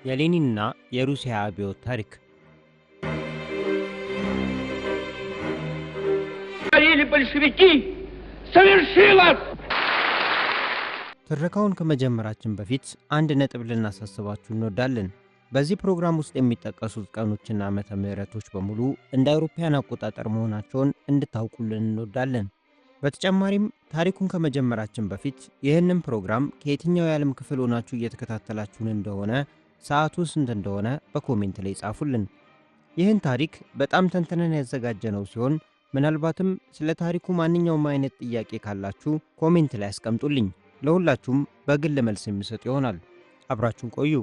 የሌኒንና የሩሲያ አብዮት ታሪክ። Говорили большевики, совершилось! ትረካውን ከመጀመራችን በፊት አንድ ነጥብ ልናሳስባችሁ እንወዳለን። በዚህ ፕሮግራም ውስጥ የሚጠቀሱት ቀኖችና ዓመተ ምህረቶች በሙሉ እንደ አውሮፓውያን አቆጣጠር መሆናቸውን እንድታውቁልን እንወዳለን። በተጨማሪም ታሪኩን ከመጀመራችን በፊት ይህንን ፕሮግራም ከየትኛው የዓለም ክፍል ሆናችሁ እየተከታተላችሁን እንደሆነ፣ ሰዓቱ ስንት እንደሆነ በ comment ላይ ጻፉልን። ይህን ታሪክ በጣም ተንትነን ያዘጋጀነው ሲሆን ምናልባትም ስለ ታሪኩ ማንኛውም አይነት ጥያቄ ካላችሁ comment ላይ አስቀምጡልኝ። ለሁላችሁም በግል መልስ የሚሰጥ ይሆናል። አብራችሁን ቆዩ።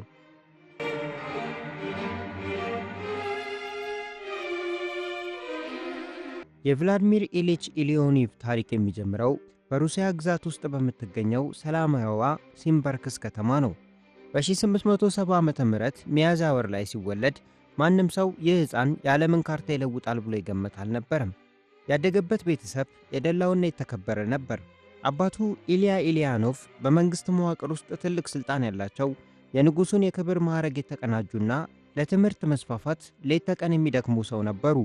የቭላድሚር ኢሊች ኢሊዮኒቭ ታሪክ የሚጀምረው በሩሲያ ግዛት ውስጥ በምትገኘው ሰላማዊዋ ሲምበርክስ ከተማ ነው። በ1870 ዓ.ም ሚያዝያ ወር ላይ ሲወለድ ማንም ሰው ይህ ሕፃን የዓለምን ካርታ ይለውጣል ብሎ ይገመት አልነበረም። ያደገበት ቤተሰብ የደላውና የተከበረ ነበር። አባቱ ኢልያ ኢሊያኖቭ በመንግሥት መዋቅር ውስጥ ትልቅ ሥልጣን ያላቸው፣ የንጉሡን የክብር ማዕረግ የተቀናጁና ለትምህርት መስፋፋት ሌት ተቀን የሚደክሙ ሰው ነበሩ።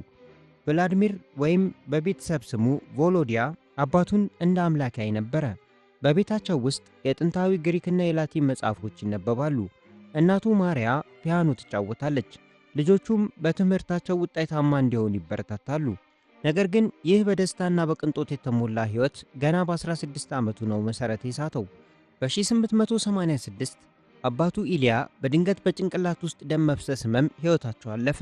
ቭላድሚር ወይም በቤተሰብ ስሙ ቮሎዲያ አባቱን እንደ አምላክ ያይ ነበረ። በቤታቸው ውስጥ የጥንታዊ ግሪክና የላቲን መጽሐፎች ይነበባሉ። እናቱ ማሪያ ፒያኖ ትጫወታለች። ልጆቹም በትምህርታቸው ውጤታማ እንዲሆኑ ይበረታታሉ። ነገር ግን ይህ በደስታና በቅንጦት የተሞላ ሕይወት ገና በ16 ዓመቱ ነው መሠረት የሳተው። በ1886 አባቱ ኢልያ በድንገት በጭንቅላት ውስጥ ደም መፍሰስ ህመም ሕይወታቸው አለፈ።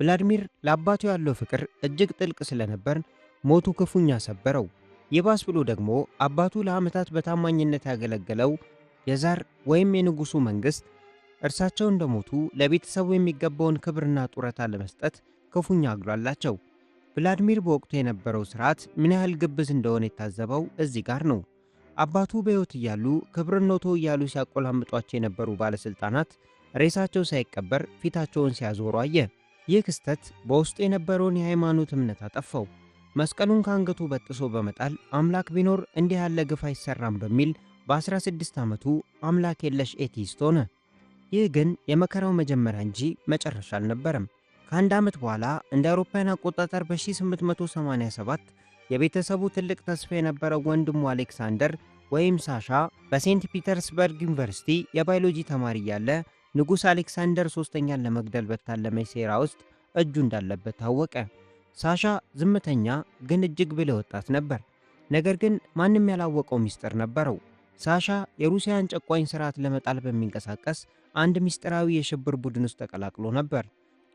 ቭላድሚር ለአባቱ ያለው ፍቅር እጅግ ጥልቅ ስለነበር ሞቱ ክፉኛ ሰበረው። ይባስ ብሎ ደግሞ አባቱ ለዓመታት በታማኝነት ያገለገለው የዛር ወይም የንጉሡ መንግሥት እርሳቸው እንደሞቱ ለቤተሰቡ የሚገባውን ክብርና ጡረታ ለመስጠት ክፉኛ አግሏላቸው። ቭላድሚር በወቅቱ የነበረው ስርዓት ምን ያህል ግብዝ እንደሆነ የታዘበው እዚህ ጋር ነው። አባቱ በሕይወት እያሉ ክብርኖቶ እያሉ ሲያቆላምጧቸው የነበሩ ባለሥልጣናት ሬሳቸው ሳይቀበር ፊታቸውን ሲያዞሩ አየ። ይህ ክስተት በውስጡ የነበረውን የሃይማኖት እምነት አጠፋው። መስቀሉን ከአንገቱ በጥሶ በመጣል አምላክ ቢኖር እንዲህ ያለ ግፍ አይሰራም በሚል በ16 ዓመቱ አምላክ የለሽ atheist ሆነ። ይህ ግን የመከራው መጀመሪያ እንጂ መጨረሻ አልነበረም። ከአንድ ዓመት በኋላ እንደ አውሮፓውያን አቆጣጠር በ1887 የቤተሰቡ ትልቅ ተስፋ የነበረው ወንድሙ አሌክሳንደር ወይም ሳሻ በሴንት ፒተርስበርግ ዩኒቨርሲቲ የባዮሎጂ ተማሪ እያለ ንጉሥ አሌክሳንደር ሦስተኛን ለመግደል በታለመ ሴራ ውስጥ እጁ እንዳለበት ታወቀ። ሳሻ ዝምተኛ ግን እጅግ ብልህ ወጣት ነበር። ነገር ግን ማንም ያላወቀው ሚስጥር ነበረው። ሳሻ የሩሲያን ጨቋኝ ስርዓት ለመጣል በሚንቀሳቀስ አንድ ሚስጥራዊ የሽብር ቡድን ውስጥ ተቀላቅሎ ነበር።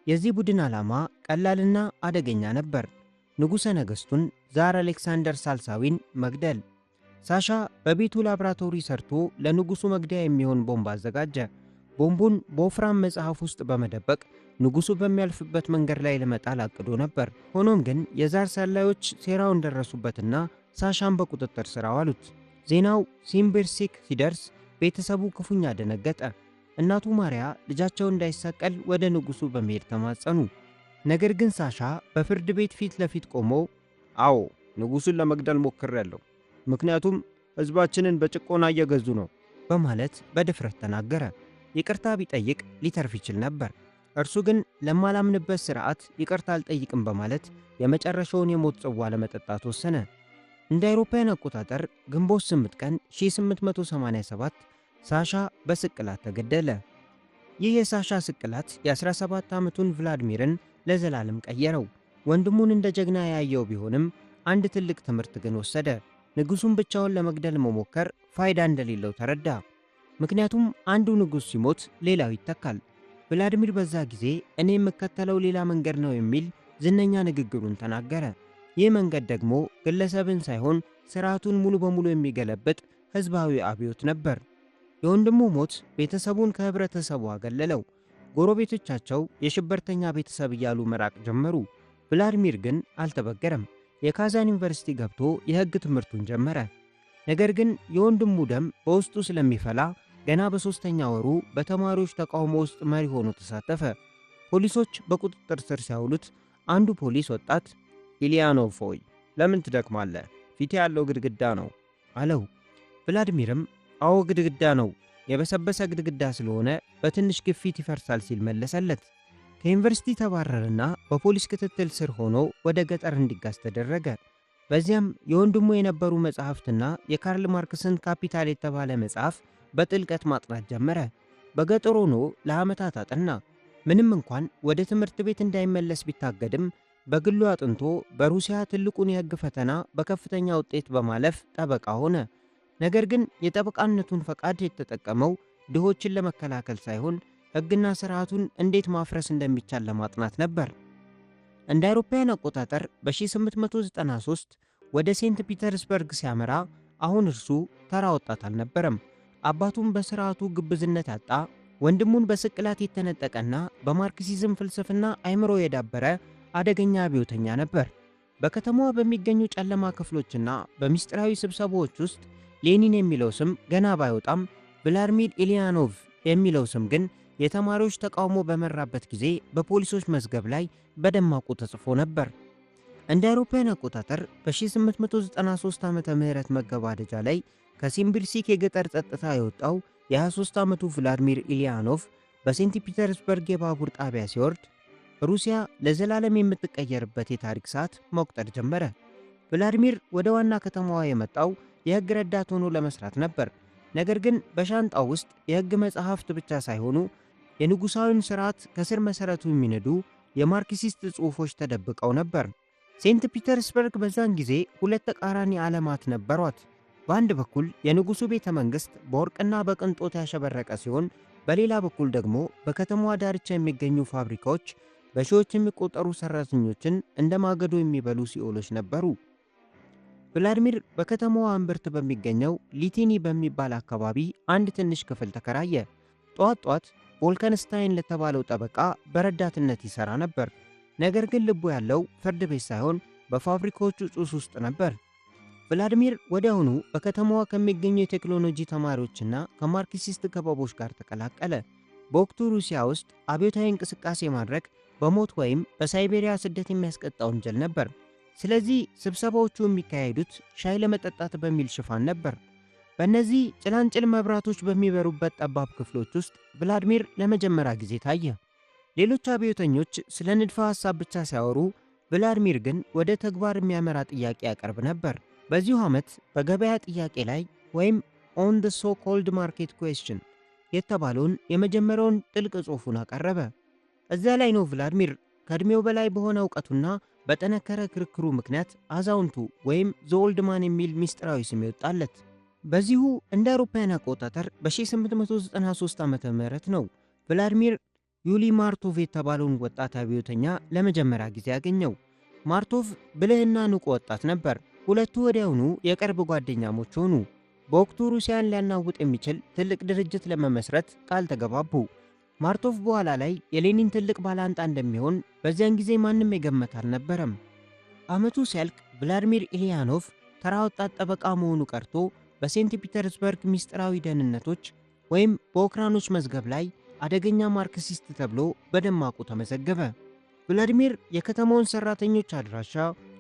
የዚህ ቡድን ዓላማ ቀላልና አደገኛ ነበር፤ ንጉሠ ነገሥቱን ዛር አሌክሳንደር ሳልሳዊን መግደል። ሳሻ በቤቱ ላብራቶሪ ሰርቶ ለንጉሡ መግደያ የሚሆን ቦምብ አዘጋጀ። ቦምቡን በወፍራም መጽሐፍ ውስጥ በመደበቅ ንጉሡ በሚያልፍበት መንገድ ላይ ለመጣል አቅዶ ነበር። ሆኖም ግን የዛር ሰላዮች ሴራውን ደረሱበትና ሳሻን በቁጥጥር ስር አዋሉት። ዜናው ሲምቢርሲክ ሲደርስ ቤተሰቡ ክፉኛ ደነገጠ። እናቱ ማሪያ ልጃቸው እንዳይሰቀል ወደ ንጉሡ በመሄድ ተማጸኑ። ነገር ግን ሳሻ በፍርድ ቤት ፊት ለፊት ቆሞ አዎ ንጉሡን ለመግደል ሞክሬያለሁ፣ ምክንያቱም ሕዝባችንን በጭቆና እየገዙ ነው በማለት በድፍረት ተናገረ። ይቅርታ ቢጠይቅ ሊተርፍ ይችል ነበር። እርሱ ግን ለማላምንበት ሥርዓት ይቅርታ አልጠይቅም በማለት የመጨረሻውን የሞት ጽዋ ለመጠጣት ወሰነ። እንደ አውሮፓውያን አቆጣጠር ግንቦት 8 ቀን 1887 ሳሻ በስቅላት ተገደለ። ይህ የሳሻ ስቅላት የ17 ዓመቱን ቭላድሚርን ለዘላለም ቀየረው። ወንድሙን እንደ ጀግና ያየው ቢሆንም አንድ ትልቅ ትምህርት ግን ወሰደ። ንጉሡን ብቻውን ለመግደል መሞከር ፋይዳ እንደሌለው ተረዳ። ምክንያቱም አንዱ ንጉሥ ሲሞት ሌላው ይተካል። ቭላድሚር በዛ ጊዜ እኔ የምከተለው ሌላ መንገድ ነው የሚል ዝነኛ ንግግሩን ተናገረ። ይህ መንገድ ደግሞ ግለሰብን ሳይሆን ስርዓቱን ሙሉ በሙሉ የሚገለብጥ ሕዝባዊ አብዮት ነበር። የወንድሙ ሞት ቤተሰቡን ከህብረተሰቡ አገለለው። ጎረቤቶቻቸው የሽብርተኛ ቤተሰብ እያሉ መራቅ ጀመሩ። ቭላድሚር ግን አልተበገረም። የካዛን ዩኒቨርሲቲ ገብቶ የሕግ ትምህርቱን ጀመረ። ነገር ግን የወንድሙ ደም በውስጡ ስለሚፈላ ገና በሦስተኛ ወሩ በተማሪዎች ተቃውሞ ውስጥ መሪ ሆኖ ተሳተፈ። ፖሊሶች በቁጥጥር ስር ሲያውሉት አንዱ ፖሊስ ወጣት ኢሊያኖቭ ሆይ ለምን ትደክማለህ? ፊት ያለው ግድግዳ ነው አለው። ቭላድሚርም አዎ ግድግዳ ነው፣ የበሰበሰ ግድግዳ ስለሆነ በትንሽ ግፊት ይፈርሳል ሲል መለሰለት። ከዩኒቨርሲቲ ተባረረና በፖሊስ ክትትል ስር ሆኖ ወደ ገጠር እንዲጋዝ ተደረገ። በዚያም የወንድሙ የነበሩ መጽሐፍትና የካርል ማርክስን ካፒታል የተባለ መጽሐፍ በጥልቀት ማጥናት ጀመረ። በገጠር ሆኖ ለዓመታት አጠና። ምንም እንኳን ወደ ትምህርት ቤት እንዳይመለስ ቢታገድም በግሉ አጥንቶ በሩሲያ ትልቁን የሕግ ፈተና በከፍተኛ ውጤት በማለፍ ጠበቃ ሆነ። ነገር ግን የጠበቃነቱን ፈቃድ የተጠቀመው ድሆችን ለመከላከል ሳይሆን ሕግና ስርዓቱን እንዴት ማፍረስ እንደሚቻል ለማጥናት ነበር። እንደ አውሮፓውያን አቆጣጠር በ1893 ወደ ሴንት ፒተርስበርግ ሲያመራ አሁን እርሱ ተራ ወጣት አልነበረም። አባቱን በስርዓቱ ግብዝነት ያጣ፣ ወንድሙን በስቅላት የተነጠቀና በማርክሲዝም ፍልስፍና አይምሮ የዳበረ አደገኛ አብዮተኛ ነበር። በከተማዋ በሚገኙ ጨለማ ክፍሎችና በሚስጥራዊ ስብሰባዎች ውስጥ ሌኒን የሚለው ስም ገና ባይወጣም ቭላድሚር ኢሊያኖቭ የሚለው ስም ግን የተማሪዎች ተቃውሞ በመራበት ጊዜ በፖሊሶች መዝገብ ላይ በደማቁ ተጽፎ ነበር። እንደ አውሮፓውያን አቆጣጠር በ1893 ዓመተ ምህረት መገባደጃ ላይ ከሲምቢርሲክ የገጠር ጸጥታ የወጣው የ23 ዓመቱ ቭላድሚር ኢሊያኖቭ በሴንት ፒተርስበርግ የባቡር ጣቢያ ሲወርድ ሩሲያ ለዘላለም የምትቀየርበት የታሪክ ሰዓት መቁጠር ጀመረ። ቭላድሚር ወደ ዋና ከተማዋ የመጣው የሕግ ረዳት ሆኖ ለመስራት ነበር። ነገር ግን በሻንጣው ውስጥ የሕግ መጽሐፍት ብቻ ሳይሆኑ የንጉሳዊን ስርዓት ከስር መሰረቱ የሚንዱ የማርክሲስት ጽሑፎች ተደብቀው ነበር። ሴንት ፒተርስበርግ በዛን ጊዜ ሁለት ተቃራኒ ዓለማት ነበሯት። በአንድ በኩል የንጉሱ ቤተ መንግሥት በወርቅና በቅንጦት ያሸበረቀ ሲሆን፣ በሌላ በኩል ደግሞ በከተማዋ ዳርቻ የሚገኙ ፋብሪካዎች በሺዎች የሚቆጠሩ ሰራተኞችን እንደ ማገዶ የሚበሉ ሲኦሎች ነበሩ። ቭላድሚር በከተማዋ እምብርት በሚገኘው ሊቲኒ በሚባል አካባቢ አንድ ትንሽ ክፍል ተከራየ። ጧት ጧት ቦልከንስታይን ለተባለው ጠበቃ በረዳትነት ይሠራ ነበር። ነገር ግን ልቡ ያለው ፍርድ ቤት ሳይሆን በፋብሪካዎቹ ጭስ ውስጥ ነበር። ቭላድሚር ወዲያውኑ በከተማዋ ከሚገኙ የቴክኖሎጂ ተማሪዎችና ከማርክሲስት ክበቦች ጋር ተቀላቀለ። በወቅቱ ሩሲያ ውስጥ አብዮታዊ እንቅስቃሴ ማድረግ በሞት ወይም በሳይቤሪያ ስደት የሚያስቀጣ ወንጀል ነበር። ስለዚህ ስብሰባዎቹ የሚካሄዱት ሻይ ለመጠጣት በሚል ሽፋን ነበር። በእነዚህ ጭላንጭል መብራቶች በሚበሩበት ጠባብ ክፍሎች ውስጥ ቭላድሚር ለመጀመሪያ ጊዜ ታየ። ሌሎች አብዮተኞች ስለ ንድፈ ሐሳብ ብቻ ሲያወሩ፣ ቭላድሚር ግን ወደ ተግባር የሚያመራ ጥያቄ ያቀርብ ነበር። በዚሁ ዓመት በገበያ ጥያቄ ላይ ወይም On the So Called Market Question የተባለውን የመጀመሪያውን ጥልቅ ጽሑፉን አቀረበ። እዚያ ላይ ነው ቭላድሚር ከዕድሜው በላይ በሆነ እውቀቱና በጠነከረ ክርክሩ ምክንያት አዛውንቱ ወይም the old man የሚል ምስጢራዊ ስም የወጣለት። በዚሁ እንደ አውሮፓውያን አቆጣጠር በ1893 ዓ ም ነው ቭላድሚር ዩሊ ማርቶቭ የተባለውን ወጣት አብዮተኛ ለመጀመሪያ ጊዜ ያገኘው። ማርቶቭ ብልህና ንቁ ወጣት ነበር። ሁለቱ ወዲያውኑ የቅርብ ጓደኛሞች ሆኑ። በወቅቱ ሩሲያን ሊያናውጥ የሚችል ትልቅ ድርጅት ለመመስረት ቃል ተገባቡ። ማርቶቭ በኋላ ላይ የሌኒን ትልቅ ባላንጣ እንደሚሆን በዚያን ጊዜ ማንም የገመተ አልነበረም። ዓመቱ ሲያልቅ ቭላድሚር ኢሊያኖቭ ተራ ወጣት ጠበቃ መሆኑ ቀርቶ በሴንት ፒተርስበርግ ምስጢራዊ ደህንነቶች ወይም በኦክራኖች መዝገብ ላይ አደገኛ ማርክሲስት ተብሎ በደማቁ ተመዘገበ። ቭላድሚር የከተማውን ሰራተኞች አድራሻ፣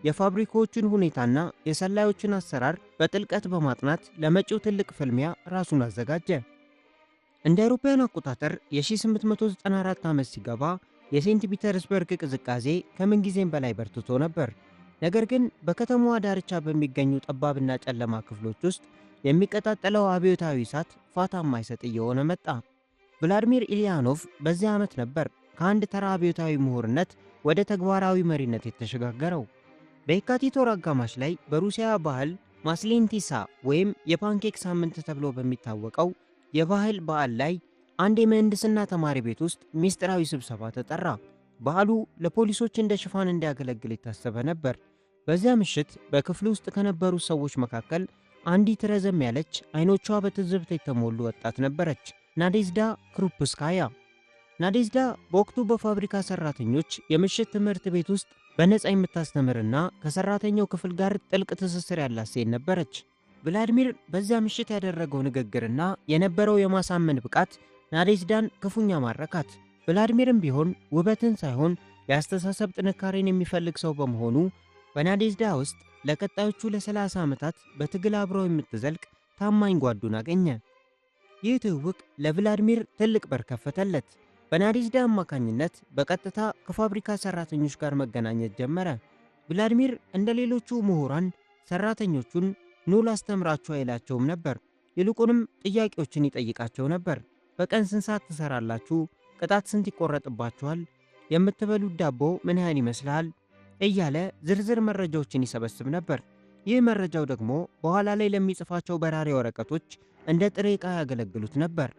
የፋብሪካዎቹን ሁኔታና የሰላዮችን አሰራር በጥልቀት በማጥናት ለመጪው ትልቅ ፍልሚያ ራሱን አዘጋጀ። እንደ አውሮፓውያን አቆጣጠር የ1894 ዓመት ሲገባ የሴንት ፒተርስበርግ ቅዝቃዜ ከምንጊዜም በላይ በርትቶ ነበር። ነገር ግን በከተማዋ ዳርቻ በሚገኙ ጠባብና ጨለማ ክፍሎች ውስጥ የሚቀጣጠለው አብዮታዊ እሳት ፋታ የማይሰጥ እየሆነ መጣ። ቭላድሚር ኢሊያኖቭ በዚህ ዓመት ነበር ከአንድ ተራ አብዮታዊ ምሁርነት ወደ ተግባራዊ መሪነት የተሸጋገረው። በየካቲት ወር አጋማሽ ላይ በሩሲያ ባህል ማስሌኒትሳ ወይም የፓንኬክ ሳምንት ተብሎ በሚታወቀው የባህል በዓል ላይ አንድ የምህንድስና ተማሪ ቤት ውስጥ ምስጢራዊ ስብሰባ ተጠራ። በዓሉ ለፖሊሶች እንደ ሽፋን እንዲያገለግል የታሰበ ነበር። በዚያ ምሽት በክፍሉ ውስጥ ከነበሩ ሰዎች መካከል አንዲት ረዘም ያለች፣ አይኖቿ በትዝብት የተሞሉ ወጣት ነበረች፣ ናዴዝዳ ክሩፕስካያ። ናዴዝዳ በወቅቱ በፋብሪካ ሰራተኞች የምሽት ትምህርት ቤት ውስጥ በነፃ የምታስተምርና ከሰራተኛው ክፍል ጋር ጥልቅ ትስስር ያላት ሴት ነበረች። ቭላድሚር በዚያ ምሽት ያደረገው ንግግርና የነበረው የማሳመን ብቃት ናዴዝዳን ክፉኛ ማረካት። ቭላድሚርም ቢሆን ውበትን ሳይሆን የአስተሳሰብ ጥንካሬን የሚፈልግ ሰው በመሆኑ በናዴዝዳ ውስጥ ለቀጣዮቹ ለ30 ዓመታት በትግል አብረው የምትዘልቅ ታማኝ ጓዱን አገኘ። ይህ ትውውቅ ለቭላድሚር ትልቅ በር ከፈተለት። በናዴዝዳ አማካኝነት በቀጥታ ከፋብሪካ ሰራተኞች ጋር መገናኘት ጀመረ። ቭላድሚር እንደ ሌሎቹ ምሁራን ሰራተኞቹን ኑ ላስተምራችሁ አይላቸውም ነበር። ይልቁንም ጥያቄዎችን ይጠይቃቸው ነበር። በቀን ስንት ሰዓት ትሰራላችሁ? ቅጣት ስንት ይቆረጥባችኋል? የምትበሉት ዳቦ ምን ያህል ይመስልሃል? እያለ ዝርዝር መረጃዎችን ይሰበስብ ነበር። ይህ መረጃው ደግሞ በኋላ ላይ ለሚጽፋቸው በራሪ ወረቀቶች እንደ ጥሬ ዕቃ ያገለግሉት ነበር።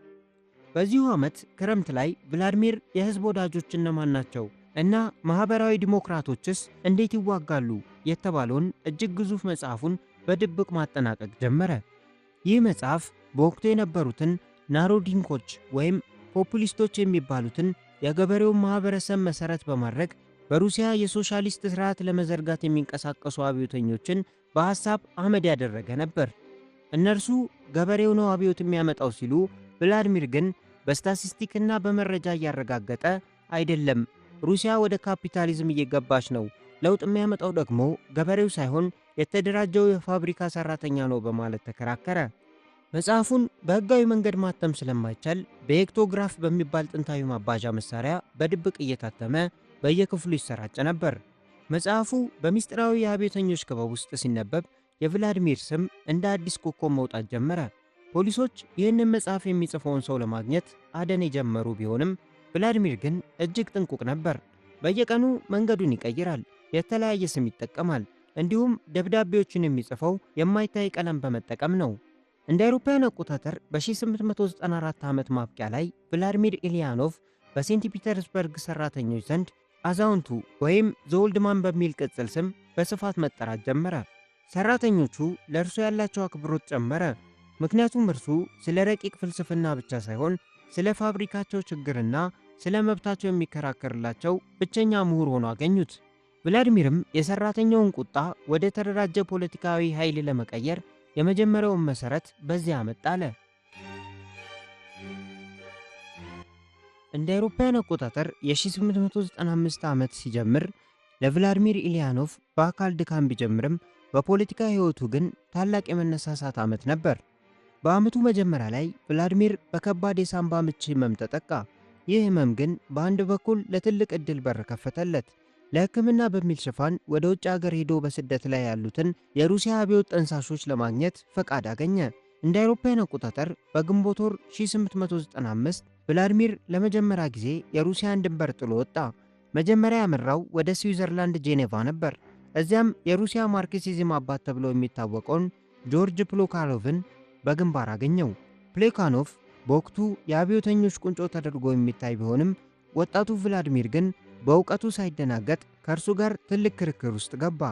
በዚሁ ዓመት ክረምት ላይ ቭላድሚር የሕዝብ ወዳጆች እነማን ናቸው እና ማኅበራዊ ዲሞክራቶችስ እንዴት ይዋጋሉ የተባለውን እጅግ ግዙፍ መጽሐፉን በድብቅ ማጠናቀቅ ጀመረ። ይህ መጽሐፍ በወቅቱ የነበሩትን ናሮዲንኮች ወይም ፖፑሊስቶች የሚባሉትን የገበሬውን ማኅበረሰብ መሠረት በማድረግ በሩሲያ የሶሻሊስት ሥርዓት ለመዘርጋት የሚንቀሳቀሱ አብዮተኞችን በሐሳብ አመድ ያደረገ ነበር። እነርሱ ገበሬው ነው አብዮት የሚያመጣው ሲሉ፣ ቭላድሚር ግን በስታቲስቲክና በመረጃ እያረጋገጠ አይደለም፣ ሩሲያ ወደ ካፒታሊዝም እየገባች ነው፣ ለውጥ የሚያመጣው ደግሞ ገበሬው ሳይሆን የተደራጀው የፋብሪካ ሰራተኛ ነው በማለት ተከራከረ። መጽሐፉን በሕጋዊ መንገድ ማተም ስለማይቻል በሄክቶግራፍ በሚባል ጥንታዊ ማባዣ መሳሪያ በድብቅ እየታተመ በየክፍሉ ይሰራጭ ነበር። መጽሐፉ በሚስጥራዊ የአብዮተኞች ክበብ ውስጥ ሲነበብ የቭላድሚር ስም እንደ አዲስ ኮከብ መውጣት ጀመረ። ፖሊሶች ይህንን መጽሐፍ የሚጽፈውን ሰው ለማግኘት አደን የጀመሩ ቢሆንም ቭላድሚር ግን እጅግ ጥንቁቅ ነበር። በየቀኑ መንገዱን ይቀይራል፣ የተለያየ ስም ይጠቀማል። እንዲሁም ደብዳቤዎችን የሚጽፈው የማይታይ ቀለም በመጠቀም ነው። እንደ አውሮፓውያን አቆጣጠር በ1894 ዓመት ማብቂያ ላይ ቭላድሚር ኢሊያኖቭ በሴንት ፒተርስበርግ ሰራተኞች ዘንድ አዛውንቱ ወይም the old man በሚል ቅጽል ስም በስፋት መጠራት ጀመረ። ሰራተኞቹ ለእርሱ ያላቸው አክብሮት ጨመረ። ምክንያቱም እርሱ ስለ ረቂቅ ፍልስፍና ብቻ ሳይሆን ስለ ፋብሪካቸው ችግርና ስለ መብታቸው የሚከራከርላቸው ብቸኛ ምሁር ሆኖ አገኙት። ቭላድሚርም የሰራተኛውን ቁጣ ወደ ተደራጀ ፖለቲካዊ ኃይል ለመቀየር የመጀመሪያውን መሠረት በዚያ ዓመት ጣለ። እንደ አውሮፓውያን አቆጣጠር የ1895 ዓመት ሲጀምር ለቭላድሚር ኢሊያኖቭ በአካል ድካም ቢጀምርም በፖለቲካ ሕይወቱ ግን ታላቅ የመነሳሳት ዓመት ነበር። በዓመቱ መጀመሪያ ላይ ቭላድሚር በከባድ የሳምባ ምች ህመም ተጠቃ። ይህ ህመም ግን በአንድ በኩል ለትልቅ ዕድል በር ከፈተለት። ለሕክምና በሚል ሽፋን ወደ ውጭ አገር ሄዶ በስደት ላይ ያሉትን የሩሲያ አብዮት ጠንሳሾች ለማግኘት ፈቃድ አገኘ። እንደ አውሮፓውያን አቆጣጠር በግንቦት ወር 1895 ቭላድሚር ለመጀመሪያ ጊዜ የሩሲያን ድንበር ጥሎ ወጣ። መጀመሪያ ያመራው ወደ ስዊዘርላንድ ጄኔቫ ነበር። እዚያም የሩሲያ ማርክሲዝም አባት ተብሎ የሚታወቀውን ጆርጅ ፕሌካኖቭን በግንባር አገኘው። ፕሌካኖቭ በወቅቱ የአብዮተኞች ቁንጮ ተደርጎ የሚታይ ቢሆንም ወጣቱ ቭላድሚር ግን በእውቀቱ ሳይደናገጥ ከእርሱ ጋር ትልቅ ክርክር ውስጥ ገባ።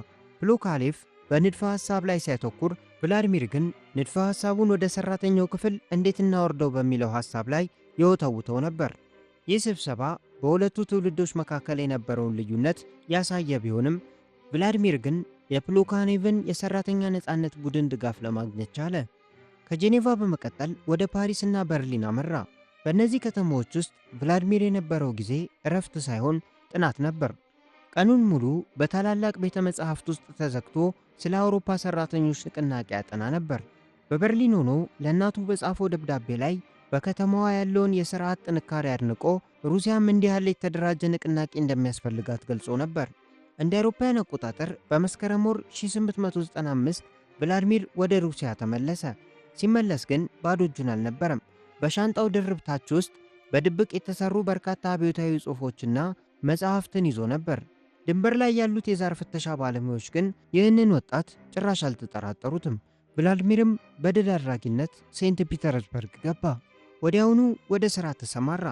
ፕሌካኖቭ በንድፈ ሐሳብ ላይ ሲያተኩር፣ ቭላድሚር ግን ንድፈ ሐሳቡን ወደ ሰራተኛው ክፍል እንዴት እናወርደው በሚለው ሐሳብ ላይ ይወተውተው ነበር። ይህ ስብሰባ በሁለቱ ትውልዶች መካከል የነበረውን ልዩነት ያሳየ ቢሆንም ቭላድሚር ግን የፕሌካኖቭን የሰራተኛ ነፃነት ቡድን ድጋፍ ለማግኘት ቻለ። ከጄኔቫ በመቀጠል ወደ ፓሪስና በርሊን አመራ። በእነዚህ ከተሞች ውስጥ ቭላድሚር የነበረው ጊዜ እረፍት ሳይሆን ጥናት ነበር። ቀኑን ሙሉ በታላላቅ ቤተ መጻሕፍት ውስጥ ተዘግቶ ስለ አውሮፓ ሰራተኞች ንቅናቄ ያጠና ነበር። በበርሊን ሆኖ ለእናቱ በጻፈው ደብዳቤ ላይ በከተማዋ ያለውን የሥርዓት ጥንካሬ አድንቆ ሩሲያም እንዲህ ያለ የተደራጀ ንቅናቄ እንደሚያስፈልጋት ገልጾ ነበር። እንደ አውሮፓውያን አቆጣጠር በመስከረም ወር 1895 ቭላድሚር ወደ ሩሲያ ተመለሰ። ሲመለስ ግን ባዶ እጁን አልነበረም። በሻንጣው ድርብ ታች ውስጥ በድብቅ የተሰሩ በርካታ አብዮታዊ ጽሑፎችና መጽሐፍትን ይዞ ነበር። ድንበር ላይ ያሉት የዛር ፍተሻ ባለሙያዎች ግን ይህንን ወጣት ጭራሽ አልተጠራጠሩትም። ቭላድሚርም በድል አድራጊነት ሴንት ፒተርስበርግ ገባ። ወዲያውኑ ወደ ሥራ ተሰማራ።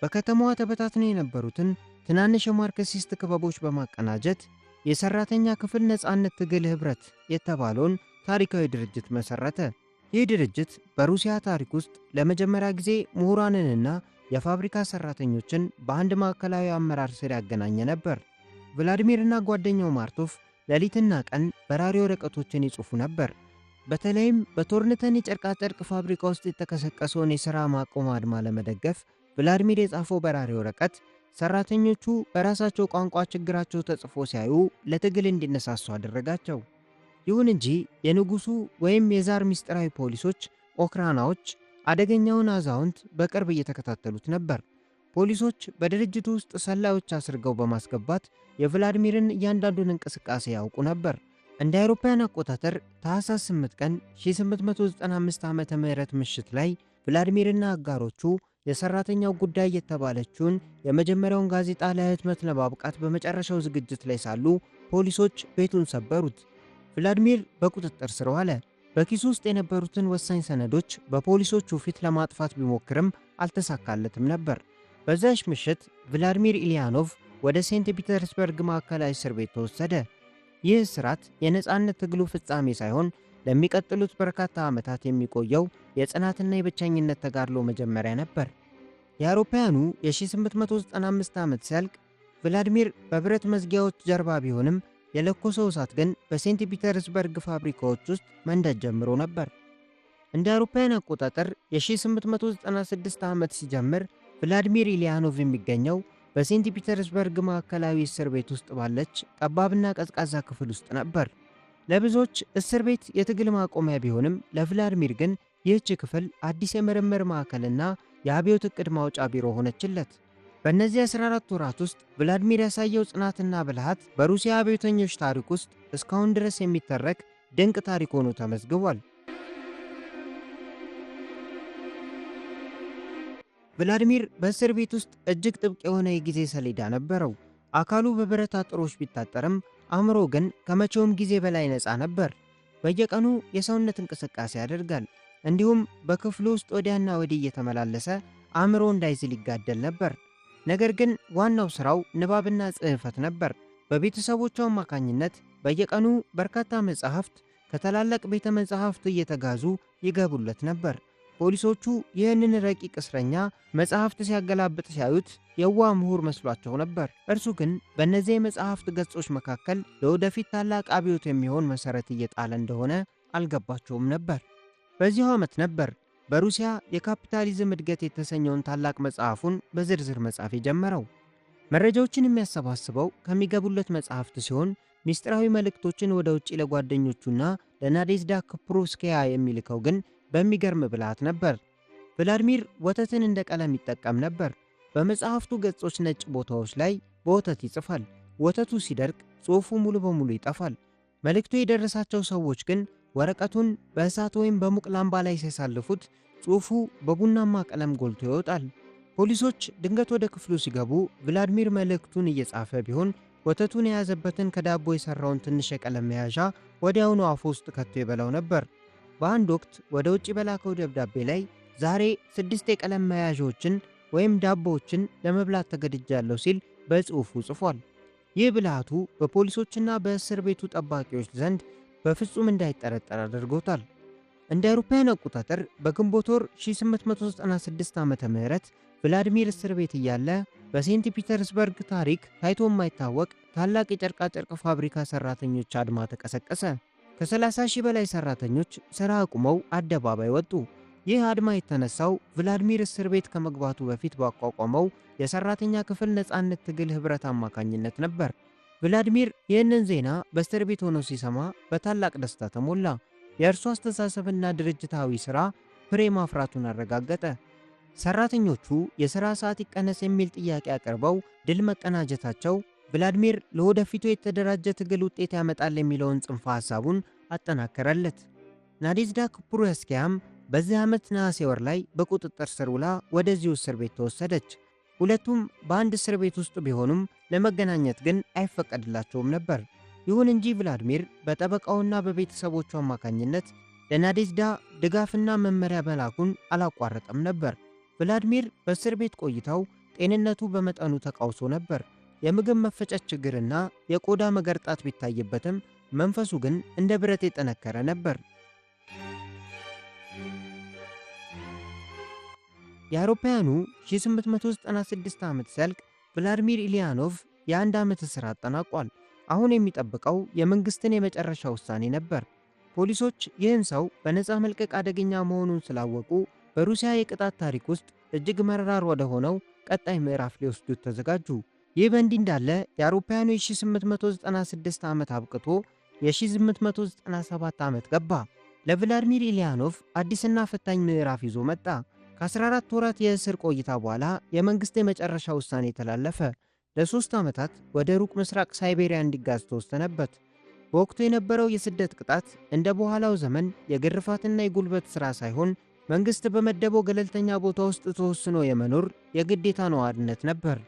በከተማዋ ተበታትነው የነበሩትን ትናንሽ የማርክሲስት ክበቦች በማቀናጀት የሰራተኛ ክፍል ነፃነት ትግል ኅብረት የተባለውን ታሪካዊ ድርጅት መሠረተ። ይህ ድርጅት በሩሲያ ታሪክ ውስጥ ለመጀመሪያ ጊዜ ምሁራንንና የፋብሪካ ሰራተኞችን በአንድ ማዕከላዊ አመራር ስር ያገናኘ ነበር። ቭላድሚርና ጓደኛው ማርቶፍ ሌሊትና ቀን በራሪ ወረቀቶችን ይጽፉ ነበር። በተለይም በቶርንተን የጨርቃጨርቅ ፋብሪካ ውስጥ የተቀሰቀሰውን የሥራ ማቆም አድማ ለመደገፍ ቭላድሚር የጻፈው በራሪ ወረቀት ሰራተኞቹ በራሳቸው ቋንቋ ችግራቸው ተጽፎ ሲያዩ ለትግል እንዲነሳሱ አደረጋቸው። ይሁን እንጂ የንጉሱ ወይም የዛር ምስጢራዊ ፖሊሶች ኦክራናዎች አደገኛውን አዛውንት በቅርብ እየተከታተሉት ነበር። ፖሊሶች በድርጅቱ ውስጥ ሰላዮች አስርገው በማስገባት የቭላድሚርን እያንዳንዱን እንቅስቃሴ ያውቁ ነበር። እንደ አውሮፓውያን አቆጣጠር ታህሳስ 8 ቀን 1895 ዓመተ ምህረት ምሽት ላይ ቭላድሚርና አጋሮቹ የሰራተኛው ጉዳይ የተባለችውን የመጀመሪያውን ጋዜጣ ለህትመት ለማብቃት በመጨረሻው ዝግጅት ላይ ሳሉ ፖሊሶች ቤቱን ሰበሩት። ቭላድሚር በቁጥጥር ስር ዋለ። በኪሱ ውስጥ የነበሩትን ወሳኝ ሰነዶች በፖሊሶቹ ፊት ለማጥፋት ቢሞክርም አልተሳካለትም ነበር። በዛች ምሽት ቭላድሚር ኢሊያኖቭ ወደ ሴንት ፒተርስበርግ ማዕከላዊ እስር ቤት ተወሰደ። ይህ እስራት የነፃነት ትግሉ ፍጻሜ ሳይሆን ለሚቀጥሉት በርካታ ዓመታት የሚቆየው የጽናትና የብቸኝነት ተጋድሎ መጀመሪያ ነበር። የአውሮፓውያኑ የ1895 ዓመት ሲያልቅ ቭላድሚር በብረት መዝጊያዎች ጀርባ ቢሆንም የለኮሰው እሳት ግን በሴንት ፒተርስበርግ ፋብሪካዎች ውስጥ መንደድ ጀምሮ ነበር። እንደ አውሮፓውያን አቆጣጠር የ1896 ዓመት ሲጀምር ቭላድሚር ኢሊያኖቭ የሚገኘው በሴንት ፒተርስበርግ ማዕከላዊ እስር ቤት ውስጥ ባለች ጠባብና ቀዝቃዛ ክፍል ውስጥ ነበር። ለብዙዎች እስር ቤት የትግል ማቆሚያ ቢሆንም ለቭላድሚር ግን ይህች ክፍል አዲስ የምርምር ማዕከልና የአብዮት ዕቅድ ማውጫ ቢሮ ሆነችለት። በእነዚህ 14 ወራት ውስጥ ቭላድሚር ያሳየው ጽናትና ብልሃት በሩሲያ አብዮተኞች ታሪክ ውስጥ እስካሁን ድረስ የሚተረክ ድንቅ ታሪክ ሆኖ ተመዝግቧል። ቭላድሚር በእስር ቤት ውስጥ እጅግ ጥብቅ የሆነ የጊዜ ሰሌዳ ነበረው። አካሉ በብረት አጥሮች ቢታጠርም አእምሮ ግን ከመቼውም ጊዜ በላይ ነፃ ነበር። በየቀኑ የሰውነት እንቅስቃሴ ያደርጋል። እንዲሁም በክፍሉ ውስጥ ወዲያና ወዲህ እየተመላለሰ አእምሮ እንዳይዝል ይጋደል ነበር። ነገር ግን ዋናው ስራው ንባብና ጽሕፈት ነበር። በቤተሰቦቹ አማካኝነት በየቀኑ በርካታ መጻሕፍት ከታላላቅ ቤተ መጻሕፍት እየተጋዙ ይገቡለት ነበር። ፖሊሶቹ ይህንን ረቂቅ እስረኛ መጽሐፍት ሲያገላብጥ ሲያዩት የዋህ ምሁር መስሏቸው ነበር። እርሱ ግን በእነዚህ የመጽሐፍት ገጾች መካከል ለወደፊት ታላቅ አብዮት የሚሆን መሠረት እየጣለ እንደሆነ አልገባቸውም ነበር። በዚሁ ዓመት ነበር በሩሲያ የካፒታሊዝም እድገት የተሰኘውን ታላቅ መጽሐፉን በዝርዝር መጻፍ የጀመረው። መረጃዎችን የሚያሰባስበው ከሚገቡለት መጽሐፍት ሲሆን ሚስጥራዊ መልእክቶችን ወደ ውጭ ለጓደኞቹና ለናዴዝዳ ክፕሩስኪያ የሚልከው ግን በሚገርም ብልሃት ነበር። ቭላድሚር ወተትን እንደ ቀለም ይጠቀም ነበር። በመጽሐፍቱ ገጾች ነጭ ቦታዎች ላይ በወተት ይጽፋል። ወተቱ ሲደርቅ ጽሑፉ ሙሉ በሙሉ ይጠፋል። መልእክቱ የደረሳቸው ሰዎች ግን ወረቀቱን በእሳት ወይም በሙቅ ላምባ ላይ ሲያሳልፉት ጽሑፉ በቡናማ ቀለም ጎልቶ ይወጣል። ፖሊሶች ድንገት ወደ ክፍሉ ሲገቡ ቭላድሚር መልእክቱን እየጻፈ ቢሆን ወተቱን የያዘበትን ከዳቦ የሠራውን ትንሽ የቀለም መያዣ ወዲያውኑ አፉ ውስጥ ከቶ ይበላው ነበር። በአንድ ወቅት ወደ ውጭ በላከው ደብዳቤ ላይ ዛሬ 6 የቀለም መያዣዎችን ወይም ዳቦዎችን ለመብላት ተገድጃለሁ ሲል በጽሑፉ ጽፏል። ይህ ብልሃቱ በፖሊሶችና በእስር ቤቱ ጠባቂዎች ዘንድ በፍጹም እንዳይጠረጠር አድርጎታል። እንደ አውሮፓውያን አቆጣጠር በግንቦት ወር 1896 ዓመተ ምህረት ቭላድሚር እስር ቤት እያለ በሴንት ፒተርስበርግ ታሪክ ታይቶ የማይታወቅ ታላቅ የጨርቃጨርቅ ፋብሪካ ሰራተኞች አድማ ተቀሰቀሰ። ከ30 ሺህ በላይ ሰራተኞች ሥራ አቁመው አደባባይ ወጡ። ይህ አድማ የተነሳው ቭላድሚር እስር ቤት ከመግባቱ በፊት ባቋቋመው የሰራተኛ ክፍል ነፃነት ትግል ኅብረት አማካኝነት ነበር። ቭላድሚር ይህንን ዜና በእስር ቤት ሆኖ ሲሰማ በታላቅ ደስታ ተሞላ። የእርሱ አስተሳሰብና ድርጅታዊ ሥራ ፍሬ ማፍራቱን አረጋገጠ። ሰራተኞቹ የሥራ ሰዓት ይቀነስ የሚል ጥያቄ አቅርበው ድል መቀናጀታቸው ቭላድሚር ለወደፊቱ የተደራጀ ትግል ውጤት ያመጣል የሚለውን ጽንፈ ሐሳቡን አጠናከረለት። ናዴዝዳ ክፕሩስኪያም በዚህ ዓመት ነሐሴ ወር ላይ በቁጥጥር ስር ውላ ወደዚሁ እስር ቤት ተወሰደች። ሁለቱም በአንድ እስር ቤት ውስጥ ቢሆኑም ለመገናኘት ግን አይፈቀድላቸውም ነበር። ይሁን እንጂ ቭላድሚር በጠበቃውና በቤተሰቦቹ አማካኝነት ለናዴዝዳ ድጋፍና መመሪያ መላኩን አላቋረጠም ነበር። ቭላድሚር በእስር ቤት ቆይታው ጤንነቱ በመጠኑ ተቃውሶ ነበር። የምግብ መፈጨት ችግርና የቆዳ መገርጣት ቢታይበትም መንፈሱ ግን እንደ ብረት የጠነከረ ነበር። የአውሮፓውያኑ 1896 ዓመት ሲያልቅ ቭላድሚር ኢሊያኖቭ የአንድ ዓመት እስር አጠናቋል። አሁን የሚጠብቀው የመንግስትን የመጨረሻ ውሳኔ ነበር። ፖሊሶች ይህን ሰው በነፃ መልቀቅ አደገኛ መሆኑን ስላወቁ በሩሲያ የቅጣት ታሪክ ውስጥ እጅግ መራር ወደ ሆነው ቀጣይ ምዕራፍ ሊወስዱት ተዘጋጁ። ይህ በእንዲህ እንዳለ የአውሮፓውያኑ የ1896 ዓመት አብቅቶ የ1897 ዓመት ገባ። ለቭላድሚር ኢሊያኖቭ አዲስና ፈታኝ ምዕራፍ ይዞ መጣ። ከ14 ወራት የእስር ቆይታ በኋላ የመንግሥት የመጨረሻ ውሳኔ ተላለፈ። ለ3 ዓመታት ወደ ሩቅ ምስራቅ ሳይቤሪያ እንዲጋዝ ተወሰነበት። በወቅቱ የነበረው የስደት ቅጣት እንደ በኋላው ዘመን የግርፋትና የጉልበት ሥራ ሳይሆን መንግሥት በመደበው ገለልተኛ ቦታ ውስጥ ተወስኖ የመኖር የግዴታ ነዋሪነት ነበር።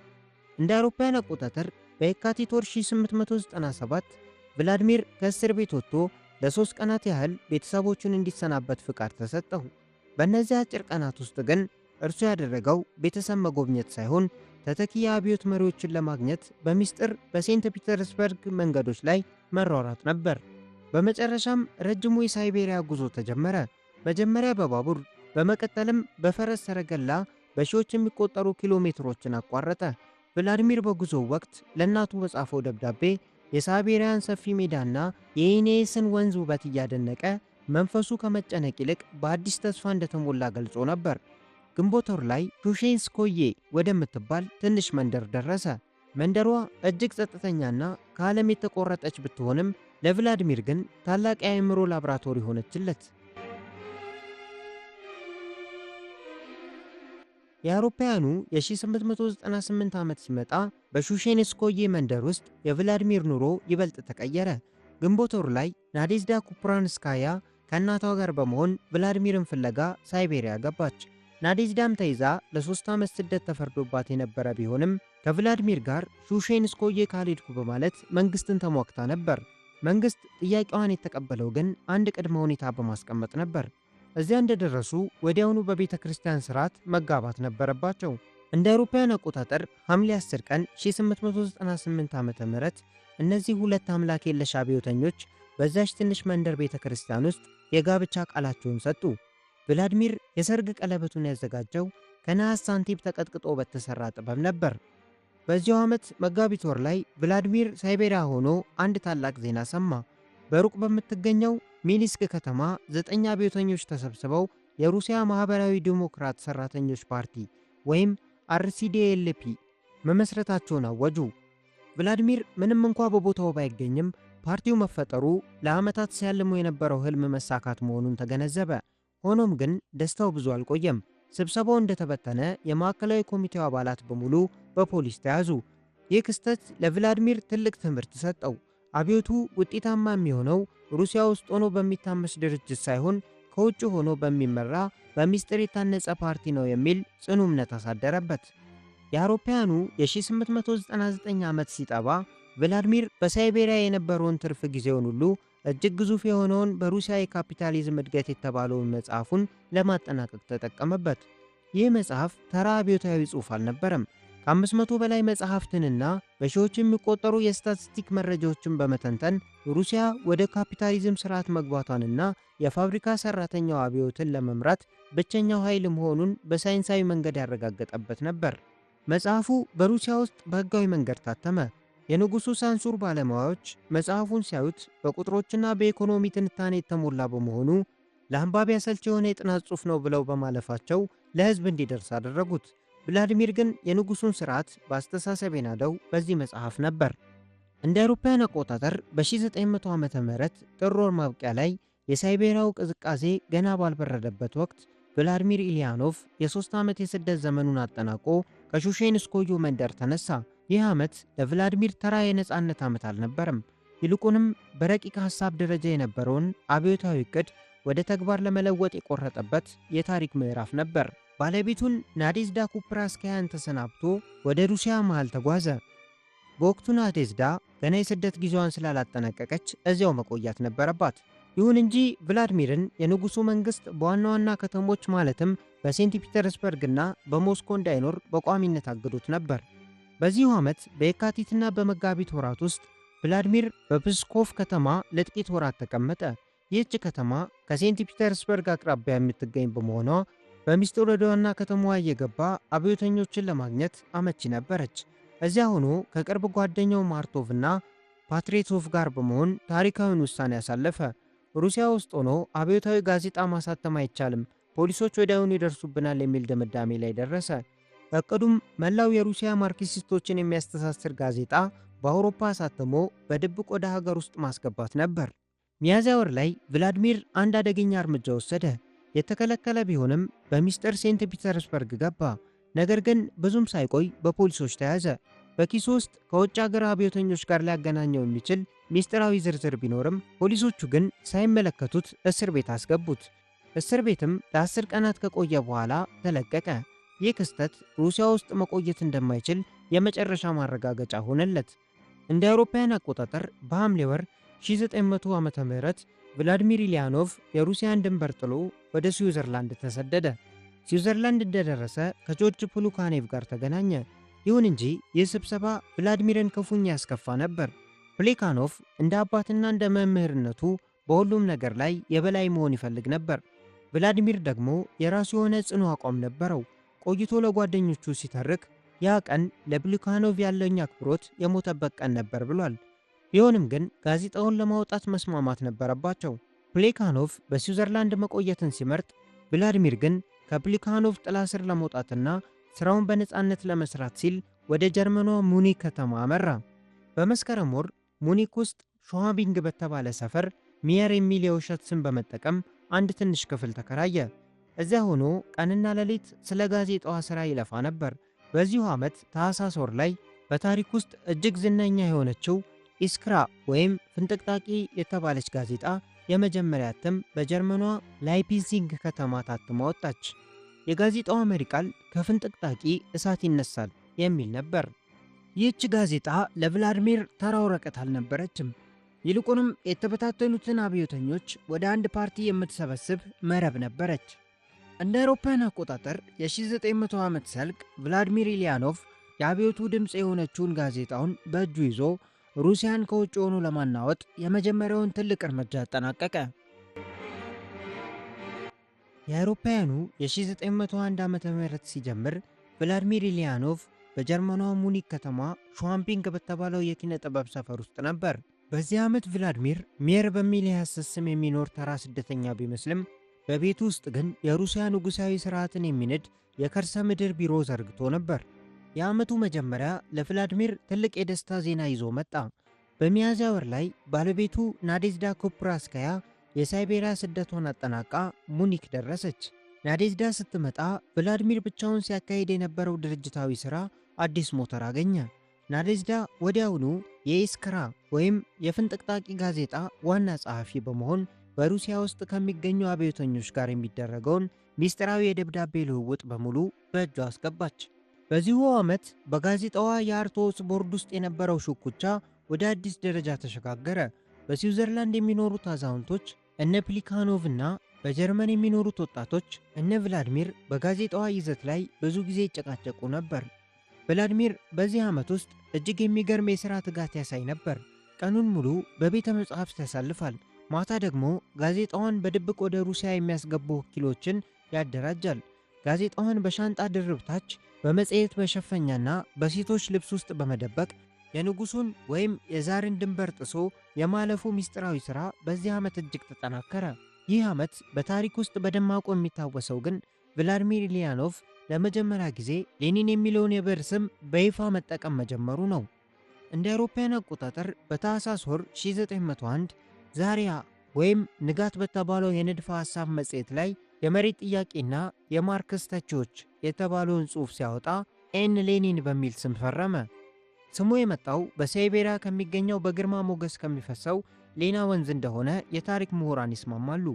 እንደ አውሮፓውያን አቆጣጠር በየካቲት ወር 1897 ቭላድሚር ከእስር ቤት ወጥቶ ለ3 ቀናት ያህል ቤተሰቦቹን እንዲሰናበት ፍቃድ ተሰጠው። በእነዚህ አጭር ቀናት ውስጥ ግን እርሱ ያደረገው ቤተሰብ መጎብኘት ሳይሆን ተተኪ የአብዮት መሪዎችን ለማግኘት በሚስጥር በሴንት ፒተርስበርግ መንገዶች ላይ መሯሯጥ ነበር። በመጨረሻም ረጅሙ የሳይቤሪያ ጉዞ ተጀመረ። መጀመሪያ በባቡር በመቀጠልም በፈረስ ሰረገላ በሺዎች የሚቆጠሩ ኪሎ ሜትሮችን አቋረጠ። ቭላድሚር በጉዞው ወቅት ለእናቱ በጻፈው ደብዳቤ የሳይቤሪያን ሰፊ ሜዳና የኢኔስን ወንዝ ውበት እያደነቀ መንፈሱ ከመጨነቅ ይልቅ በአዲስ ተስፋ እንደተሞላ ገልጾ ነበር። ግንቦት ወር ላይ ሹሼንስኮዬ ወደምትባል ትንሽ መንደር ደረሰ። መንደሯ እጅግ ጸጥተኛና ከዓለም የተቆረጠች ብትሆንም ለቭላድሚር ግን ታላቅ የአእምሮ ላብራቶሪ ሆነችለት። የአውሮፓውያኑ የ1898 ዓመት ሲመጣ በሹሼንስኮዬ መንደር ውስጥ የቭላድሚር ኑሮ ይበልጥ ተቀየረ። ግንቦት ወር ላይ ናዴዝዳ ኩፕራንስካያ ከእናቷ ጋር በመሆን ቭላድሚርን ፍለጋ ሳይቤሪያ ገባች። ናዴዝዳም ተይዛ ለ3 ዓመት ስደት ተፈርዶባት የነበረ ቢሆንም ከቭላድሚር ጋር ሹሼንስኮዬ ካልሄድኩ በማለት መንግስትን ተሟግታ ነበር። መንግስት ጥያቄዋን የተቀበለው ግን አንድ ቅድመ ሁኔታ በማስቀመጥ ነበር። እዚያ እንደደረሱ ወዲያውኑ በቤተ ክርስቲያን ስርዓት መጋባት ነበረባቸው። እንደ አውሮፓውያን አቆጣጠር ሐምሌ 10 ቀን 1898 ዓ.ም እነዚህ ሁለት አምላክ የለሽ አብዮተኞች በዛች ትንሽ መንደር ቤተ ክርስቲያን ውስጥ የጋብቻ ቃላቸውን ሰጡ። ቭላድሚር የሰርግ ቀለበቱን ያዘጋጀው ከነሐስ ሳንቲም ተቀጥቅጦ በተሰራ ጥበብ ነበር። በዚያው ዓመት መጋቢት ወር ላይ ቭላድሚር ሳይቤሪያ ሆኖ አንድ ታላቅ ዜና ሰማ። በሩቅ በምትገኘው ሚንስክ ከተማ 9 አብዮተኞች ተሰብስበው የሩሲያ ማህበራዊ ዲሞክራት ሰራተኞች ፓርቲ ወይም RCDLP መመስረታቸውን አወጁ። ቭላድሚር ምንም እንኳ በቦታው ባይገኝም ፓርቲው መፈጠሩ ለዓመታት ሲያልሙ የነበረው ህልም መሳካት መሆኑን ተገነዘበ። ሆኖም ግን ደስታው ብዙ አልቆየም። ስብሰባው እንደተበተነ የማዕከላዊ ኮሚቴው አባላት በሙሉ በፖሊስ ተያዙ። ይህ ክስተት ለቭላድሚር ትልቅ ትምህርት ሰጠው። አብዮቱ ውጤታማ የሚሆነው ሩሲያ ውስጥ ሆኖ በሚታመስ ድርጅት ሳይሆን ከውጭ ሆኖ በሚመራ በሚስጥር የታነጸ ፓርቲ ነው የሚል ጽኑ እምነት አሳደረበት። የአውሮፓውያኑ የ1899 ዓመት ሲጠባ ቭላድሚር በሳይቤሪያ የነበረውን ትርፍ ጊዜውን ሁሉ እጅግ ግዙፍ የሆነውን በሩሲያ የካፒታሊዝም እድገት የተባለውን መጽሐፉን ለማጠናቀቅ ተጠቀመበት። ይህ መጽሐፍ ተራ አብዮታዊ ጽሑፍ አልነበረም። ከ500 በላይ መጽሐፍትንና በሺዎች የሚቆጠሩ የስታቲስቲክ መረጃዎችን በመተንተን ሩሲያ ወደ ካፒታሊዝም ስርዓት መግባቷንና የፋብሪካ ሰራተኛው አብዮትን ለመምራት ብቸኛው ኃይል መሆኑን በሳይንሳዊ መንገድ ያረጋገጠበት ነበር። መጽሐፉ በሩሲያ ውስጥ በሕጋዊ መንገድ ታተመ። የንጉሱ ሳንሱር ባለሙያዎች መጽሐፉን ሲያዩት በቁጥሮችና በኢኮኖሚ ትንታኔ የተሞላ በመሆኑ ለአንባቢ አሰልቺ የሆነ የጥናት ጽሑፍ ነው ብለው በማለፋቸው ለሕዝብ እንዲደርስ አደረጉት። ቭላድሚር ግን የንጉሱን ስርዓት በአስተሳሰብ የናደው በዚህ መጽሐፍ ነበር። እንደ አውሮፓውያን አቆጣጠር በ1900 ዓመተ ምህረት ጥር ወር ማብቂያ ላይ የሳይቤሪያው ቅዝቃዜ ገና ባልበረደበት ወቅት ቭላድሚር ኢሊያኖቭ የ3 ዓመት የስደት ዘመኑን አጠናቆ ከሹሼንስኮዮ መንደር ተነሳ። ይህ ዓመት ለቭላድሚር ተራ የነፃነት ዓመት አልነበረም። ይልቁንም በረቂቅ ሐሳብ ደረጃ የነበረውን አብዮታዊ ዕቅድ ወደ ተግባር ለመለወጥ የቆረጠበት የታሪክ ምዕራፍ ነበር። ባለቤቱን ናዴዝዳ ኩፕራስካያን ተሰናብቶ ወደ ሩሲያ መሃል ተጓዘ። በወቅቱ ናዴዝዳ ገና የስደት ጊዜዋን ስላላጠናቀቀች እዚያው መቆያት ነበረባት። ይሁን እንጂ ቭላድሚርን የንጉሱ መንግስት በዋና ዋና ከተሞች ማለትም በሴንት ፒተርስበርግና በሞስኮ እንዳይኖር በቋሚነት አግዶት ነበር። በዚሁ ዓመት በየካቲትና በመጋቢት ወራት ውስጥ ቭላድሚር በፕስኮቭ ከተማ ለጥቂት ወራት ተቀመጠ። ይህች ከተማ ከሴንት ፒተርስበርግ አቅራቢያ የምትገኝ በመሆኗ በሚስጥር ወደ ዋና ከተማዋ እየገባ አብዮተኞችን ለማግኘት አመቺ ነበረች። እዚያ ሆኖ ከቅርብ ጓደኛው ማርቶቭና ፓትሬቶቭ ጋር በመሆን ታሪካዊውን ውሳኔ ያሳለፈ። ሩሲያ ውስጥ ሆኖ አብዮታዊ ጋዜጣ ማሳተም አይቻልም፣ ፖሊሶች ወዲያውኑ ይደርሱብናል የሚል ድምዳሜ ላይ ደረሰ። እቅዱም መላው የሩሲያ ማርክሲስቶችን የሚያስተሳስር ጋዜጣ በአውሮፓ አሳትሞ በድብቅ ወደ ሀገር ውስጥ ማስገባት ነበር። ሚያዝያ ወር ላይ ቭላድሚር አንድ አደገኛ እርምጃ ወሰደ። የተከለከለ ቢሆንም በሚስጥር ሴንት ፒተርስበርግ ገባ። ነገር ግን ብዙም ሳይቆይ በፖሊሶች ተያዘ። በኪሱ ውስጥ ከውጭ አገር አብዮተኞች ጋር ሊያገናኘው የሚችል ሚስጥራዊ ዝርዝር ቢኖርም ፖሊሶቹ ግን ሳይመለከቱት እስር ቤት አስገቡት። እስር ቤትም ለ10 ቀናት ከቆየ በኋላ ተለቀቀ። ይህ ክስተት ሩሲያ ውስጥ መቆየት እንደማይችል የመጨረሻ ማረጋገጫ ሆነለት። እንደ አውሮፓውያን አቆጣጠር በሐምሌ ወር 1900 ዓመተ ምህረት ቭላድሚር ኢሊያኖቭ የሩሲያን ድንበር ጥሎ ወደ ስዊዘርላንድ ተሰደደ። ስዊዘርላንድ እንደደረሰ ከጆርጅ ፕሉካኔቭ ጋር ተገናኘ። ይሁን እንጂ ይህ ስብሰባ ቭላድሚርን ክፉኛ ያስከፋ ነበር። ፕሌካኖቭ እንደ አባትና እንደ መምህርነቱ በሁሉም ነገር ላይ የበላይ መሆን ይፈልግ ነበር። ቭላድሚር ደግሞ የራሱ የሆነ ጽኑ አቋም ነበረው። ቆይቶ ለጓደኞቹ ሲተርክ ያ ቀን ለፕሉካኖቭ ያለኝ አክብሮት የሞተበት ቀን ነበር ብሏል። ቢሆንም ግን ጋዜጣውን ለማውጣት መስማማት ነበረባቸው። ፕሌካኖቭ በስዊዘርላንድ መቆየትን ሲመርጥ፣ ቭላድሚር ግን ከፕሌካኖቭ ጥላ ስር ለመውጣትና ስራውን በነፃነት ለመስራት ሲል ወደ ጀርመኗ ሙኒክ ከተማ አመራ። በመስከረም ወር ሙኒክ ውስጥ ሾሃቢንግ በተባለ ሰፈር ሚየር የሚል የውሸት ስም በመጠቀም አንድ ትንሽ ክፍል ተከራየ። እዚያ ሆኖ ቀንና ሌሊት ስለ ጋዜጣዋ ስራ ይለፋ ነበር። በዚሁ ዓመት ታህሳስ ወር ላይ በታሪክ ውስጥ እጅግ ዝነኛ የሆነችው ኢስክራ ወይም ፍንጥቅጣቂ የተባለች ጋዜጣ የመጀመሪያ እትም በጀርመኗ ላይፕዚግ ከተማ ታትማ ወጣች። የጋዜጣዋ መሪ ቃል ከፍንጥቅጣቂ እሳት ይነሳል የሚል ነበር። ይህች ጋዜጣ ለቭላድሚር ተራ ወረቀት አልነበረችም። ይልቁንም የተበታተኑትን አብዮተኞች ወደ አንድ ፓርቲ የምትሰበስብ መረብ ነበረች። እንደ አውሮፓውያን አቆጣጠር የ1900 ዓመት ሲያልቅ ቭላድሚር ኢሊያኖቭ የአብዮቱ ድምፅ የሆነችውን ጋዜጣውን በእጁ ይዞ ሩሲያን ከውጭ ሆኖ ለማናወጥ የመጀመሪያውን ትልቅ እርምጃ አጠናቀቀ። የአውሮፓውያኑ የ1901 ዓመተ ምህረት ሲጀምር ቭላድሚር ኢሊያኖቭ በጀርመኗ ሙኒክ ከተማ ሸዋምፒንግ በተባለው የኪነ ጥበብ ሰፈር ውስጥ ነበር። በዚህ ዓመት ቭላድሚር ሜየር በሚል የሐሰት ስም የሚኖር ተራ ስደተኛ ቢመስልም በቤቱ ውስጥ ግን የሩሲያ ንጉሣዊ ሥርዓትን የሚንድ የከርሰ ምድር ቢሮ ዘርግቶ ነበር። የዓመቱ መጀመሪያ ለቭላድሚር ትልቅ የደስታ ዜና ይዞ መጣ። በሚያዝያ ወር ላይ ባለቤቱ ናዴዝዳ ኮፕራስካያ የሳይቤሪያ ስደቷን አጠናቃ ሙኒክ ደረሰች። ናዴዝዳ ስትመጣ ቭላድሚር ብቻውን ሲያካሂድ የነበረው ድርጅታዊ ሥራ አዲስ ሞተር አገኘ። ናዴዝዳ ወዲያውኑ የኢስክራ ወይም የፍንጥቅጣቂ ጋዜጣ ዋና ጸሐፊ በመሆን በሩሲያ ውስጥ ከሚገኙ አብዮተኞች ጋር የሚደረገውን ሚስጥራዊ የደብዳቤ ልውውጥ በሙሉ በእጇ አስገባች። በዚሁ ዓመት በጋዜጣዋ የአርትዖት ቦርድ ውስጥ የነበረው ሽኩቻ ወደ አዲስ ደረጃ ተሸጋገረ። በስዊዘርላንድ የሚኖሩት አዛውንቶች እነ ፕሊካኖቭ እና በጀርመን የሚኖሩት ወጣቶች እነ ቭላድሚር በጋዜጣዋ ይዘት ላይ ብዙ ጊዜ ይጨቃጨቁ ነበር። ቭላድሚር በዚህ ዓመት ውስጥ እጅግ የሚገርም የሥራ ትጋት ያሳይ ነበር። ቀኑን ሙሉ በቤተ መጻሕፍት ያሳልፋል። ማታ ደግሞ ጋዜጣዋን በድብቅ ወደ ሩሲያ የሚያስገቡ ወኪሎችን ያደራጃል። ጋዜጣዋን በሻንጣ ድርብ ታች በመጽሔት መሸፈኛና በሴቶች ልብስ ውስጥ በመደበቅ የንጉሱን ወይም የዛርን ድንበር ጥሶ የማለፉ ምስጢራዊ ሥራ በዚህ ዓመት እጅግ ተጠናከረ። ይህ ዓመት በታሪክ ውስጥ በደማቁ የሚታወሰው ግን ቭላድሚር ኢሊያኖቭ ለመጀመሪያ ጊዜ ሌኒን የሚለውን የብዕር ስም በይፋ መጠቀም መጀመሩ ነው። እንደ አውሮፓውያን አቆጣጠር በታህሳስ ወር 1901 ዛሪያ ወይም ንጋት በተባለው የንድፈ ሐሳብ መጽሔት ላይ የመሬት ጥያቄና የማርክስ ተቺዎች የተባለውን ጽሑፍ ሲያወጣ ኤን ሌኒን በሚል ስም ፈረመ። ስሙ የመጣው በሳይቤሪያ ከሚገኘው በግርማ ሞገስ ከሚፈሰው ሌና ወንዝ እንደሆነ የታሪክ ምሁራን ይስማማሉ።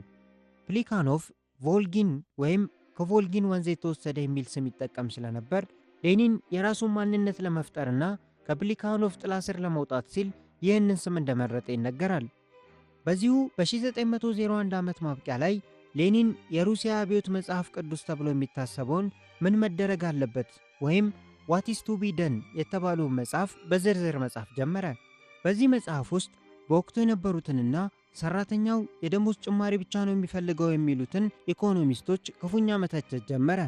ፕሊካኖቭ ቮልጊን ወይም ከቮልጊን ወንዝ የተወሰደ የሚል ስም ይጠቀም ስለነበር ሌኒን የራሱን ማንነት ለመፍጠርና ከፕሊካኖቭ ጥላ ስር ለመውጣት ሲል ይህንን ስም እንደመረጠ ይነገራል። በዚሁ በ1901 ዓመት ማብቂያ ላይ ሌኒን የሩሲያ አብዮት መጽሐፍ ቅዱስ ተብሎ የሚታሰበውን ምን መደረግ አለበት ወይም What is to be done የተባለውን መጽሐፍ በዝርዝር መጻፍ ጀመረ። በዚህ መጽሐፍ ውስጥ በወቅቱ የነበሩትንና ሰራተኛው የደሞዝ ጭማሪ ብቻ ነው የሚፈልገው የሚሉትን ኢኮኖሚስቶች ክፉኛ መተቸት ጀመረ።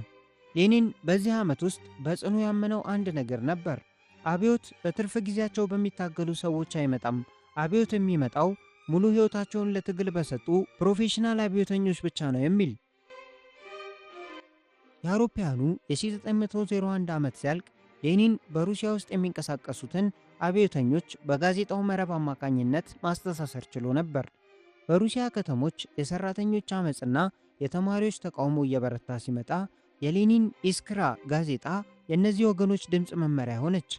ሌኒን በዚህ ዓመት ውስጥ በጽኑ ያመነው አንድ ነገር ነበር። አብዮት በትርፍ ጊዜያቸው በሚታገሉ ሰዎች አይመጣም። አብዮት የሚመጣው ሙሉ ሕይወታቸውን ለትግል በሰጡ ፕሮፌሽናል አብዮተኞች ብቻ ነው የሚል። የአውሮፓውያኑ የ1901 ዓመት ሲያልቅ ሌኒን በሩሲያ ውስጥ የሚንቀሳቀሱትን አብዮተኞች በጋዜጣው መረብ አማካኝነት ማስተሳሰር ችሎ ነበር። በሩሲያ ከተሞች የሰራተኞች አመጽና የተማሪዎች ተቃውሞ እየበረታ ሲመጣ የሌኒን ኢስክራ ጋዜጣ የእነዚህ ወገኖች ድምፅ መመሪያ ሆነች።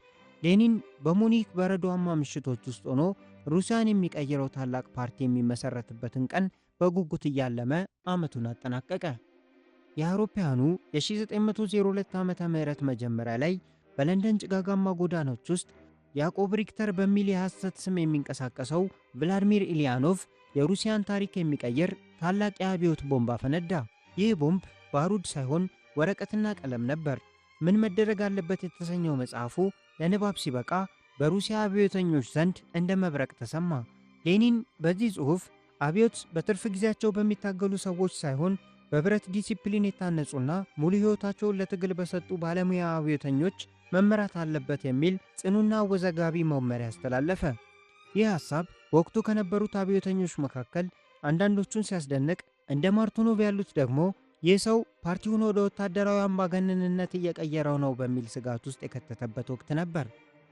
ሌኒን በሙኒክ በረዷማ ምሽቶች ውስጥ ሆኖ ሩሲያን የሚቀይረው ታላቅ ፓርቲ የሚመሰረትበትን ቀን በጉጉት እያለመ ዓመቱን አጠናቀቀ። የአውሮፓውያኑ የ1902 ዓመተ ምህረት መጀመሪያ ላይ በለንደን ጭጋጋማ ጎዳናዎች ውስጥ ያዕቆብ ሪክተር በሚል የሐሰት ስም የሚንቀሳቀሰው ቭላድሚር ኢሊያኖቭ የሩሲያን ታሪክ የሚቀይር ታላቅ የአብዮት ቦምብ አፈነዳ። ይህ ቦምብ ባሩድ ሳይሆን ወረቀትና ቀለም ነበር። ምን መደረግ አለበት የተሰኘው መጽሐፉ ለንባብ ሲበቃ በሩሲያ አብዮተኞች ዘንድ እንደ መብረቅ ተሰማ። ሌኒን በዚህ ጽሑፍ አብዮት በትርፍ ጊዜያቸው በሚታገሉ ሰዎች ሳይሆን በብረት ዲሲፕሊን የታነጹና ሙሉ ሕይወታቸውን ለትግል በሰጡ ባለሙያ አብዮተኞች መመራት አለበት የሚል ጽኑና አወዛጋቢ መመሪያ አስተላለፈ። ይህ ሐሳብ በወቅቱ ከነበሩት አብዮተኞች መካከል አንዳንዶቹን ሲያስደንቅ፣ እንደ ማርቶኖቭ ያሉት ደግሞ ይህ ሰው ፓርቲውን ወደ ወታደራዊ አምባገነንነት እየቀየረው ነው በሚል ስጋት ውስጥ የከተተበት ወቅት ነበር።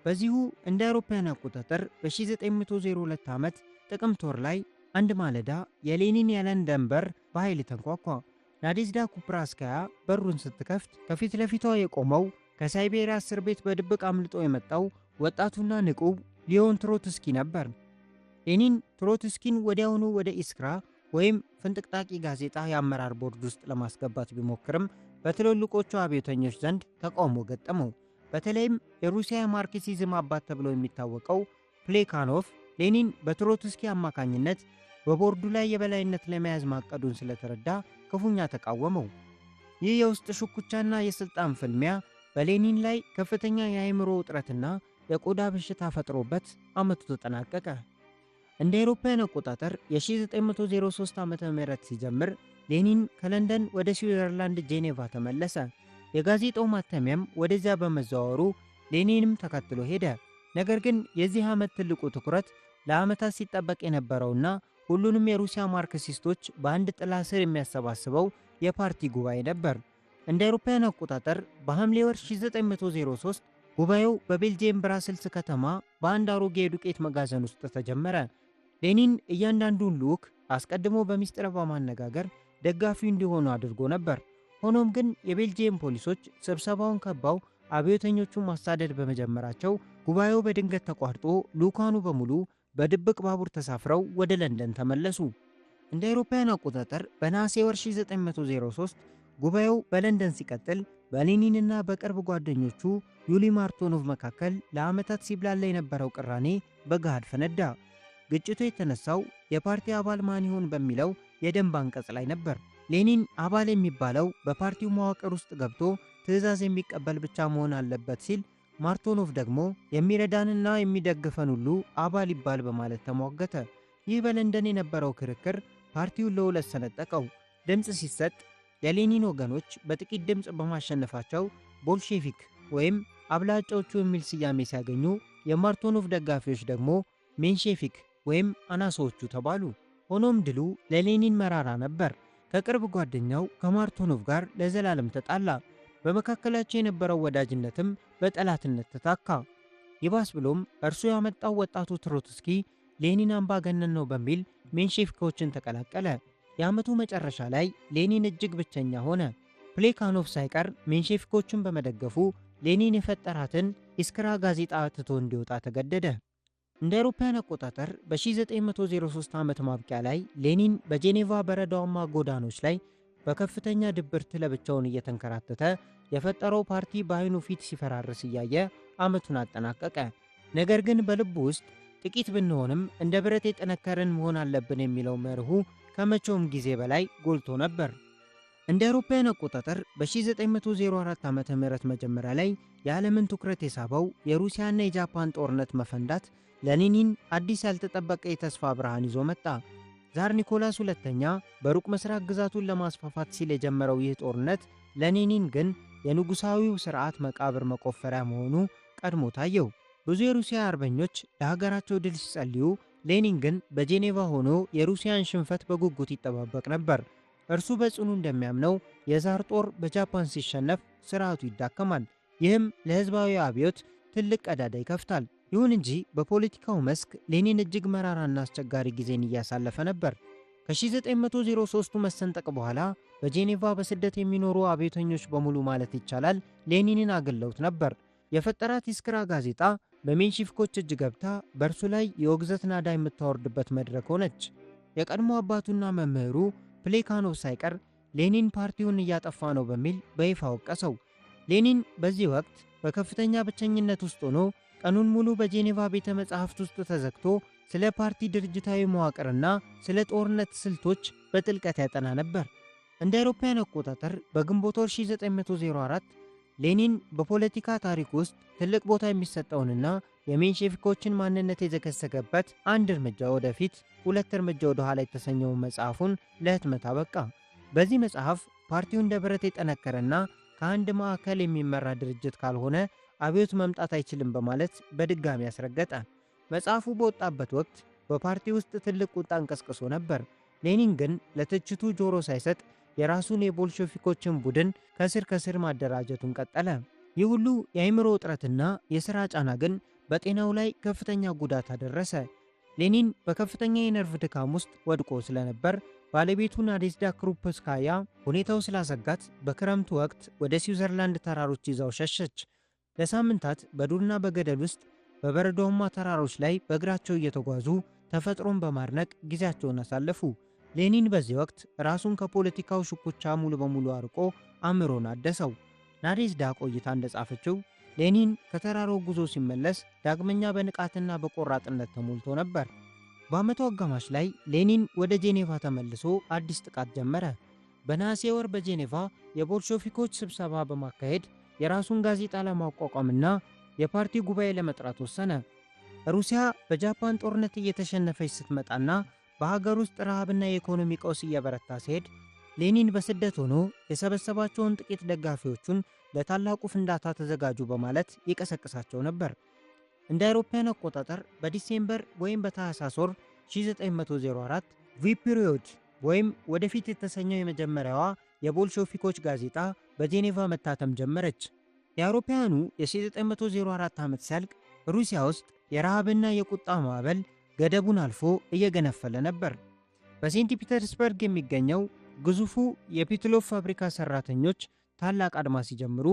በዚሁ እንደ አውሮፓውያን አቆጣጠር በ1902 ዓመት ጥቅምት ወር ላይ አንድ ማለዳ የሌኒን የለንደን በር በኃይል ተንኳኳ። ናዴዝዳ ኩፕራስካያ በሩን ስትከፍት ከፊት ለፊቷ የቆመው ከሳይቤሪያ እስር ቤት በድብቅ አምልጦ የመጣው ወጣቱና ንቁ ሊዮን ትሮትስኪ ነበር። ሌኒን ትሮትስኪን ወዲያውኑ ወደ ኢስክራ ወይም ፍንጥቅጣቂ ጋዜጣ የአመራር ቦርድ ውስጥ ለማስገባት ቢሞክርም በትልልቆቹ አብዮተኞች ዘንድ ተቃውሞ ገጠመው። በተለይም የሩሲያ ማርክሲዝም አባት ተብሎ የሚታወቀው ፕሌካኖቭ ሌኒን በትሮትስኪ አማካኝነት በቦርዱ ላይ የበላይነት ለመያዝ ማቀዱን ስለተረዳ ክፉኛ ተቃወመው። ይህ የውስጥ ሽኩቻና የሥልጣን ፍልሚያ በሌኒን ላይ ከፍተኛ የአእምሮ ውጥረትና የቆዳ በሽታ ፈጥሮበት ዓመቱ ተጠናቀቀ። እንደ አውሮፓውያን አቆጣጠር የ1903 ዓ.ም ሲጀምር ሌኒን ከለንደን ወደ ስዊዘርላንድ ጄኔቫ ተመለሰ። የጋዜጣው ማተሚያም ወደዚያ በመዘዋወሩ ሌኒንም ተከትሎ ሄደ። ነገር ግን የዚህ ዓመት ትልቁ ትኩረት ለዓመታት ሲጠበቅ የነበረውና ሁሉንም የሩሲያ ማርክሲስቶች በአንድ ጥላ ስር የሚያሰባስበው የፓርቲ ጉባኤ ነበር። እንደ አውሮፓውያን አቆጣጠር በሐምሌ ወር 1903 ጉባኤው በቤልጅየም ብራስልስ ከተማ በአንድ አሮጌ የዱቄት መጋዘን ውስጥ ተጀመረ። ሌኒን እያንዳንዱን ልዑክ አስቀድሞ በሚስጥር በማነጋገር ደጋፊ እንዲሆኑ አድርጎ ነበር። ሆኖም ግን የቤልጅየም ፖሊሶች ስብሰባውን ከበው አብዮተኞቹን ማሳደድ በመጀመራቸው ጉባኤው በድንገት ተቋርጦ ልዑካኑ በሙሉ በድብቅ ባቡር ተሳፍረው ወደ ለንደን ተመለሱ። እንደ አውሮፓውያን አቆጣጠር በነሐሴ ወር 1903 ጉባኤው በለንደን ሲቀጥል በሌኒንና በቅርብ ጓደኞቹ ዩሊ ማርቶኖቭ መካከል ለዓመታት ሲብላላ የነበረው ቅራኔ በገሃድ ፈነዳ። ግጭቱ የተነሳው የፓርቲ አባል ማን ይሆን በሚለው የደንብ አንቀጽ ላይ ነበር። ሌኒን አባል የሚባለው በፓርቲው መዋቅር ውስጥ ገብቶ ትዕዛዝ የሚቀበል ብቻ መሆን አለበት ሲል፣ ማርቶኖቭ ደግሞ የሚረዳንና የሚደግፈን ሁሉ አባል ይባል በማለት ተሟገተ። ይህ በለንደን የነበረው ክርክር ፓርቲውን ለሁለት ሰነጠቀው። ድምፅ ሲሰጥ የሌኒን ወገኖች በጥቂት ድምፅ በማሸነፋቸው ቦልሼቪክ ወይም አብላጫዎቹ የሚል ስያሜ ሲያገኙ፣ የማርቶኖቭ ደጋፊዎች ደግሞ ሜንሼቪክ ወይም አናሳዎቹ ተባሉ። ሆኖም ድሉ ለሌኒን መራራ ነበር። ከቅርብ ጓደኛው ከማርቶኖቭ ጋር ለዘላለም ተጣላ። በመካከላቸው የነበረው ወዳጅነትም በጠላትነት ተታካ። ይባስ ብሎም እርሱ ያመጣው ወጣቱ ትሮትስኪ ሌኒን አምባገነን ነው በሚል ሜንሼቪኮችን ተቀላቀለ። የዓመቱ መጨረሻ ላይ ሌኒን እጅግ ብቸኛ ሆነ። ፕሌካኖቭ ሳይቀር ሜንሼቪኮችን በመደገፉ ሌኒን የፈጠራትን ኢስክራ ጋዜጣ ትቶ እንዲወጣ ተገደደ። እንደ አውሮፓውያን አቆጣጠር በ1903 ዓመት ማብቂያ ላይ ሌኒን በጄኔቫ በረዷማ ጎዳኖች ላይ በከፍተኛ ድብርት ለብቻውን እየተንከራተተ የፈጠረው ፓርቲ በዓይኑ ፊት ሲፈራርስ እያየ ዓመቱን አጠናቀቀ። ነገር ግን በልቡ ውስጥ ጥቂት ብንሆንም እንደ ብረት የጠነከርን መሆን አለብን የሚለው መርሁ ከመቼውም ጊዜ በላይ ጎልቶ ነበር። እንደ አውሮፓውያን አቆጣጠር በ1904 ዓ.ም መጀመሪያ ላይ የዓለምን ትኩረት የሳበው የሩሲያና የጃፓን ጦርነት መፈንዳት ለሌኒን አዲስ ያልተጠበቀ የተስፋ ብርሃን ይዞ መጣ። ዛር ኒኮላስ ሁለተኛ በሩቅ ምስራቅ ግዛቱን ለማስፋፋት ሲል የጀመረው ይህ ጦርነት ለሌኒን ግን የንጉሣዊው ሥርዓት መቃብር መቆፈሪያ መሆኑ ቀድሞ ታየው። ብዙ የሩሲያ አርበኞች ለሀገራቸው ድል ሲጸልዩ፣ ሌኒን ግን በጄኔቫ ሆኖ የሩሲያን ሽንፈት በጉጉት ይጠባበቅ ነበር። እርሱ በጽኑ እንደሚያምነው የዛር ጦር በጃፓን ሲሸነፍ ስርዓቱ ይዳከማል። ይህም ለሕዝባዊ አብዮት ትልቅ ቀዳዳ ይከፍታል። ይሁን እንጂ በፖለቲካው መስክ ሌኒን እጅግ መራራና አስቸጋሪ ጊዜን እያሳለፈ ነበር። ከ1903ቱ መሰንጠቅ በኋላ በጄኔቫ በስደት የሚኖሩ አብዮተኞች በሙሉ ማለት ይቻላል ሌኒንን አግለውት ነበር። የፈጠራት ኢስክራ ጋዜጣ በሜንሺፊኮች እጅ ገብታ በእርሱ ላይ የውግዘት ናዳ የምታወርድበት መድረክ ሆነች። የቀድሞ አባቱና መምህሩ ፕሌካኖቭ ሳይቀር ሌኒን ፓርቲውን እያጠፋ ነው በሚል በይፋ ወቀሰው። ሌኒን በዚህ ወቅት በከፍተኛ ብቸኝነት ውስጥ ሆኖ ቀኑን ሙሉ በጄኔቫ ቤተ መጻሕፍት ውስጥ ተዘግቶ ስለ ፓርቲ ድርጅታዊ መዋቅርና ስለ ጦርነት ስልቶች በጥልቀት ያጠና ነበር። እንደ አውሮፓውያን አቆጣጠር በግንቦት ወር 1904 ሌኒን በፖለቲካ ታሪክ ውስጥ ትልቅ ቦታ የሚሰጠውንና የሜንሼቪኮችን ማንነት የዘከሰከበት አንድ እርምጃ ወደፊት ሁለት እርምጃ ወደ ኋላ የተሰኘውን መጽሐፉን ለህትመት አበቃ። በዚህ መጽሐፍ ፓርቲው እንደ ብረት የጠነከረና ከአንድ ማዕከል የሚመራ ድርጅት ካልሆነ አብዮት መምጣት አይችልም በማለት በድጋሚ አስረገጠ። መጽሐፉ በወጣበት ወቅት በፓርቲ ውስጥ ትልቅ ቁጣን ቀስቅሶ ነበር። ሌኒን ግን ለትችቱ ጆሮ ሳይሰጥ የራሱን የቦልሼቪኮችን ቡድን ከስር ከስር ማደራጀቱን ቀጠለ። ይህ ሁሉ የአእምሮ ውጥረትና የሥራ ጫና ግን በጤናው ላይ ከፍተኛ ጉዳት አደረሰ። ሌኒን በከፍተኛ የነርቭ ድካም ውስጥ ወድቆ ስለነበር ባለቤቱ ናዴዝዳ ክሩፕስካያ ሁኔታው ስላሰጋት በክረምቱ ወቅት ወደ ስዊዘርላንድ ተራሮች ይዛው ሸሸች። ለሳምንታት በዱርና በገደል ውስጥ በበረዶማ ተራሮች ላይ በእግራቸው እየተጓዙ ተፈጥሮን በማድነቅ ጊዜያቸውን አሳለፉ። ሌኒን በዚህ ወቅት ራሱን ከፖለቲካው ሽኩቻ ሙሉ በሙሉ አርቆ አእምሮን አደሰው። ናዴዝዳ ቆይታ እንደጻፈችው ሌኒን ከተራራው ጉዞ ሲመለስ ዳግመኛ በንቃትና በቆራጥነት ተሞልቶ ነበር። በዓመቱ አጋማሽ ላይ ሌኒን ወደ ጄኔቫ ተመልሶ አዲስ ጥቃት ጀመረ። በነሐሴ ወር በጄኔቫ የቦልሼቪኮች ስብሰባ በማካሄድ የራሱን ጋዜጣ ለማቋቋምና የፓርቲ ጉባኤ ለመጥራት ወሰነ። ሩሲያ በጃፓን ጦርነት እየተሸነፈች ስትመጣና በሀገር ውስጥ ረሃብና የኢኮኖሚ ቀውስ እየበረታ ሲሄድ ሌኒን በስደት ሆኖ የሰበሰባቸውን ጥቂት ደጋፊዎቹን ለታላቁ ፍንዳታ ተዘጋጁ በማለት ይቀሰቅሳቸው ነበር። እንደ አውሮፓውያን አቆጣጠር በ December ወይም በታህሳስ ወር 1904 ቪፕሪዮድ ወይም ወደፊት የተሰኘው የመጀመሪያዋ የቦልሼቪኮች ጋዜጣ በጄኔቫ መታተም ጀመረች። የአውሮፓውያኑ የ1904 ዓመት ሲያልቅ ሩሲያ ውስጥ የረሃብና የቁጣ ማዕበል ገደቡን አልፎ እየገነፈለ ነበር። በሴንት ፒተርስበርግ የሚገኘው ግዙፉ የፒትሎቭ ፋብሪካ ሰራተኞች ታላቅ አድማ ሲጀምሩ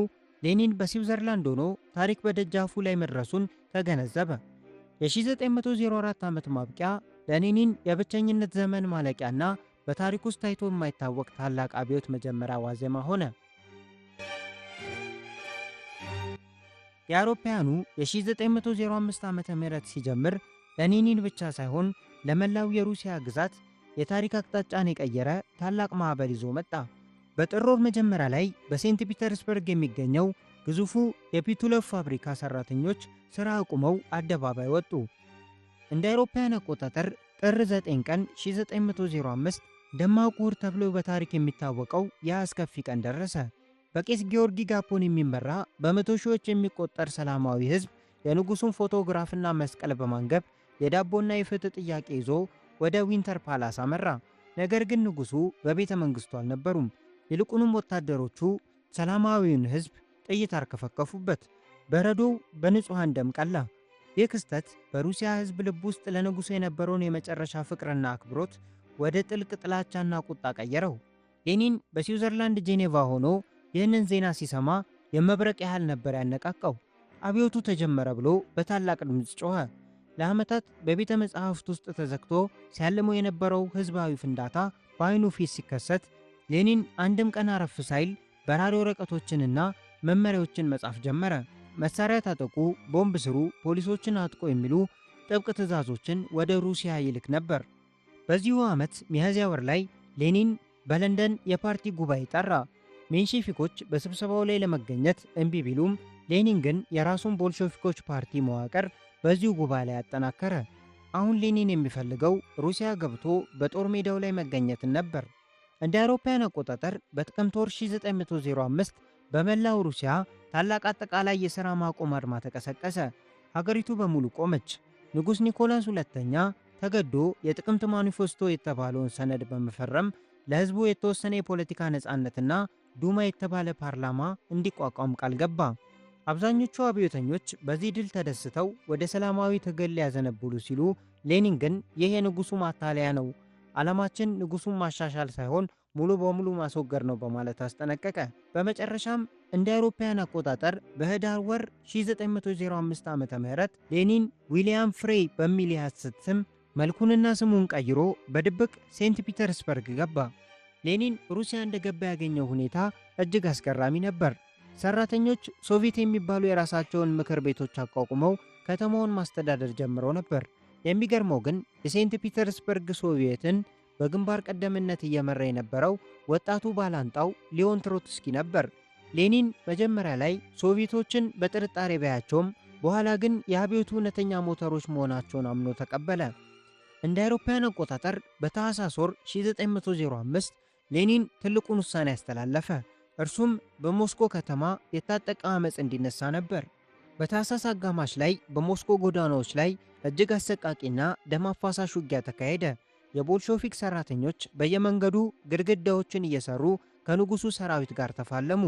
ሌኒን በስዊዘርላንድ ሆኖ ታሪክ በደጃፉ ላይ መድረሱን ተገነዘበ። የ1904 ዓመት ማብቂያ ለሌኒን የብቸኝነት ዘመን ማለቂያና በታሪክ ውስጥ ታይቶ የማይታወቅ ታላቅ አብዮት መጀመሪያ ዋዜማ ሆነ። የአውሮፓውያኑ የ1905 ዓመተ ምህረት ሲጀምር ለሌኒን ብቻ ሳይሆን ለመላው የሩሲያ ግዛት የታሪክ አቅጣጫን የቀየረ ታላቅ ማዕበል ይዞ መጣ። በጥር ወር መጀመሪያ ላይ በሴንት ፒተርስበርግ የሚገኘው ግዙፉ የፒቱሎቭ ፋብሪካ ሰራተኞች ሥራ አቁመው አደባባይ ወጡ። እንደ አውሮፓውያን አቆጣጠር ጥር 9 ቀን 1905 ደማቁ እሁድ ተብሎ በታሪክ የሚታወቀው ያ አስከፊ ቀን ደረሰ። በቄስ ጊዮርጊ ጋፖን የሚመራ በመቶ ሺዎች የሚቆጠር ሰላማዊ ሕዝብ የንጉሱን ፎቶግራፍና መስቀል በማንገብ የዳቦና የፍትህ ጥያቄ ይዞ ወደ ዊንተር ፓላስ አመራ። ነገር ግን ንጉሱ በቤተ መንግስቱ አልነበሩም። ይልቁንም ወታደሮቹ ሰላማዊውን ሕዝብ ጥይት አርከፈከፉበት። በረዶው በንጹሐን ደም ቀላ። ይህ ክስተት በሩሲያ ሕዝብ ልብ ውስጥ ለንጉሱ የነበረውን የመጨረሻ ፍቅርና አክብሮት ወደ ጥልቅ ጥላቻና ቁጣ ቀየረው። ሌኒን በስዊዘርላንድ ጄኔቫ ሆኖ ይህንን ዜና ሲሰማ የመብረቅ ያህል ነበር ያነቃቃው። አብዮቱ ተጀመረ ብሎ በታላቅ ድምፅ ጮኸ። ለዓመታት በቤተ መጻሕፍት ውስጥ ተዘግቶ ሲያልመው የነበረው ሕዝባዊ ፍንዳታ በአይኑ ፊት ሲከሰት ሌኒን አንድም ቀን አረፍ ሳይል በራሪ ወረቀቶችንና መመሪያዎችን መጻፍ ጀመረ። መሳሪያ ታጠቁ፣ ቦምብ ስሩ፣ ፖሊሶችን አጥቁ የሚሉ ጥብቅ ትዕዛዞችን ወደ ሩሲያ ይልክ ነበር። በዚሁ ዓመት ሚያዝያ ወር ላይ ሌኒን በለንደን የፓርቲ ጉባኤ ጠራ። ሜንሼቪኮች በስብሰባው ላይ ለመገኘት እምቢ ቢሉም ሌኒን ግን የራሱን ቦልሼቪኮች ፓርቲ መዋቅር በዚሁ ጉባኤ ላይ አጠናከረ። አሁን ሌኒን የሚፈልገው ሩሲያ ገብቶ በጦር ሜዳው ላይ መገኘትን ነበር። እንደ አውሮፓውያን አቆጣጠር በጥቅምት ወር 1905 በመላው ሩሲያ ታላቅ አጠቃላይ የሥራ ማቆም አድማ ተቀሰቀሰ። ሀገሪቱ በሙሉ ቆመች። ንጉሥ ኒኮላስ ሁለተኛ ተገዶ የጥቅምት ማኒፌስቶ የተባለውን ሰነድ በመፈረም ለሕዝቡ የተወሰነ የፖለቲካ ነፃነትና ዱማ የተባለ ፓርላማ እንዲቋቋም ቃል ገባ። አብዛኞቹ አብዮተኞች በዚህ ድል ተደስተው ወደ ሰላማዊ ትግል ሊያዘነብሉ ሲሉ፣ ሌኒን ግን ይህ የንጉሱ ማታለያ ነው፣ ዓላማችን ንጉሱን ማሻሻል ሳይሆን ሙሉ በሙሉ ማስወገድ ነው በማለት አስጠነቀቀ። በመጨረሻም እንደ አውሮፓውያን አቆጣጠር በህዳር ወር 1905 ዓ.ም ሌኒን ዊሊያም ፍሬይ በሚል የሐሰት ስም መልኩንና ስሙን ቀይሮ በድብቅ ሴንት ፒተርስበርግ ገባ። ሌኒን ሩሲያ እንደገባ ያገኘው ሁኔታ እጅግ አስገራሚ ነበር። ሰራተኞች ሶቪየት የሚባሉ የራሳቸውን ምክር ቤቶች አቋቁመው ከተማውን ማስተዳደር ጀምረው ነበር። የሚገርመው ግን የሴንት ፒተርስበርግ ሶቪየትን በግንባር ቀደምነት እየመራ የነበረው ወጣቱ ባላንጣው ሊዮን ትሮትስኪ ነበር። ሌኒን መጀመሪያ ላይ ሶቪየቶችን በጥርጣሬ ቢያያቸውም በኋላ ግን የአብዮቱ እውነተኛ ሞተሮች መሆናቸውን አምኖ ተቀበለ። እንደ አውሮፓውያን አቆጣጠር በታህሳስ ወር 1905 ሌኒን ትልቁን ውሳኔ ያስተላለፈ። እርሱም በሞስኮ ከተማ የታጠቀ አመፅ እንዲነሳ ነበር። በታህሳስ አጋማሽ ላይ በሞስኮ ጎዳናዎች ላይ እጅግ አሰቃቂና ደም አፋሳሽ ውጊያ ተካሄደ። የቦልሾቪክ ሰራተኞች በየመንገዱ ግድግዳዎችን እየሰሩ ከንጉሱ ሰራዊት ጋር ተፋለሙ።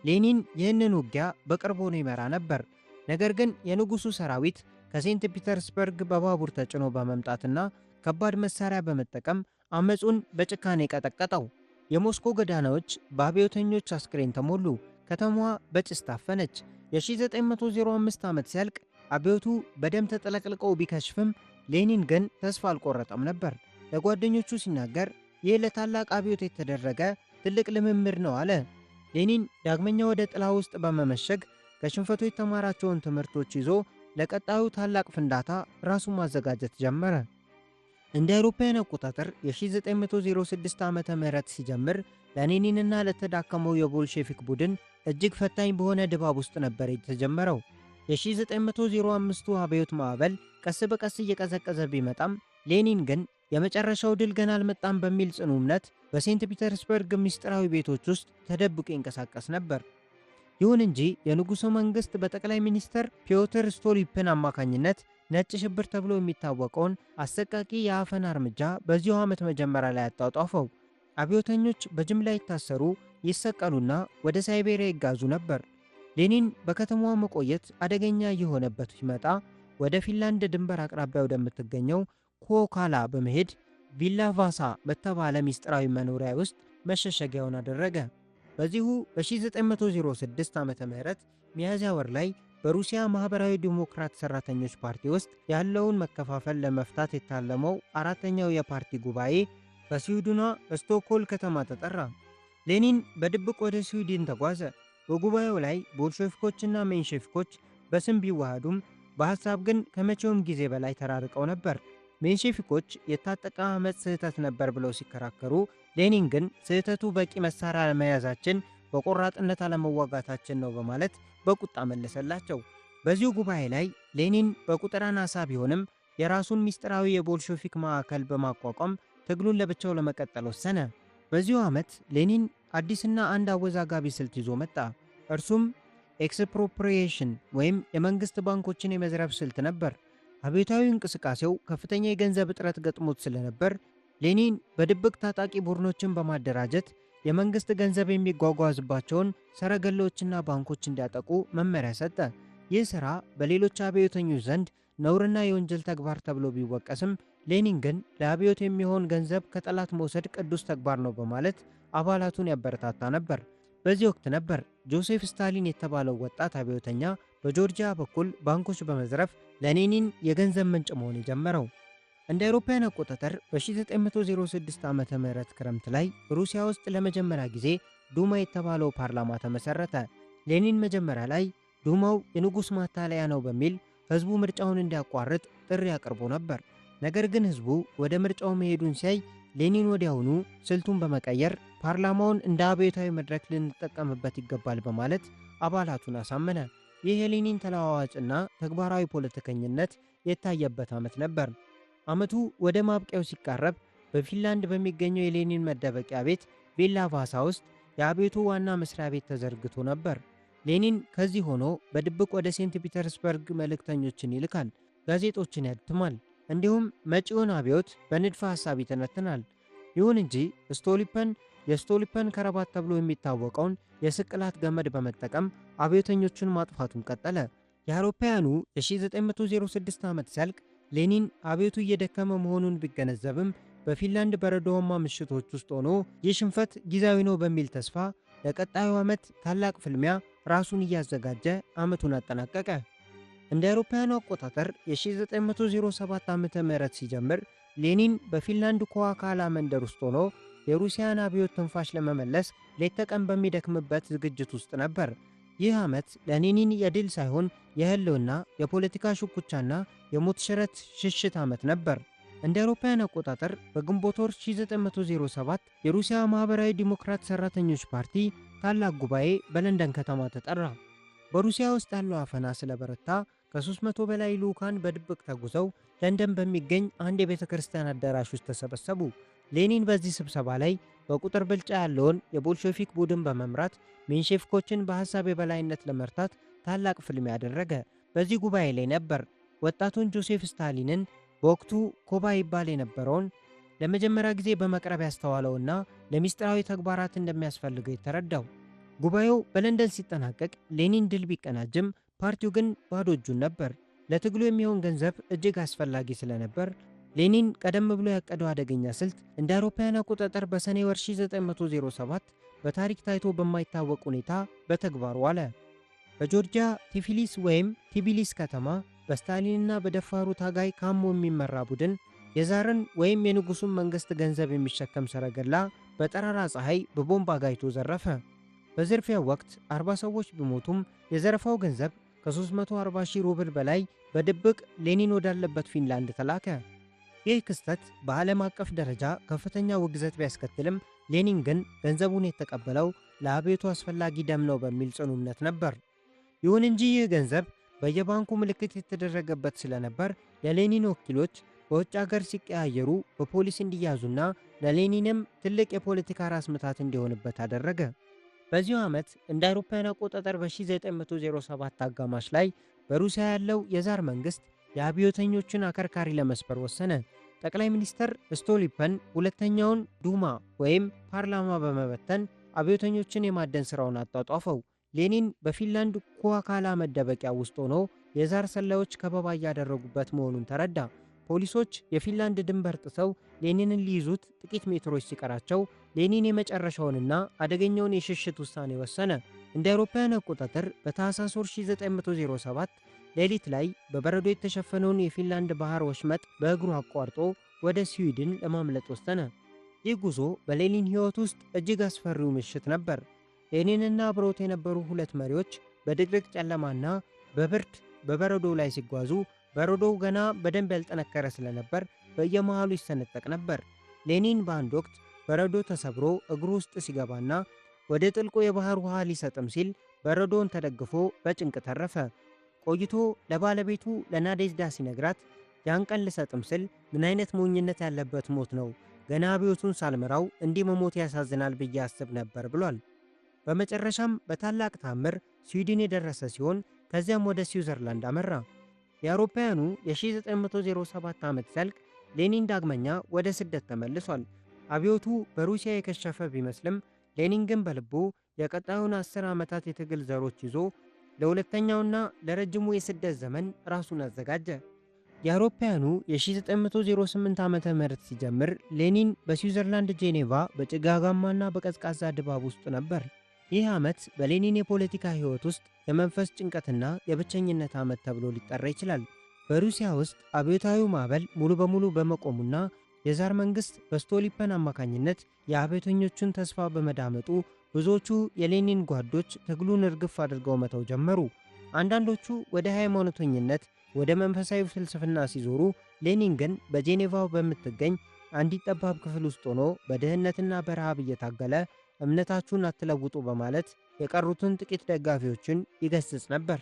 ሌኒን ይህንን ውጊያ በቅርብ ሆኖ ይመራ ነበር። ነገር ግን የንጉሱ ሰራዊት ከሴንት ፒተርስበርግ በባቡር ተጭኖ በመምጣትና ከባድ መሳሪያ በመጠቀም አመፁን በጭካኔ ቀጠቀጠው። የሞስኮ ጎዳናዎች በአብዮተኞች አስክሬን ተሞሉ። ከተማዋ በጭስ ታፈነች። የ1905 ዓመት ሲያልቅ አብዮቱ በደም ተጠለቅልቀው ቢከሽፍም ሌኒን ግን ተስፋ አልቆረጠም ነበር። ለጓደኞቹ ሲናገር ይህ ለታላቅ አብዮት የተደረገ ትልቅ ልምምድ ነው አለ። ሌኒን ዳግመኛ ወደ ጥላ ውስጥ በመመሸግ ከሽንፈቱ የተማራቸውን ትምህርቶች ይዞ ለቀጣዩ ታላቅ ፍንዳታ ራሱን ማዘጋጀት ጀመረ። እንደ አውሮፓውያን አቆጣጠር የ1906 ዓመተ ምህረት ሲጀምር ለሌኒንና ለተዳከመው የቦልሼቪክ ቡድን እጅግ ፈታኝ በሆነ ድባብ ውስጥ ነበር የተጀመረው። የ1905ቱ አብዮት ማዕበል ቀስ በቀስ እየቀዘቀዘ ቢመጣም ሌኒን ግን የመጨረሻው ድል ገና አልመጣም በሚል ጽኑ እምነት በሴንት ፒተርስበርግ ምስጢራዊ ቤቶች ውስጥ ተደብቆ ይንቀሳቀስ ነበር። ይሁን እንጂ የንጉሡ መንግሥት በጠቅላይ ሚኒስትር ፒዮትር ስቶሊፕን አማካኝነት ነጭ ሽብር ተብሎ የሚታወቀውን አሰቃቂ የአፈና እርምጃ በዚሁ ዓመት መጀመሪያ ላይ አጧጧፈው። አብዮተኞች በጅምላ ይታሰሩ፣ ይሰቀሉና ወደ ሳይቤሪያ ይጋዙ ነበር። ሌኒን በከተማዋ መቆየት አደገኛ እየሆነበት ሲመጣ ወደ ፊንላንድ ድንበር አቅራቢያ ወደምትገኘው ኩዎካላ በመሄድ ቪላ ቫሳ በተባለ ምስጢራዊ መኖሪያ ውስጥ መሸሸጊያውን አደረገ። በዚሁ በ1906 ዓ.ም ሚያዝያ ወር ላይ በሩሲያ ማኅበራዊ ዲሞክራት ሠራተኞች ፓርቲ ውስጥ ያለውን መከፋፈል ለመፍታት የታለመው አራተኛው የፓርቲ ጉባኤ በስዊድኗ ስቶክሆልም ከተማ ተጠራ። ሌኒን በድብቅ ወደ ስዊድን ተጓዘ። በጉባኤው ላይ ቦልሼቪኮችና ሜንሼቪኮች በስም ቢዋሃዱም በሐሳብ ግን ከመቼውም ጊዜ በላይ ተራርቀው ነበር። ሜንሼቪኮች የታጠቀ አመፅ ስህተት ነበር ብለው ሲከራከሩ፣ ሌኒን ግን ስህተቱ በቂ መሳሪያ አለመያዛችን፣ በቆራጥነት አለመዋጋታችን ነው በማለት በቁጣ መለሰላቸው። በዚሁ ጉባኤ ላይ ሌኒን በቁጥር አናሳ ቢሆንም የራሱን ምስጢራዊ የቦልሼቪክ ማዕከል በማቋቋም ትግሉን ለብቻው ለመቀጠል ወሰነ። በዚሁ ዓመት ሌኒን አዲስና አንድ አወዛጋቢ ስልት ይዞ መጣ። እርሱም expropriation ወይም የመንግሥት ባንኮችን የመዝረፍ ስልት ነበር። አብዮታዊ እንቅስቃሴው ከፍተኛ የገንዘብ እጥረት ገጥሞት ስለነበር ሌኒን በድብቅ ታጣቂ ቡድኖችን በማደራጀት የመንግሥት ገንዘብ የሚጓጓዝባቸውን ሰረገላዎችና ባንኮች እንዲያጠቁ መመሪያ ሰጠ። ይህ ሥራ በሌሎች አብዮተኞች ዘንድ ነውርና የወንጀል ተግባር ተብሎ ቢወቀስም ሌኒን ግን ለአብዮት የሚሆን ገንዘብ ከጠላት መውሰድ ቅዱስ ተግባር ነው በማለት አባላቱን ያበረታታ ነበር። በዚህ ወቅት ነበር ጆሴፍ ስታሊን የተባለው ወጣት አብዮተኛ በጆርጂያ በኩል ባንኮች በመዝረፍ ለሌኒን የገንዘብ ምንጭ መሆን የጀመረው። እንደ አውሮፓውያን አቆጣጠር በ1906 ዓ.ም ክረምት ላይ ሩሲያ ውስጥ ለመጀመሪያ ጊዜ ዱማ የተባለው ፓርላማ ተመሰረተ። ሌኒን መጀመሪያ ላይ ዱማው የንጉሥ ማታለያ ነው በሚል ሕዝቡ ምርጫውን እንዲያቋርጥ ጥሪ አቅርቦ ነበር። ነገር ግን ሕዝቡ ወደ ምርጫው መሄዱን ሲያይ ሌኒን ወዲያውኑ ስልቱን በመቀየር ፓርላማውን እንደ አብዮታዊ መድረክ ልንጠቀምበት ይገባል በማለት አባላቱን አሳመነ። ይህ የሌኒን ተለዋዋጭና ተግባራዊ ፖለቲከኝነት የታየበት ዓመት ነበር። ዓመቱ ወደ ማብቂያው ሲቃረብ በፊንላንድ በሚገኘው የሌኒን መደበቂያ ቤት ቪላ ቫሳ ውስጥ የአብዮቱ ዋና መስሪያ ቤት ተዘርግቶ ነበር። ሌኒን ከዚህ ሆኖ በድብቅ ወደ ሴንት ፒተርስበርግ መልእክተኞችን ይልካል፣ ጋዜጦችን ያትማል፣ እንዲሁም መጪውን አብዮት በንድፈ ሐሳብ ይተነትናል። ይሁን እንጂ ስቶሊፐን የስቶሊፐን ከረባት ተብሎ የሚታወቀውን የስቅላት ገመድ በመጠቀም አብዮተኞቹን ማጥፋቱን ቀጠለ። የአውሮፓውያኑ የ1906 ዓመት ሲያልቅ ሌኒን አብዮቱ እየደከመ መሆኑን ቢገነዘብም በፊንላንድ በረዶማ ምሽቶች ውስጥ ሆኖ ይህ ሽንፈት ጊዜያዊ ነው በሚል ተስፋ ለቀጣዩ ዓመት ታላቅ ፍልሚያ ራሱን እያዘጋጀ ዓመቱን አጠናቀቀ። እንደ አውሮፓውያኑ አቆጣጠር የ1907 ዓ.ም ሲጀምር ሌኒን በፊንላንድ ኮዋካላ መንደር ውስጥ ሆኖ የሩሲያን አብዮት ትንፋሽ ለመመለስ ሌት ተቀን በሚደክምበት ዝግጅት ውስጥ ነበር። ይህ ዓመት ለሌኒን የድል ሳይሆን የህልውና፣ የፖለቲካ ሽኩቻና የሞት ሽረት ሽሽት ዓመት ነበር። እንደ አውሮፓውያን አቆጣጠር በግንቦት ወር 1907 የሩሲያ ማኅበራዊ ዲሞክራት ሠራተኞች ፓርቲ ታላቅ ጉባኤ በለንደን ከተማ ተጠራ። በሩሲያ ውስጥ ያለው አፈና ስለበረታ ከ300 በላይ ልዑካን በድብቅ ተጉዘው ለንደን በሚገኝ አንድ የቤተ ክርስቲያን አዳራሽ ውስጥ ተሰበሰቡ። ሌኒን በዚህ ስብሰባ ላይ በቁጥር ብልጫ ያለውን የቦልሼቪክ ቡድን በመምራት ሜንሼቪኮችን በሐሳብ የበላይነት ለመርታት ታላቅ ፍልሚያ አደረገ። በዚህ ጉባኤ ላይ ነበር ወጣቱን ጆሴፍ ስታሊንን፣ በወቅቱ ኮባ ይባል የነበረውን፣ ለመጀመሪያ ጊዜ በመቅረብ ያስተዋለውና ለሚስጥራዊ ተግባራት እንደሚያስፈልገው የተረዳው። ጉባኤው በለንደን ሲጠናቀቅ ሌኒን ድል ቢቀናጅም ፓርቲው ግን ባዶ እጁን ነበር። ለትግሉ የሚሆን ገንዘብ እጅግ አስፈላጊ ስለነበር ሌኒን ቀደም ብሎ ያቀደው አደገኛ ስልት እንደ አውሮፓውያን አቆጣጠር በሰኔ ወር 1907 በታሪክ ታይቶ በማይታወቅ ሁኔታ በተግባር ዋለ። በጆርጂያ ቲፊሊስ ወይም ቲቢሊስ ከተማ በስታሊንና በደፋሩ ታጋይ ካሞ የሚመራ ቡድን የዛርን ወይም የንጉሱን መንግሥት ገንዘብ የሚሸከም ሰረገላ በጠራራ ፀሐይ በቦምብ አጋይቶ ዘረፈ። በዝርፊያው ወቅት 40 ሰዎች ቢሞቱም የዘረፋው ገንዘብ ከ340 ሺህ ሩብል በላይ በድብቅ ሌኒን ወዳለበት ፊንላንድ ተላከ። ይህ ክስተት በዓለም አቀፍ ደረጃ ከፍተኛ ውግዘት ቢያስከትልም ሌኒን ግን ገንዘቡን የተቀበለው ለአብዮቱ አስፈላጊ ደም ነው በሚል ጽኑ እምነት ነበር። ይሁን እንጂ ይህ ገንዘብ በየባንኩ ምልክት የተደረገበት ስለነበር የሌኒን ወኪሎች በውጭ አገር ሲቀያየሩ በፖሊስ እንዲያዙና ለሌኒንም ትልቅ የፖለቲካ ራስ ምታት እንዲሆንበት አደረገ። በዚሁ ዓመት እንደ አውሮፓውያን አቆጣጠር በ1907 አጋማሽ ላይ በሩሲያ ያለው የዛር መንግሥት የአብዮተኞችን አከርካሪ ለመስበር ወሰነ። ጠቅላይ ሚኒስትር ስቶሊፐን ሁለተኛውን ዱማ ወይም ፓርላማ በመበተን አብዮተኞችን የማደን ሥራውን አጧጧፈው። ሌኒን በፊንላንድ ኩዋካላ መደበቂያ ውስጥ ሆኖ የዛር ሰላዮች ከበባ እያደረጉበት መሆኑን ተረዳ። ፖሊሶች የፊንላንድ ድንበር ጥሰው ሌኒንን ሊይዙት ጥቂት ሜትሮች ሲቀራቸው ሌኒን የመጨረሻውንና አደገኛውን የሽሽት ውሳኔ ወሰነ። እንደ አውሮፓውያን አቆጣጠር በታህሳስ ወር 1907 ሌሊት ላይ በበረዶ የተሸፈነውን የፊንላንድ ባህር ወሽመጥ በእግሩ አቋርጦ ወደ ስዊድን ለማምለጥ ወሰነ። ይህ ጉዞ በሌኒን ሕይወት ውስጥ እጅግ አስፈሪው ምሽት ነበር። ሌኒንና አብረውት የነበሩ ሁለት መሪዎች በድቅድቅ ጨለማና በብርድ በበረዶው ላይ ሲጓዙ በረዶው ገና በደንብ ያልጠነከረ ስለነበር በየመሃሉ ይሰነጠቅ ነበር። ሌኒን በአንድ ወቅት በረዶ ተሰብሮ እግሩ ውስጥ ሲገባና ወደ ጥልቁ የባህር ውሃ ሊሰጥም ሲል በረዶውን ተደግፎ በጭንቅ ተረፈ። ቆይቶ ለባለቤቱ ለናዴዝዳ ሲነግራት ያን ቀን ልሰጥም ስል ምን አይነት ሞኝነት ያለበት ሞት ነው፣ ገና አብዮቱን ሳልመራው እንዲህ መሞት ያሳዝናል ብዬ አስብ ነበር ብሏል። በመጨረሻም በታላቅ ታምር ስዊድን የደረሰ ሲሆን ከዚያም ወደ ስዊዘርላንድ አመራ። የአውሮፓውያኑ የ1907 ዓመት ሲያልቅ ሌኒን ዳግመኛ ወደ ስደት ተመልሷል። አብዮቱ በሩሲያ የከሸፈ ቢመስልም ሌኒን ግን በልቡ የቀጣዩን 10 ዓመታት የትግል ዘሮች ይዞ ለሁለተኛውና ለረጅሙ የስደት ዘመን ራሱን አዘጋጀ። የአውሮፓውያኑ የ1908 ዓመተ ምህረት ሲጀምር ሌኒን በስዊዘርላንድ ጄኔቫ በጭጋጋማና በቀዝቃዛ ድባብ ውስጥ ነበር። ይህ ዓመት በሌኒን የፖለቲካ ሕይወት ውስጥ የመንፈስ ጭንቀትና የብቸኝነት ዓመት ተብሎ ሊጠራ ይችላል። በሩሲያ ውስጥ አብዮታዊው ማዕበል ሙሉ በሙሉ በመቆሙና የዛር መንግሥት በስቶሊፐን አማካኝነት የአብዮተኞቹን ተስፋ በመዳመጡ ብዙዎቹ የሌኒን ጓዶች ትግሉን እርግፍ አድርገው መተው ጀመሩ። አንዳንዶቹ ወደ ሃይማኖተኝነት፣ ወደ መንፈሳዊ ፍልስፍና ሲዞሩ፣ ሌኒን ግን በጄኔቫ በምትገኝ አንዲት ጠባብ ክፍል ውስጥ ሆኖ በድህነትና በረሃብ እየታገለ እምነታችሁን አትለውጡ በማለት የቀሩትን ጥቂት ደጋፊዎችን ይገስጽ ነበር።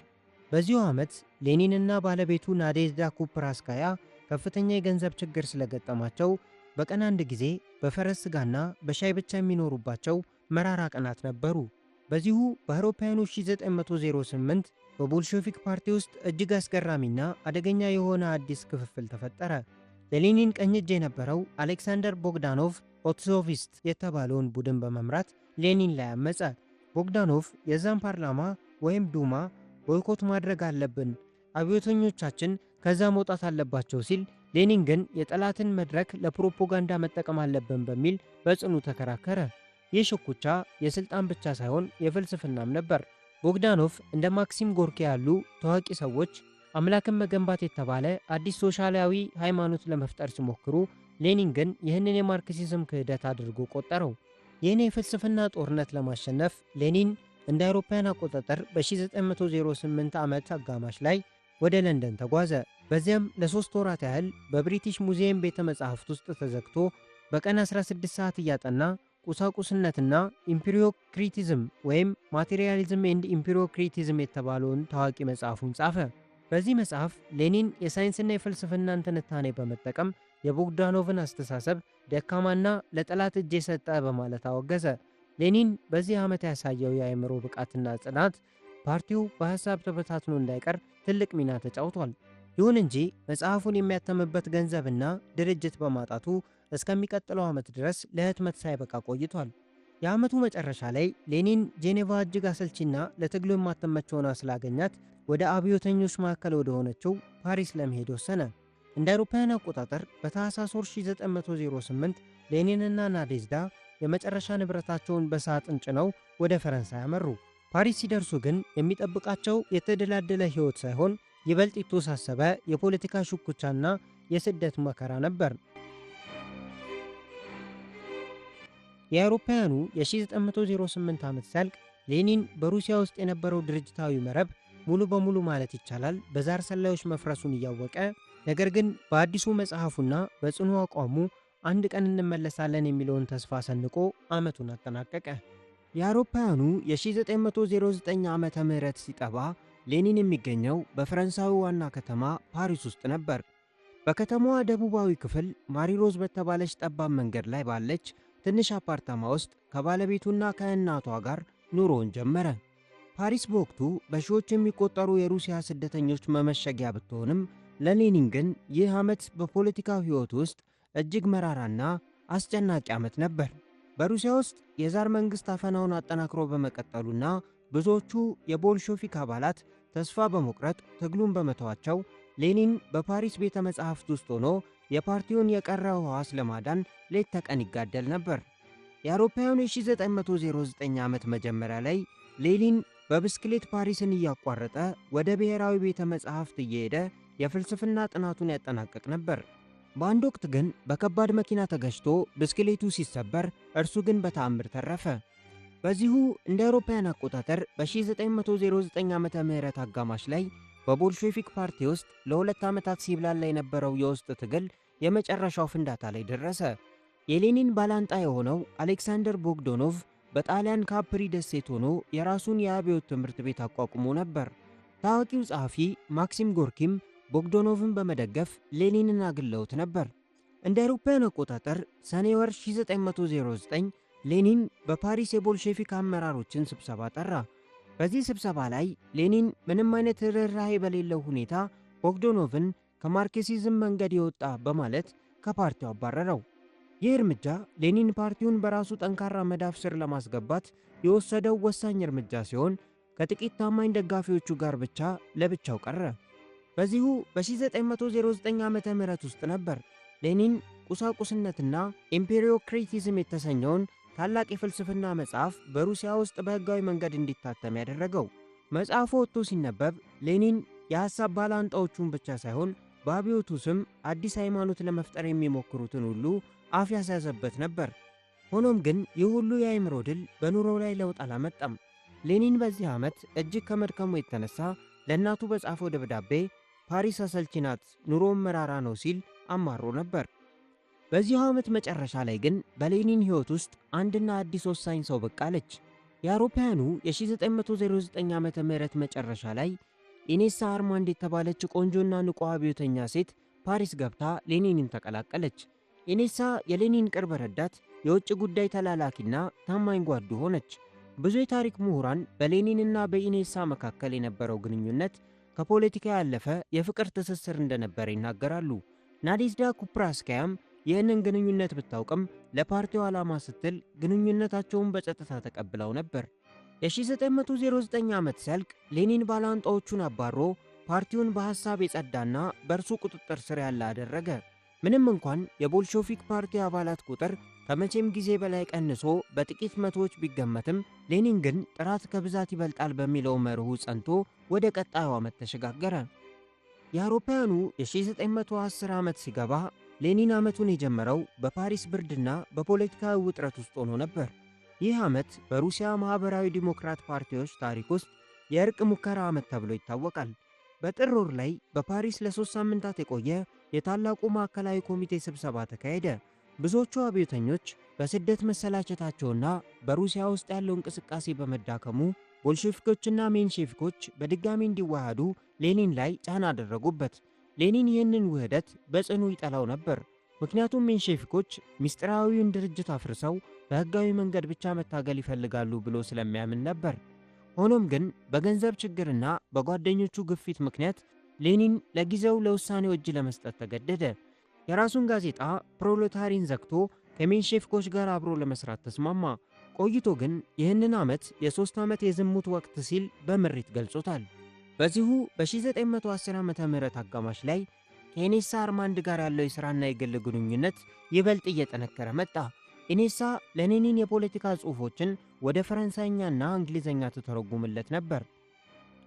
በዚሁ ዓመት ሌኒንና ባለቤቱ ናዴዝዳ ኩፕራስካያ ከፍተኛ የገንዘብ ችግር ስለገጠማቸው በቀን አንድ ጊዜ በፈረስ ስጋና በሻይ ብቻ የሚኖሩባቸው መራራ ቀናት ነበሩ። በዚሁ በአውሮፓውያኑ 1908 በቦልሼቪክ ፓርቲ ውስጥ እጅግ አስገራሚና አደገኛ የሆነ አዲስ ክፍፍል ተፈጠረ። ለሌኒን ቀኝ እጅ የነበረው አሌክሳንደር ቦግዳኖቭ ኦትዞቪስት የተባለውን ቡድን በመምራት ሌኒን ላይ አመፀ። ቦግዳኖቭ የዛን ፓርላማ ወይም ዱማ boycott ማድረግ አለብን፣ አብዮተኞቻችን ከዛ መውጣት አለባቸው ሲል ሌኒን ግን የጠላትን መድረክ ለፕሮፓጋንዳ መጠቀም አለብን በሚል በጽኑ ተከራከረ። ይህ ሽኩቻ የስልጣን ብቻ ሳይሆን የፍልስፍናም ነበር። ቦግዳኖቭ እንደ ማክሲም ጎርኪ ያሉ ታዋቂ ሰዎች አምላክን መገንባት የተባለ አዲስ ሶሻላዊ ሃይማኖት ለመፍጠር ሲሞክሩ፣ ሌኒን ግን ይህንን የማርክሲዝም ክህደት አድርጎ ቆጠረው። ይህን የፍልስፍና ጦርነት ለማሸነፍ ሌኒን እንደ አውሮፓውያን አቆጣጠር በ1908 ዓመት አጋማሽ ላይ ወደ ለንደን ተጓዘ። በዚያም ለ3 ወራት ያህል በብሪቲሽ ሙዚየም ቤተ መጻሕፍት ውስጥ ተዘግቶ በቀን 16 ሰዓት እያጠና ቁሳቁስነትና ኢምፒሪዮክሪቲዝም ወይም Materialism and Empirio-Criticism የተባለውን ታዋቂ መጽሐፉን ጻፈ። በዚህ መጽሐፍ ሌኒን የሳይንስና የፍልስፍናን ትንታኔ በመጠቀም የቦግዳኖቭን አስተሳሰብ ደካማና ለጠላት እጅ የሰጠ በማለት አወገዘ። ሌኒን በዚህ ዓመት ያሳየው የአእምሮ ብቃትና ጽናት ፓርቲው በሐሳብ ተበታትኖ እንዳይቀር ትልቅ ሚና ተጫውቷል። ይሁን እንጂ መጽሐፉን የሚያተምበት ገንዘብና ድርጅት በማጣቱ እስከሚቀጥለው ዓመት ድረስ ለህትመት ሳይበቃ ቆይቷል። የዓመቱ መጨረሻ ላይ ሌኒን ጄኔቫ እጅግ አሰልቺና ለትግሉ የማትመች ሆና ስላገኛት ወደ አብዮተኞች ማዕከል ወደ ሆነችው ፓሪስ ለመሄድ ወሰነ። እንደ አውሮፓውያን አቆጣጠር በታህሳስ ወር 1908 ሌኒንና ናዴዝዳ የመጨረሻ ንብረታቸውን በሳጥን ጭነው ወደ ፈረንሳይ አመሩ። ፓሪስ ሲደርሱ ግን የሚጠብቃቸው የተደላደለ ሕይወት ሳይሆን ይበልጥ የተወሳሰበ የፖለቲካ ሽኩቻና የስደት መከራ ነበር። የአውሮፓውያኑ የ1908 ዓመት ሲያልቅ ሌኒን በሩሲያ ውስጥ የነበረው ድርጅታዊ መረብ ሙሉ በሙሉ ማለት ይቻላል በዛር ሰላዮች መፍረሱን እያወቀ፣ ነገር ግን በአዲሱ መጽሐፉና በጽኑ አቋሙ አንድ ቀን እንመለሳለን የሚለውን ተስፋ ሰንቆ ዓመቱን አጠናቀቀ። የአውሮፓውያኑ የ1909 ዓመተ ምህረት ሲጠባ ሌኒን የሚገኘው በፈረንሳዊ ዋና ከተማ ፓሪስ ውስጥ ነበር። በከተማዋ ደቡባዊ ክፍል ማሪሮዝ በተባለች ጠባብ መንገድ ላይ ባለች ትንሽ አፓርታማ ውስጥ ከባለቤቱና ከእናቷ ጋር ኑሮውን ጀመረ። ፓሪስ በወቅቱ በሺዎች የሚቆጠሩ የሩሲያ ስደተኞች መመሸጊያ ብትሆንም ለሌኒን ግን ይህ ዓመት በፖለቲካው ሕይወት ውስጥ እጅግ መራራና አስጨናቂ ዓመት ነበር። በሩሲያ ውስጥ የዛር መንግሥት አፈናውን አጠናክሮ በመቀጠሉና ብዙዎቹ የቦልሾቪክ አባላት ተስፋ በመቁረጥ ትግሉን በመተዋቸው ሌኒን በፓሪስ ቤተ መጻሕፍት ውስጥ ሆኖ የፓርቲውን የቀረ ሕዋስ ለማዳን ሌት ተቀን ይጋደል ነበር። የአውሮፓውያኑ የ1909 ዓመት መጀመሪያ ላይ ሌኒን በብስክሌት ፓሪስን እያቋረጠ ወደ ብሔራዊ ቤተ መጻሕፍት እየሄደ የፍልስፍና ጥናቱን ያጠናቅቅ ነበር። በአንድ ወቅት ግን በከባድ መኪና ተገጭቶ ብስክሌቱ ሲሰበር፣ እርሱ ግን በተአምር ተረፈ። በዚሁ እንደ አውሮፓውያን አቆጣጠር በ1909 ዓመተ ምህረት አጋማሽ ላይ በቦልሼቪክ ፓርቲ ውስጥ ለ2 ዓመታት ሲብላላ የነበረው የውስጥ ትግል የመጨረሻው ፍንዳታ ላይ ደረሰ። የሌኒን ባላንጣ የሆነው አሌክሳንደር ቦግዶኖቭ በጣሊያን ካፕሪ ደሴት ሆኖ የራሱን የአብዮት ትምህርት ቤት አቋቁሞ ነበር። ታዋቂው ጸሐፊ ማክሲም ጎርኪም ቦግዶኖቭን በመደገፍ ሌኒንን አግለውት ነበር። እንደ አውሮፓውያን አቆጣጠር ሰኔ ወር 1909 ሌኒን በፓሪስ የቦልሼቪክ አመራሮችን ስብሰባ ጠራ። በዚህ ስብሰባ ላይ ሌኒን ምንም አይነት ርኅራኄ በሌለው ሁኔታ ቦግዶኖቭን ከማርክሲዝም መንገድ የወጣ በማለት ከፓርቲው አባረረው። ይህ እርምጃ ሌኒን ፓርቲውን በራሱ ጠንካራ መዳፍ ስር ለማስገባት የወሰደው ወሳኝ እርምጃ ሲሆን ከጥቂት ታማኝ ደጋፊዎቹ ጋር ብቻ ለብቻው ቀረ። በዚሁ በ1909 ዓመተ ምህረት ውስጥ ነበር ሌኒን ቁሳቁስነትና ኢምፔሪዮክሪቲዝም የተሰኘውን ታላቅ የፍልስፍና መጽሐፍ በሩሲያ ውስጥ በሕጋዊ መንገድ እንዲታተም ያደረገው። መጽሐፉ ወጥቶ ሲነበብ ሌኒን የሐሳብ ባላንጣዎቹን ብቻ ሳይሆን በአብዮቱ ስም አዲስ ሃይማኖት ለመፍጠር የሚሞክሩትን ሁሉ አፍ ያስያዘበት ነበር። ሆኖም ግን ይህ ሁሉ የአእምሮ ድል በኑሮው ላይ ለውጥ አላመጣም። ሌኒን በዚህ ዓመት እጅግ ከመድከሙ የተነሳ ለእናቱ በጻፈው ደብዳቤ ፓሪስ አሰልቺ ናት፣ ኑሮም መራራ ነው ሲል አማሮ ነበር። በዚሁ ዓመት መጨረሻ ላይ ግን በሌኒን ሕይወት ውስጥ አንድና አዲስ ወሳኝ ሰው ብቅ አለች። የአውሮፓውያኑ የ1909 ዓመተ ምህረት መጨረሻ ላይ ኢኔሳ አርማንድ የተባለች ቆንጆና ንቁ አብዮተኛ ሴት ፓሪስ ገብታ ሌኒንን ተቀላቀለች። ኢኔሳ የሌኒን ቅርብ ረዳት፣ የውጭ ጉዳይ ተላላኪና ታማኝ ጓዱ ሆነች። ብዙ የታሪክ ምሁራን በሌኒንና በኢኔሳ መካከል የነበረው ግንኙነት ከፖለቲካ ያለፈ የፍቅር ትስስር እንደነበረ ይናገራሉ። ናዴዝዳ ኩፕራስካያም ይህንን ግንኙነት ብታውቅም ለፓርቲው ዓላማ ስትል ግንኙነታቸውን በጸጥታ ተቀብለው ነበር። የ1909 ዓመት ሲያልቅ ሌኒን ባላንጣዎቹን አባሮ ፓርቲውን በሐሳብ የጸዳና በእርሱ ቁጥጥር ስር ያለ አደረገ። ምንም እንኳን የቦልሾቪክ ፓርቲ አባላት ቁጥር ከመቼም ጊዜ በላይ ቀንሶ በጥቂት መቶዎች ቢገመትም፣ ሌኒን ግን ጥራት ከብዛት ይበልጣል በሚለው መርሁ ጸንቶ ወደ ቀጣዩ ዓመት ተሸጋገረ። የአውሮፓውያኑ የ1910 ዓመት ሲገባ ሌኒን ዓመቱን የጀመረው በፓሪስ ብርድና በፖለቲካዊ ውጥረት ውስጥ ሆኖ ነበር። ይህ ዓመት በሩሲያ ማኅበራዊ ዲሞክራት ፓርቲዎች ታሪክ ውስጥ የእርቅ ሙከራ ዓመት ተብሎ ይታወቃል። በጥር ወር ላይ በፓሪስ ለ3 ሳምንታት የቆየ የታላቁ ማዕከላዊ ኮሚቴ ስብሰባ ተካሄደ። ብዙዎቹ አብዮተኞች በስደት መሰላቸታቸውና በሩሲያ ውስጥ ያለው እንቅስቃሴ በመዳከሙ ቦልሼቪኮችና ሜንሼቪኮች በድጋሚ እንዲዋሃዱ ሌኒን ላይ ጫና አደረጉበት። ሌኒን ይህንን ውህደት በጽኑ ይጠላው ነበር። ምክንያቱም ሜንሼቪኮች ምስጢራዊውን ድርጅት አፍርሰው በሕጋዊ መንገድ ብቻ መታገል ይፈልጋሉ ብሎ ስለሚያምን ነበር። ሆኖም ግን በገንዘብ ችግርና በጓደኞቹ ግፊት ምክንያት ሌኒን ለጊዜው ለውሳኔው እጅ ለመስጠት ተገደደ። የራሱን ጋዜጣ ፕሮሌታሪን ዘግቶ ከሜንሼቪኮች ጋር አብሮ ለመስራት ተስማማ። ቆይቶ ግን ይህንን ዓመት የ3 ዓመት የዝሙት ወቅት ሲል በምሬት ገልጾታል። በዚሁ በ1910 ዓ.ም አጋማሽ ላይ ከኢኔሳ አርማንድ ጋር ያለው የሥራና የግል ግንኙነት ይበልጥ እየጠነከረ መጣ። ኢኔሳ ለሌኒን የፖለቲካ ጽሑፎችን ወደ ፈረንሳይኛና እንግሊዝኛ ትተረጉምለት ነበር።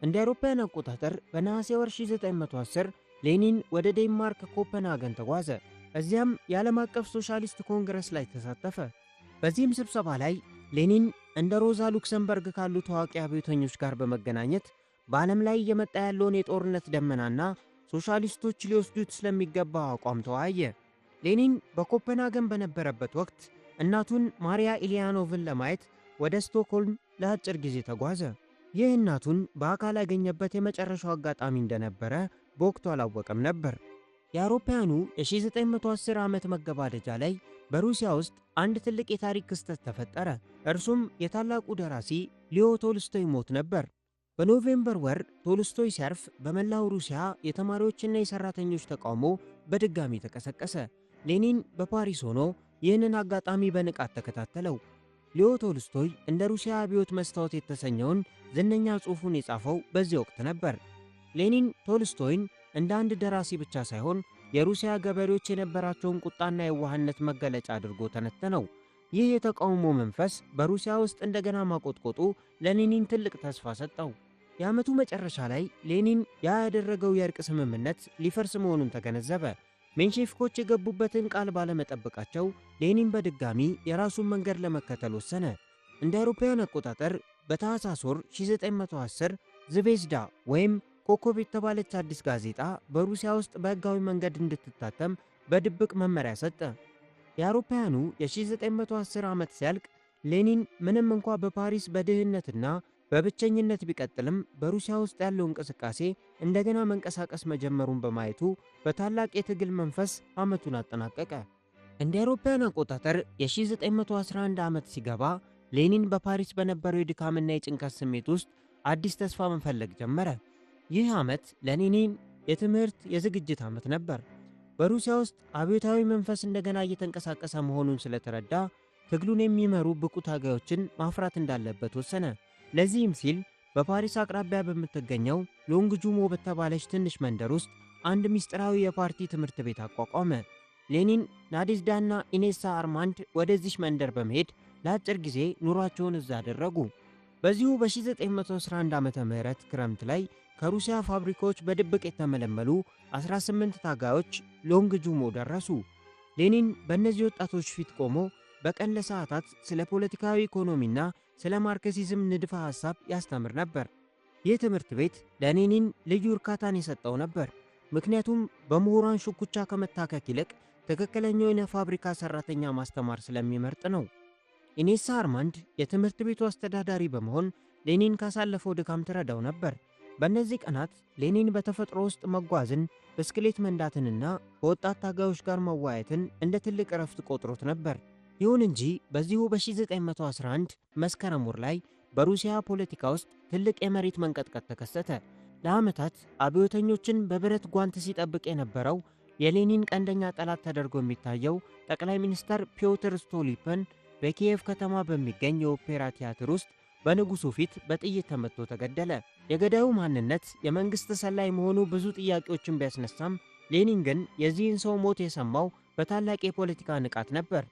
እንደ አውሮፓውያን አቆጣጠር በነሐሴ ወር 1910 ሌኒን ወደ ዴንማርክ ኮፐንሃገን ተጓዘ። እዚያም የዓለም አቀፍ ሶሻሊስት ኮንግረስ ላይ ተሳተፈ። በዚህም ስብሰባ ላይ ሌኒን እንደ ሮዛ ሉክሰምበርግ ካሉ ታዋቂ አብዮተኞች ጋር በመገናኘት በዓለም ላይ እየመጣ ያለውን የጦርነት ደመናና ሶሻሊስቶች ሊወስዱት ስለሚገባ አቋም ተወያየ። ሌኒን በኮፐንሃገን በነበረበት ወቅት እናቱን ማሪያ ኢሊያኖቭን ለማየት ወደ ስቶክሆልም ለአጭር ጊዜ ተጓዘ። ይህ እናቱን በአካል ያገኘበት የመጨረሻው አጋጣሚ እንደነበረ በወቅቱ አላወቀም ነበር። የአውሮፓውያኑ የ1910 ዓመት መገባደጃ ላይ በሩሲያ ውስጥ አንድ ትልቅ የታሪክ ክስተት ተፈጠረ። እርሱም የታላቁ ደራሲ ሊዮ ቶልስቶይ ሞት ነበር። በኖቬምበር ወር ቶልስቶይ ሲያርፍ በመላው ሩሲያ የተማሪዎችና የሰራተኞች ተቃውሞ በድጋሚ ተቀሰቀሰ። ሌኒን በፓሪስ ሆኖ ይህንን አጋጣሚ በንቃት ተከታተለው። ሊዮ ቶልስቶይ እንደ ሩሲያ አብዮት መስታወት የተሰኘውን ዝነኛ ጽሑፉን የጻፈው በዚህ ወቅት ነበር። ሌኒን ቶልስቶይን እንደ አንድ ደራሲ ብቻ ሳይሆን የሩሲያ ገበሬዎች የነበራቸውን ቁጣና የዋህነት መገለጫ አድርጎ ተነተነው። ይህ የተቃውሞ መንፈስ በሩሲያ ውስጥ እንደገና ማቆጥቆጡ ለሌኒን ትልቅ ተስፋ ሰጠው። የዓመቱ መጨረሻ ላይ ሌኒን ያ ያደረገው የእርቅ ስምምነት ሊፈርስ መሆኑን ተገነዘበ። ሜንሼቪኮች የገቡበትን ቃል ባለመጠበቃቸው ሌኒን በድጋሚ የራሱን መንገድ ለመከተል ወሰነ። እንደ አውሮፓውያን አቆጣጠር በታህሳስ ወር 1910 ዝቬዝዳ ወይም ኮከብ የተባለች አዲስ ጋዜጣ በሩሲያ ውስጥ በሕጋዊ መንገድ እንድትታተም በድብቅ መመሪያ ሰጠ። የአውሮፓውያኑ የ1910 ዓመት ሲያልቅ ሌኒን ምንም እንኳ በፓሪስ በድህነትና በብቸኝነት ቢቀጥልም በሩሲያ ውስጥ ያለው እንቅስቃሴ እንደገና መንቀሳቀስ መጀመሩን በማየቱ በታላቅ የትግል መንፈስ ዓመቱን አጠናቀቀ። እንደ አውሮፓውያን አቆጣጠር የ1911 ዓመት ሲገባ ሌኒን በፓሪስ በነበረው የድካምና የጭንቀት ስሜት ውስጥ አዲስ ተስፋ መፈለግ ጀመረ። ይህ ዓመት ለሌኒን የትምህርት የዝግጅት ዓመት ነበር። በሩሲያ ውስጥ አብዮታዊ መንፈስ እንደገና እየተንቀሳቀሰ መሆኑን ስለተረዳ ትግሉን የሚመሩ ብቁ ታጋዮችን ማፍራት እንዳለበት ወሰነ። ለዚህም ሲል በፓሪስ አቅራቢያ በምትገኘው ሎንግ ጁሞ በተባለች ትንሽ መንደር ውስጥ አንድ ምስጢራዊ የፓርቲ ትምህርት ቤት አቋቋመ። ሌኒን፣ ናዴዝዳና ኢኔሳ አርማንድ ወደዚህ መንደር በመሄድ ለአጭር ጊዜ ኑሯቸውን እዛ አደረጉ። በዚሁ በ1911 ዓ.ም ክረምት ላይ ከሩሲያ ፋብሪካዎች በድብቅ የተመለመሉ 18 ታጋዮች ሎንግ ጁሞ ደረሱ። ሌኒን በእነዚህ ወጣቶች ፊት ቆሞ በቀን ለሰዓታት ስለ ፖለቲካዊ ኢኮኖሚና ስለ ማርክሲዝም ንድፈ ሐሳብ ያስተምር ነበር። ይህ ትምህርት ቤት ለሌኒን ልዩ እርካታን የሰጠው ነበር። ምክንያቱም በምሁራን ሽኩቻ ከመታከክ ይልቅ ትክክለኛውን የፋብሪካ ሰራተኛ ማስተማር ስለሚመርጥ ነው። ኢኔሳ አርማንድ የትምህርት ቤቱ አስተዳዳሪ በመሆን ሌኒን ካሳለፈው ድካም ትረዳው ነበር። በእነዚህ ቀናት ሌኒን በተፈጥሮ ውስጥ መጓዝን፣ ብስክሌት መንዳትንና ከወጣት ታጋዮች ጋር መወያየትን እንደ ትልቅ እረፍት ቆጥሮት ነበር። ይሁን እንጂ በዚሁ በ1911 መስከረም ወር ላይ በሩሲያ ፖለቲካ ውስጥ ትልቅ የመሬት መንቀጥቀጥ ተከሰተ። ለዓመታት አብዮተኞችን በብረት ጓንት ሲጠብቅ የነበረው የሌኒን ቀንደኛ ጠላት ተደርጎ የሚታየው ጠቅላይ ሚኒስተር ፒዮትር ስቶሊፐን በኪየቭ ከተማ በሚገኝ የኦፔራ ቲያትር ውስጥ በንጉሱ ፊት በጥይት ተመትቶ ተገደለ። የገዳዩ ማንነት የመንግሥት ሰላይ መሆኑ ብዙ ጥያቄዎችን ቢያስነሳም ሌኒን ግን የዚህን ሰው ሞት የሰማው በታላቅ የፖለቲካ ንቃት ነበር።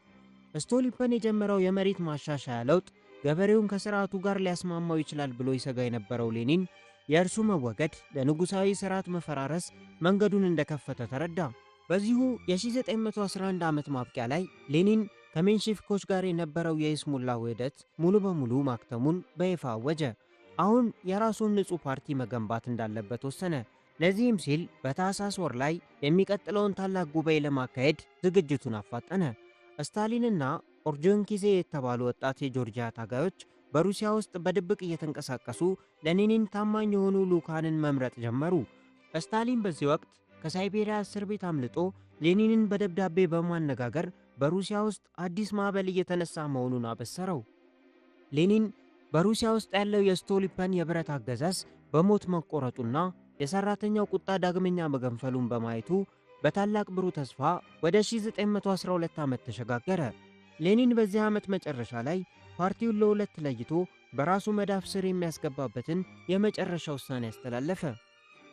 ስቶሊፐን የጀመረው የመሬት ማሻሻያ ለውጥ ገበሬውን ከስርዓቱ ጋር ሊያስማማው ይችላል ብሎ ይሰጋ የነበረው ሌኒን የእርሱ መወገድ ለንጉሣዊ ስርዓት መፈራረስ መንገዱን እንደከፈተ ተረዳ። በዚሁ የ1911 ዓመት ማብቂያ ላይ ሌኒን ከሜንሼቪኮች ጋር የነበረው የይስሙላ ውህደት ሙሉ በሙሉ ማክተሙን በይፋ አወጀ። አሁን የራሱን ንጹሕ ፓርቲ መገንባት እንዳለበት ወሰነ። ለዚህም ሲል በታህሳስ ወር ላይ የሚቀጥለውን ታላቅ ጉባኤ ለማካሄድ ዝግጅቱን አፋጠነ። ስታሊንና ኦርጆንኪዜ የተባሉ ወጣት የጆርጂያ ታጋዮች በሩሲያ ውስጥ በድብቅ እየተንቀሳቀሱ ለሌኒን ታማኝ የሆኑ ልዑካንን መምረጥ ጀመሩ። ስታሊን በዚህ ወቅት ከሳይቤሪያ እስር ቤት አምልጦ ሌኒንን በደብዳቤ በማነጋገር በሩሲያ ውስጥ አዲስ ማዕበል እየተነሳ መሆኑን አበሰረው። ሌኒን በሩሲያ ውስጥ ያለው የስቶሊፐን የብረት አገዛዝ በሞት መቆረጡና የሰራተኛው ቁጣ ዳግመኛ መገንፈሉን በማየቱ በታላቅ ብሩህ ተስፋ ወደ 1912 ዓመት ተሸጋገረ። ሌኒን በዚህ ዓመት መጨረሻ ላይ ፓርቲውን ለሁለት ለይቶ በራሱ መዳፍ ስር የሚያስገባበትን የመጨረሻ ውሳኔ ያስተላለፈ።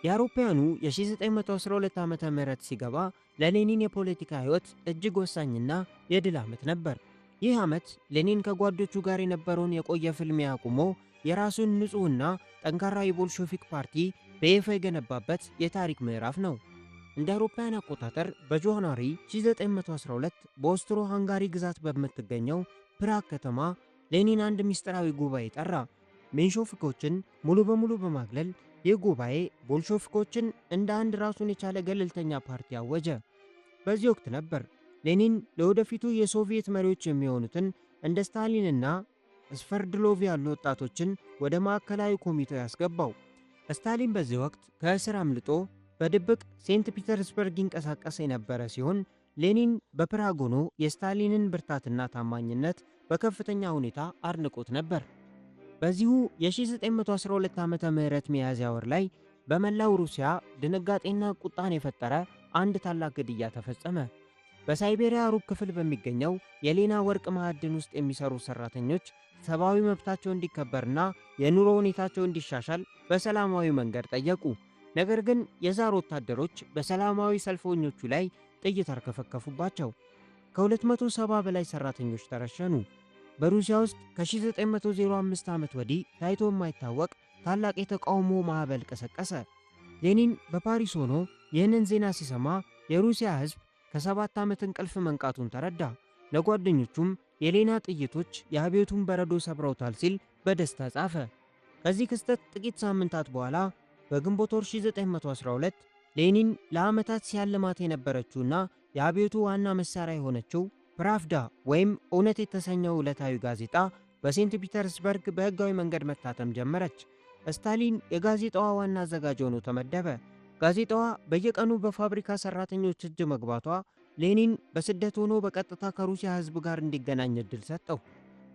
የአውሮፓውያኑ የ1912 ዓመተ ምህረት ሲገባ ለሌኒን የፖለቲካ ሕይወት እጅግ ወሳኝና የድል ዓመት ነበር። ይህ ዓመት ሌኒን ከጓዶቹ ጋር የነበረውን የቆየ ፍልሚያ አቁሞ የራሱን ንጹሕና ጠንካራ የቦልሼቪክ ፓርቲ በይፋ የገነባበት የታሪክ ምዕራፍ ነው። እንደ አውሮፓውያን አቆጣጠር በ January 1912 በኦስትሮ ሃንጋሪ ግዛት በምትገኘው ፕራግ ከተማ ሌኒን አንድ ምስጢራዊ ጉባኤ ጠራ። ሜንሾፊኮችን ሙሉ በሙሉ በማግለል ይህ ጉባኤ ቦልሾፊኮችን እንደ አንድ ራሱን የቻለ ገለልተኛ ፓርቲ አወጀ። በዚህ ወቅት ነበር ሌኒን ለወደፊቱ የሶቪየት መሪዎች የሚሆኑትን እንደ ስታሊንና ስቨርድሎቭ ያሉ ወጣቶችን ወደ ማዕከላዊ ኮሚቴው ያስገባው። ስታሊን በዚህ ወቅት ከእስር አምልጦ በድብቅ ሴንት ፒተርስበርግ ይንቀሳቀስ የነበረ ሲሆን ሌኒን በፕራግ ሆኖ የስታሊንን ብርታትና ታማኝነት በከፍተኛ ሁኔታ አድንቆት ነበር። በዚሁ የ1912 ዓመተ ምህረት ሚያዝያ ወር ላይ በመላው ሩሲያ ድንጋጤና ቁጣን የፈጠረ አንድ ታላቅ ግድያ ተፈጸመ። በሳይቤሪያ ሩብ ክፍል በሚገኘው የሌና ወርቅ ማዕድን ውስጥ የሚሰሩ ሰራተኞች ሰብአዊ መብታቸው እንዲከበርና የኑሮ ሁኔታቸው እንዲሻሻል በሰላማዊ መንገድ ጠየቁ። ነገር ግን የዛር ወታደሮች በሰላማዊ ሰልፈኞቹ ላይ ጥይት አርከፈከፉባቸው። ከ270 በላይ ሰራተኞች ተረሸኑ። በሩሲያ ውስጥ ከ1905 ዓመት ወዲህ ታይቶ የማይታወቅ ታላቅ የተቃውሞ ማዕበል ቀሰቀሰ። ሌኒን በፓሪስ ሆኖ ይህንን ዜና ሲሰማ የሩሲያ ሕዝብ ከ7 ዓመት እንቅልፍ መንቃቱን ተረዳ። ለጓደኞቹም የሌና ጥይቶች የአብዮቱን በረዶ ሰብረውታል ሲል በደስታ ጻፈ። ከዚህ ክስተት ጥቂት ሳምንታት በኋላ በግንቦት ወር 1912 ሌኒን ለዓመታት ሲያልማት የነበረችውና የአብዮቱ ዋና መሳሪያ የሆነችው ፕራቭዳ ወይም እውነት የተሰኘው ዕለታዊ ጋዜጣ በሴንት ፒተርስበርግ በሕጋዊ መንገድ መታተም ጀመረች። ስታሊን የጋዜጣዋ ዋና አዘጋጅ ሆኖ ተመደበ። ጋዜጣዋ በየቀኑ በፋብሪካ ሰራተኞች እጅ መግባቷ ሌኒን በስደት ሆኖ በቀጥታ ከሩሲያ ሕዝብ ጋር እንዲገናኝ ዕድል ሰጠው።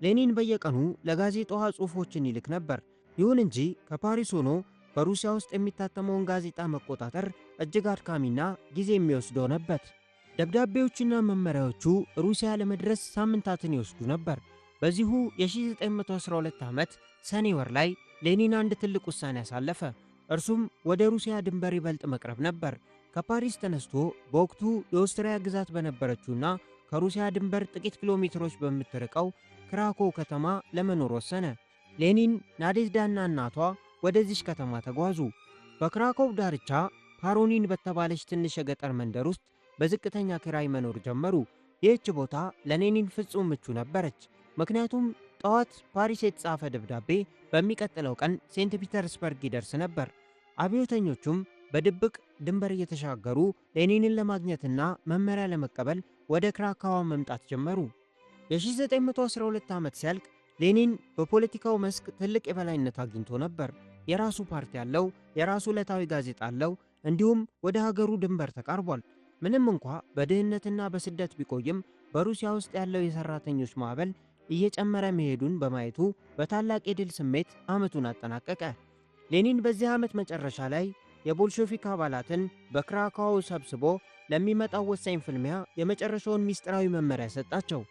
ሌኒን በየቀኑ ለጋዜጣዋ ጽሑፎችን ይልክ ነበር። ይሁን እንጂ ከፓሪስ ሆኖ በሩሲያ ውስጥ የሚታተመውን ጋዜጣ መቆጣጠር እጅግ አድካሚና ጊዜ የሚወስድ ሆነበት። ደብዳቤዎቹና መመሪያዎቹ ሩሲያ ለመድረስ ሳምንታትን ይወስዱ ነበር። በዚሁ የ1912 ዓመት ሰኔ ወር ላይ ሌኒን አንድ ትልቅ ውሳኔ አሳለፈ። እርሱም ወደ ሩሲያ ድንበር ይበልጥ መቅረብ ነበር። ከፓሪስ ተነስቶ በወቅቱ የኦስትሪያ ግዛት በነበረችውና ከሩሲያ ድንበር ጥቂት ኪሎ ሜትሮች በምትርቀው ክራኮው ከተማ ለመኖር ወሰነ። ሌኒን፣ ናዴዝዳና እናቷ ወደዚች ከተማ ተጓዙ። በክራኮው ዳርቻ ፓሮኒን በተባለች ትንሽ የገጠር መንደር ውስጥ በዝቅተኛ ኪራይ መኖር ጀመሩ። ይህች ቦታ ለሌኒን ፍጹም ምቹ ነበረች። ምክንያቱም ጠዋት ፓሪስ የተጻፈ ደብዳቤ በሚቀጥለው ቀን ሴንት ፒተርስበርግ ይደርስ ነበር። አብዮተኞቹም በድብቅ ድንበር እየተሻገሩ ሌኒንን ለማግኘትና መመሪያ ለመቀበል ወደ ክራካዋ መምጣት ጀመሩ። የ1912 ዓመት ሲያልቅ ሌኒን በፖለቲካው መስክ ትልቅ የበላይነት አግኝቶ ነበር። የራሱ ፓርቲ አለው፣ የራሱ ዕለታዊ ጋዜጣ አለው፣ እንዲሁም ወደ ሀገሩ ድንበር ተቃርቧል። ምንም እንኳ በድህነትና በስደት ቢቆይም በሩሲያ ውስጥ ያለው የሰራተኞች ማዕበል እየጨመረ መሄዱን በማየቱ በታላቅ የድል ስሜት ዓመቱን አጠናቀቀ። ሌኒን በዚህ ዓመት መጨረሻ ላይ የቦልሼቪክ አባላትን በክራካው ሰብስቦ ለሚመጣው ወሳኝ ፍልሚያ የመጨረሻውን ምስጢራዊ መመሪያ ሰጣቸው።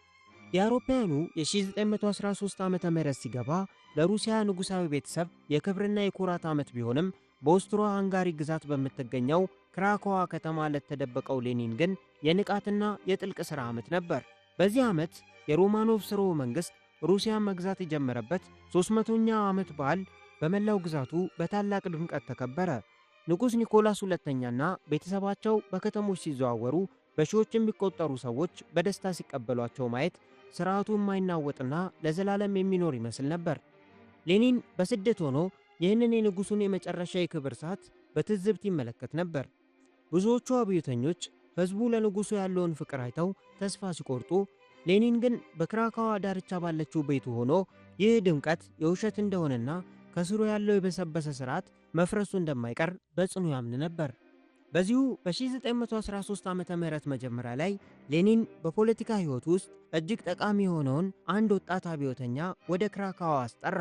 የአውሮፓውያኑ የ1913 ዓመተ ምህረት ሲገባ ለሩሲያ ንጉሣዊ ቤተሰብ የክብርና የኩራት ዓመት ቢሆንም፣ በኦስትሮ ሃንጋሪ ግዛት በምትገኘው ክራኮዋ ከተማ ለተደበቀው ሌኒን ግን የንቃትና የጥልቅ ሥራ ዓመት ነበር። በዚህ ዓመት የሮማኖቭ ስርወ መንግሥት ሩሲያን መግዛት የጀመረበት 300ኛ ዓመት በዓል በመላው ግዛቱ በታላቅ ድምቀት ተከበረ። ንጉሥ ኒኮላስ ሁለተኛና ቤተሰባቸው በከተሞች ሲዘዋወሩ በሺዎች የሚቆጠሩ ሰዎች በደስታ ሲቀበሏቸው ማየት ሥርዓቱ የማይናወጥና ለዘላለም የሚኖር ይመስል ነበር። ሌኒን በስደት ሆኖ ይህንን የንጉሡን የመጨረሻ የክብር ሰዓት በትዝብት ይመለከት ነበር። ብዙዎቹ አብዮተኞች ሕዝቡ ለንጉሡ ያለውን ፍቅር አይተው ተስፋ ሲቆርጡ፣ ሌኒን ግን በክራካዋ ዳርቻ ባለችው ቤቱ ሆኖ ይህ ድምቀት የውሸት እንደሆነና ከስሩ ያለው የበሰበሰ ሥርዓት መፍረሱ እንደማይቀር በጽኑ ያምን ነበር። በዚሁ በ1913 ዓመተ ምህረት መጀመሪያ ላይ ሌኒን በፖለቲካ ሕይወት ውስጥ እጅግ ጠቃሚ የሆነውን አንድ ወጣት አብዮተኛ ወደ ክራካዋ አስጠራ።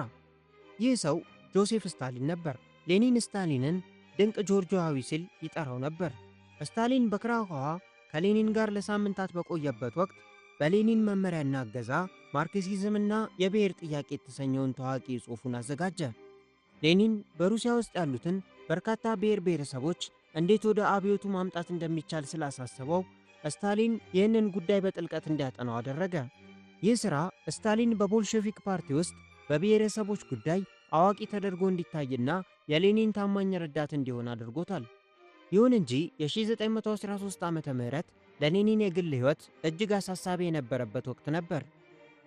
ይህ ሰው ጆሴፍ ስታሊን ነበር። ሌኒን ስታሊንን ድንቅ ጆርጂያዊ ሲል ይጠራው ነበር። ስታሊን በክራካዋ ከሌኒን ጋር ለሳምንታት በቆየበት ወቅት በሌኒን መመሪያና እገዛ ማርክሲዝምና የብሔር ጥያቄ የተሰኘውን ታዋቂ ጽሑፉን አዘጋጀ። ሌኒን በሩሲያ ውስጥ ያሉትን በርካታ ብሔር ብሔረሰቦች እንዴት ወደ አብዮቱ ማምጣት እንደሚቻል ስላሳሰበው ስታሊን ይህንን ጉዳይ በጥልቀት እንዲያጠናው አደረገ። ይህ ሥራ ስታሊን በቦልሼቪክ ፓርቲ ውስጥ በብሔረሰቦች ጉዳይ አዋቂ ተደርጎ እንዲታይና የሌኒን ታማኝ ረዳት እንዲሆን አድርጎታል። ይሁን እንጂ የ1913 ዓመተ ምህረት ለሌኒን የግል ሕይወት እጅግ አሳሳቢ የነበረበት ወቅት ነበር።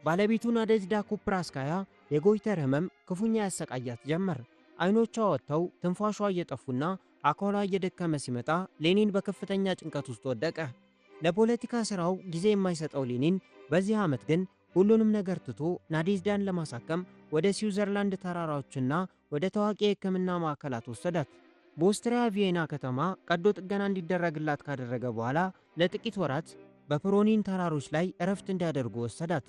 ባለቤቱ ናዴዝዳ ኩፕራስካያ የ goiter ህመም ክፉኛ ያሰቃያት ጀመር። አይኖቿ ወጥተው፣ ትንፋሿ እየጠፉና አካሏ እየደከመ ሲመጣ ሌኒን በከፍተኛ ጭንቀት ውስጥ ወደቀ። ለፖለቲካ ሥራው ጊዜ የማይሰጠው ሌኒን በዚህ ዓመት ግን ሁሉንም ነገር ትቶ ናዴዝዳን ለማሳከም ወደ ስዊዘርላንድ ተራራዎችና ወደ ታዋቂ የሕክምና ማዕከላት ወሰዳት። በኦስትሪያ ቪየና ከተማ ቀዶ ጥገና እንዲደረግላት ካደረገ በኋላ ለጥቂት ወራት በፕሮኒን ተራሮች ላይ እረፍት እንዲያደርጉ ወሰዳት።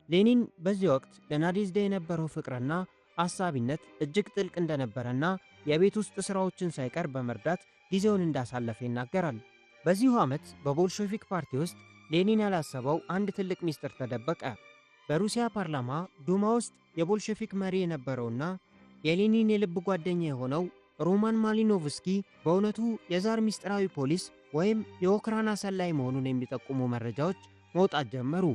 ሌኒን በዚህ ወቅት ለናዴዝዳ የነበረው ፍቅርና አሳቢነት እጅግ ጥልቅ እንደነበረና የቤት ውስጥ ሥራዎችን ሳይቀር በመርዳት ጊዜውን እንዳሳለፈ ይናገራል። በዚሁ ዓመት በቦልሼቪክ ፓርቲ ውስጥ ሌኒን ያላሰበው አንድ ትልቅ ሚስጥር ተደበቀ። በሩሲያ ፓርላማ ዱማ ውስጥ የቦልሼቪክ መሪ የነበረውና የሌኒን የልብ ጓደኛ የሆነው ሮማን ማሊኖቭስኪ በእውነቱ የዛር ምስጢራዊ ፖሊስ ወይም የኦክራና ሰላይ መሆኑን የሚጠቁሙ መረጃዎች መውጣት ጀመሩ።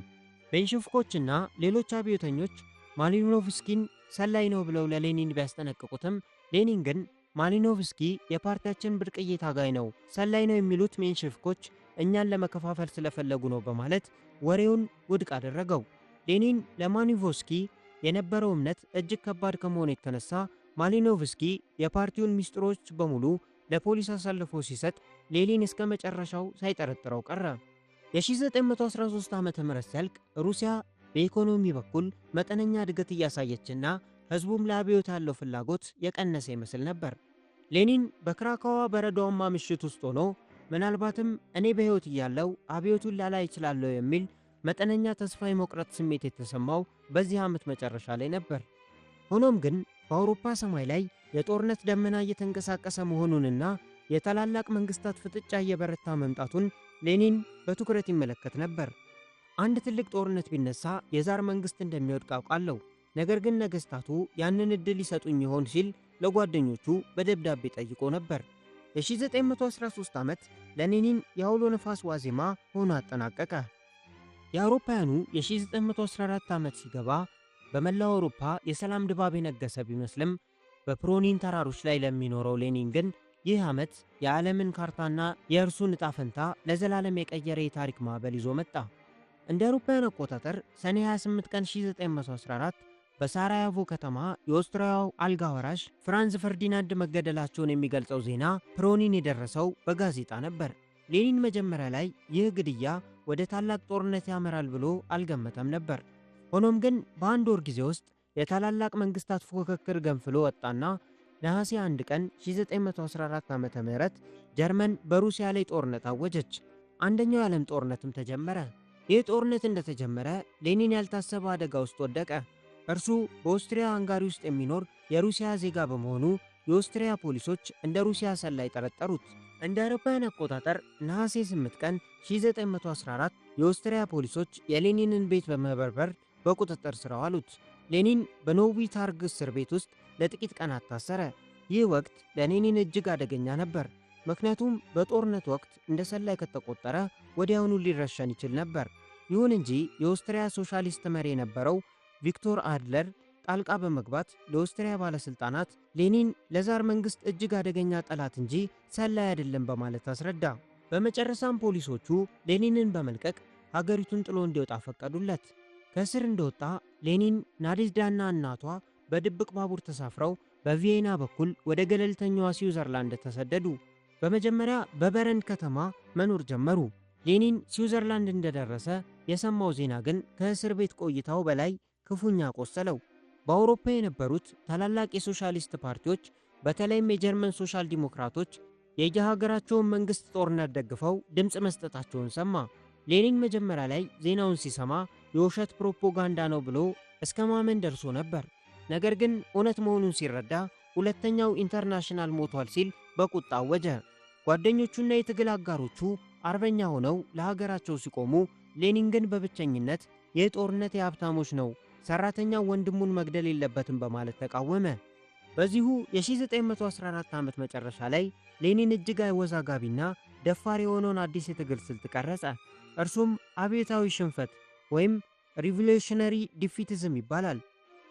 ቤንሽፍኮችና ሌሎች አብዮተኞች ማሊኖቭስኪን ሰላይ ነው ብለው ለሌኒን ቢያስጠነቅቁትም፣ ሌኒን ግን ማሊኖቭስኪ የፓርቲያችን ብርቅዬ ታጋይ ነው፣ ሰላይ ነው የሚሉት ሜንሽፍኮች እኛን ለመከፋፈል ስለፈለጉ ነው በማለት ወሬውን ውድቅ አደረገው። ሌኒን ለማሊኖቭስኪ የነበረው እምነት እጅግ ከባድ ከመሆኑ የተነሳ ማሊኖቭስኪ የፓርቲውን ሚስጥሮች በሙሉ ለፖሊስ አሳልፎ ሲሰጥ ሌኒን እስከ መጨረሻው ሳይጠረጥረው ቀረ። የ1913 ዓ.ም ሲያልቅ ሩሲያ በኢኮኖሚ በኩል መጠነኛ እድገት እያሳየችና ሕዝቡም ለአብዮት ያለው ፍላጎት የቀነሰ ይመስል ነበር። ሌኒን በክራካዋ በረዷማ ምሽት ውስጥ ሆኖ ምናልባትም እኔ በሕይወት እያለው አብዮቱን ላላይ እችላለሁ የሚል መጠነኛ ተስፋ የመቁረጥ ስሜት የተሰማው በዚህ ዓመት መጨረሻ ላይ ነበር። ሆኖም ግን በአውሮፓ ሰማይ ላይ የጦርነት ደመና እየተንቀሳቀሰ መሆኑንና የታላላቅ መንግስታት ፍጥጫ እየበረታ መምጣቱን ሌኒን በትኩረት ይመለከት ነበር። አንድ ትልቅ ጦርነት ቢነሳ የዛር መንግስት እንደሚወድቅ አውቃለሁ፣ ነገር ግን ነገስታቱ ያንን ዕድል ይሰጡኝ ይሆን ሲል ለጓደኞቹ በደብዳቤ ጠይቆ ነበር። የ1913 ዓመት ለሌኒን የአውሎ ነፋስ ዋዜማ ሆኖ አጠናቀቀ። የአውሮፓውያኑ የ1914 ዓመት ሲገባ በመላው አውሮፓ የሰላም ድባብ የነገሰ ቢመስልም፣ በፕሮኒን ተራሮች ላይ ለሚኖረው ሌኒን ግን ይህ ዓመት የዓለምን ካርታና የእርሱን ዕጣ ፈንታ ለዘላለም የቀየረ የታሪክ ማዕበል ይዞ መጣ። እንደ አውሮፓውያን አቆጣጠር ሰኔ 28 ቀን 1914 በሳራየቮ ከተማ የኦስትሪያው አልጋ ወራሽ ፍራንዝ ፈርዲናንድ መገደላቸውን የሚገልጸው ዜና ፕሮኒን የደረሰው በጋዜጣ ነበር። ሌኒን መጀመሪያ ላይ ይህ ግድያ ወደ ታላቅ ጦርነት ያመራል ብሎ አልገመተም ነበር። ሆኖም ግን በአንድ ወር ጊዜ ውስጥ የታላላቅ መንግስታት ፉክክር ገንፍሎ ወጣና ነሐሴ 1 ቀን 1914 ዓ.ም ጀርመን በሩሲያ ላይ ጦርነት አወጀች። አንደኛው የዓለም ጦርነትም ተጀመረ። ይህ ጦርነት እንደተጀመረ ሌኒን ያልታሰበ አደጋ ውስጥ ወደቀ። እርሱ በኦስትሪያ ሃንጋሪ ውስጥ የሚኖር የሩሲያ ዜጋ በመሆኑ የኦስትሪያ ፖሊሶች እንደ ሩሲያ ሰላይ ጠረጠሩት። እንደ አውሮፓውያን አቆጣጠር ነሐሴ 8 ቀን 1914 የኦስትሪያ ፖሊሶች የሌኒንን ቤት በመበርበር በቁጥጥር ስር አዋሉት። ሌኒን በኖዊ ታርግ እስር ቤት ውስጥ ለጥቂት ቀናት ታሰረ። ይህ ወቅት ለሌኒን እጅግ አደገኛ ነበር። ምክንያቱም በጦርነት ወቅት እንደ ሰላይ ከተቆጠረ ወዲያውኑ ሊረሸን ይችል ነበር። ይሁን እንጂ የኦስትሪያ ሶሻሊስት መሪ የነበረው ቪክቶር አድለር ጣልቃ በመግባት ለኦስትሪያ ባለሥልጣናት ሌኒን ለዛር መንግሥት እጅግ አደገኛ ጠላት እንጂ ሰላይ አይደለም በማለት አስረዳ። በመጨረሻም ፖሊሶቹ ሌኒንን በመልቀቅ ሀገሪቱን ጥሎ እንዲወጣ ፈቀዱለት። ከእስር እንደወጣ ሌኒን፣ ናዴዝዳና እናቷ በድብቅ ባቡር ተሳፍረው በቪየና በኩል ወደ ገለልተኛዋ ስዊዘርላንድ ተሰደዱ። በመጀመሪያ በበረን ከተማ መኖር ጀመሩ። ሌኒን ስዊዘርላንድ እንደደረሰ የሰማው ዜና ግን ከእስር ቤት ቆይታው በላይ ክፉኛ ቆሰለው። በአውሮፓ የነበሩት ታላላቅ የሶሻሊስት ፓርቲዎች፣ በተለይም የጀርመን ሶሻል ዲሞክራቶች፣ የየሀገራቸውን መንግሥት ጦርነት ደግፈው ድምፅ መስጠታቸውን ሰማ። ሌኒን መጀመሪያ ላይ ዜናውን ሲሰማ የውሸት ፕሮፓጋንዳ ነው ብሎ እስከ ማመን ደርሶ ነበር። ነገር ግን እውነት መሆኑን ሲረዳ ሁለተኛው ኢንተርናሽናል ሞቷል ሲል በቁጣ አወጀ። ጓደኞቹና የትግል አጋሮቹ አርበኛ ሆነው ለሀገራቸው ሲቆሙ፣ ሌኒን ግን በብቸኝነት ይህ ጦርነት የሀብታሞች ነው፣ ሰራተኛው ወንድሙን መግደል የለበትም በማለት ተቃወመ። በዚሁ የ1914 ዓመት መጨረሻ ላይ ሌኒን እጅግ አወዛጋቢና ደፋር የሆነውን አዲስ የትግል ስልት ቀረጸ። እርሱም አብዮታዊ ሽንፈት ወይም revolutionary defeatism ይባላል።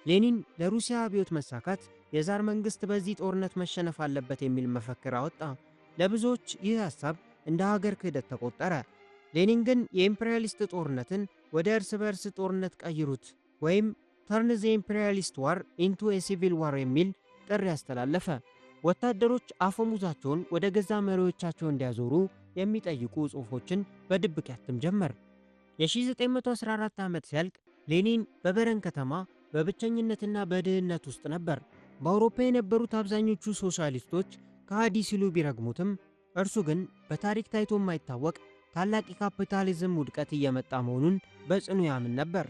ሌኒን ለሩሲያ አብዮት መሳካት የዛር መንግሥት በዚህ ጦርነት መሸነፍ አለበት የሚል መፈክር አወጣ። ለብዙዎች ይህ ሐሳብ እንደ ሀገር ክህደት ተቆጠረ። ሌኒን ግን የኢምፔሪያሊስት ጦርነትን ወደ እርስ በእርስ ጦርነት ቀይሩት ወይም turn the imperialist war into a civil war የሚል ጥሪ አስተላለፈ። ወታደሮች አፈሙዛቸውን ወደ ገዛ መሪዎቻቸው እንዲያዞሩ የሚጠይቁ ጽሑፎችን በድብቅ ያትም ጀመር። የ1914 ዓመት ሲያልቅ ሌኒን በበረን ከተማ በብቸኝነትና በድህነት ውስጥ ነበር። በአውሮፓ የነበሩት አብዛኞቹ ሶሻሊስቶች ከሃዲ ሲሉ ቢረግሙትም፣ እርሱ ግን በታሪክ ታይቶ የማይታወቅ ታላቅ የካፒታሊዝም ውድቀት እየመጣ መሆኑን በጽኑ ያምን ነበር።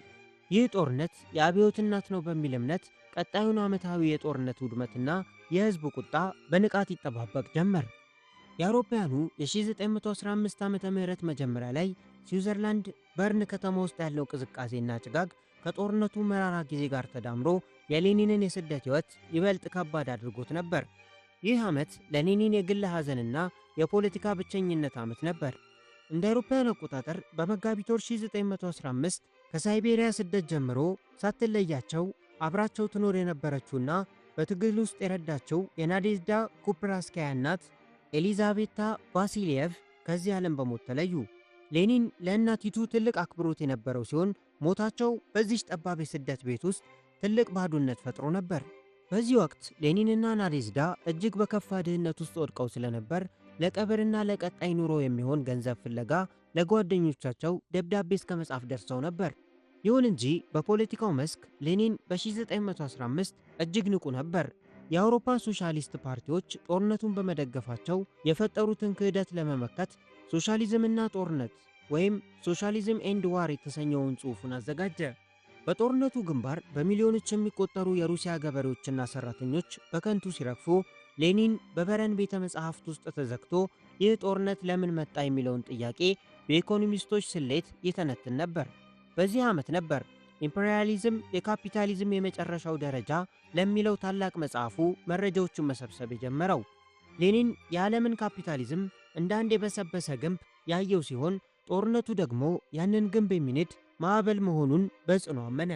ይህ ጦርነት የአብዮት እናት ነው በሚል እምነት ቀጣዩን ዓመታዊ የጦርነት ውድመትና የሕዝብ ቁጣ በንቃት ይጠባበቅ ጀመር። የአውሮፓውያኑ የ1915 ዓ ም መጀመሪያ ላይ ስዊዘርላንድ በርን ከተማ ውስጥ ያለው ቅዝቃዜና ጭጋግ ከጦርነቱ መራራ ጊዜ ጋር ተዳምሮ የሌኒንን የስደት ሕይወት ይበልጥ ከባድ አድርጎት ነበር። ይህ ዓመት ለሌኒን የግል ሐዘንና የፖለቲካ ብቸኝነት ዓመት ነበር። እንደ አውሮፓውያን አቆጣጠር በመጋቢት ወር 1915 ከሳይቤሪያ ስደት ጀምሮ ሳትለያቸው አብራቸው ትኖር የነበረችውና በትግል ውስጥ የረዳቸው የናዴዝዳ ኩፕራስካያ እናት ኤሊዛቤታ ቫሲሊየቭ ከዚህ ዓለም በሞት ተለዩ። ሌኒን ለእናቲቱ ትልቅ አክብሮት የነበረው ሲሆን፣ ሞታቸው በዚች ጠባብ የስደት ቤት ውስጥ ትልቅ ባዶነት ፈጥሮ ነበር። በዚህ ወቅት ሌኒንና ናዴዝዳ እጅግ በከፋ ድህነት ውስጥ ወድቀው ስለነበር ለቀብርና ለቀጣይ ኑሮ የሚሆን ገንዘብ ፍለጋ ለጓደኞቻቸው ደብዳቤ እስከ መጻፍ ደርሰው ነበር። ይሁን እንጂ በፖለቲካው መስክ ሌኒን በ1915 እጅግ ንቁ ነበር። የአውሮፓ ሶሻሊስት ፓርቲዎች ጦርነቱን በመደገፋቸው የፈጠሩትን ክህደት ለመመከት ሶሻሊዝምና ጦርነት ወይም Socialism and War የተሰኘውን ጽሑፉን አዘጋጀ። በጦርነቱ ግንባር በሚሊዮኖች የሚቆጠሩ የሩሲያ ገበሬዎችና ሰራተኞች በከንቱ ሲረግፉ፣ ሌኒን በበረን ቤተ መጻሕፍት ውስጥ ተዘግቶ ይህ ጦርነት ለምን መጣ የሚለውን ጥያቄ በኢኮኖሚስቶች ስሌት ይተነትን ነበር። በዚህ ዓመት ነበር ኢምፔሪያሊዝም የካፒታሊዝም የመጨረሻው ደረጃ ለሚለው ታላቅ መጽሐፉ መረጃዎችን መሰብሰብ የጀመረው። ሌኒን የዓለምን ካፒታሊዝም እንደ አንድ የበሰበሰ ግንብ ያየው ሲሆን፣ ጦርነቱ ደግሞ ያንን ግንብ የሚንድ ማዕበል መሆኑን በጽኑ አመነ።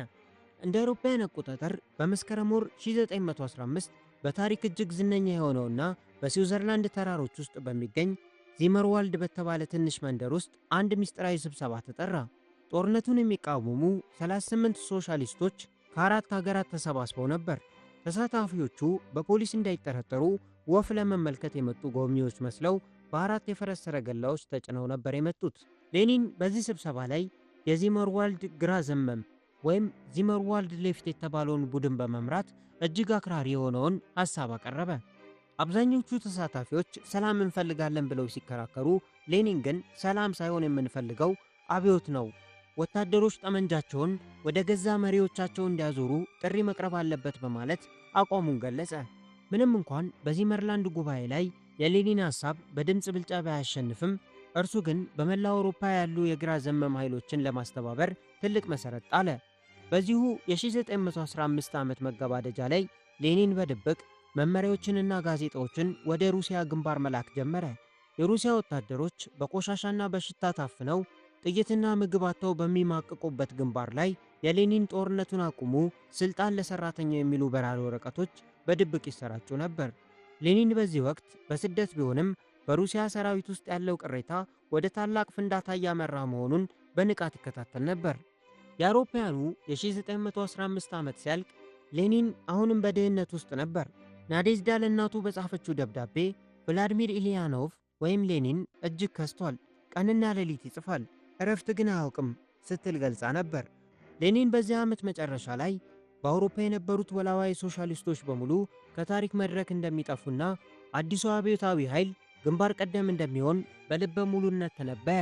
እንደ አውሮፓውያን አቆጣጠር በመስከረም ወር 1915 በታሪክ እጅግ ዝነኛ የሆነውና በስዊዘርላንድ ተራሮች ውስጥ በሚገኝ ዚመርዋልድ በተባለ ትንሽ መንደር ውስጥ አንድ ምስጢራዊ ስብሰባ ተጠራ። ጦርነቱን የሚቃወሙ 38 ሶሻሊስቶች ከአራት ሀገራት ተሰባስበው ነበር። ተሳታፊዎቹ በፖሊስ እንዳይጠረጠሩ ወፍ ለመመልከት የመጡ ጎብኚዎች መስለው በአራት የፈረስ ሰረገላዎች ተጭነው ነበር የመጡት። ሌኒን በዚህ ስብሰባ ላይ የዚመርዋልድ ግራ ዘመም ወይም Zimmerwald Left የተባለውን ቡድን በመምራት እጅግ አክራሪ የሆነውን ሐሳብ አቀረበ። አብዛኞቹ ተሳታፊዎች ሰላም እንፈልጋለን ብለው ሲከራከሩ፣ ሌኒን ግን ሰላም ሳይሆን የምንፈልገው አብዮት ነው፣ ወታደሮች ጠመንጃቸውን ወደ ገዛ መሪዎቻቸው እንዲያዞሩ ጥሪ መቅረብ አለበት በማለት አቋሙን ገለጸ። ምንም እንኳን በዚመርላንድ ጉባኤ ላይ የሌኒን ሐሳብ በድምፅ ብልጫ ባያሸንፍም፣ እርሱ ግን በመላው አውሮፓ ያሉ የግራ ዘመም ኃይሎችን ለማስተባበር ትልቅ መሠረት ጣለ። በዚሁ የ1915 ዓመት መገባደጃ ላይ ሌኒን በድብቅ መመሪያዎችንና ጋዜጣዎችን ወደ ሩሲያ ግንባር መላክ ጀመረ። የሩሲያ ወታደሮች በቆሻሻና በሽታ ታፍነው ጥይትና ምግብ አጥተው በሚማቅቁበት ግንባር ላይ የሌኒን ጦርነቱን አቁሙ፣ ስልጣን ለሰራተኛው የሚሉ በራሪ ወረቀቶች በድብቅ ይሰራጩ ነበር። ሌኒን በዚህ ወቅት በስደት ቢሆንም በሩሲያ ሰራዊት ውስጥ ያለው ቅሬታ ወደ ታላቅ ፍንዳታ እያመራ መሆኑን በንቃት ይከታተል ነበር። የአውሮፓውያኑ የ1915 ዓመት ሲያልቅ ሌኒን አሁንም በድህነት ውስጥ ነበር። ናዴዝዳ ለእናቱ በጻፈችው ደብዳቤ ቭላድሚር ኢሊያኖቭ ወይም ሌኒን እጅግ ከስቷል፣ ቀንና ሌሊት ይጽፋል፣ እረፍት ግን አያውቅም ስትል ገልጻ ነበር። ሌኒን በዚህ ዓመት መጨረሻ ላይ በአውሮፓ የነበሩት ወላዋይ ሶሻሊስቶች በሙሉ ከታሪክ መድረክ እንደሚጠፉና አዲሱ አብዮታዊ ኃይል ግንባር ቀደም እንደሚሆን በልበ ሙሉነት ተነበየ።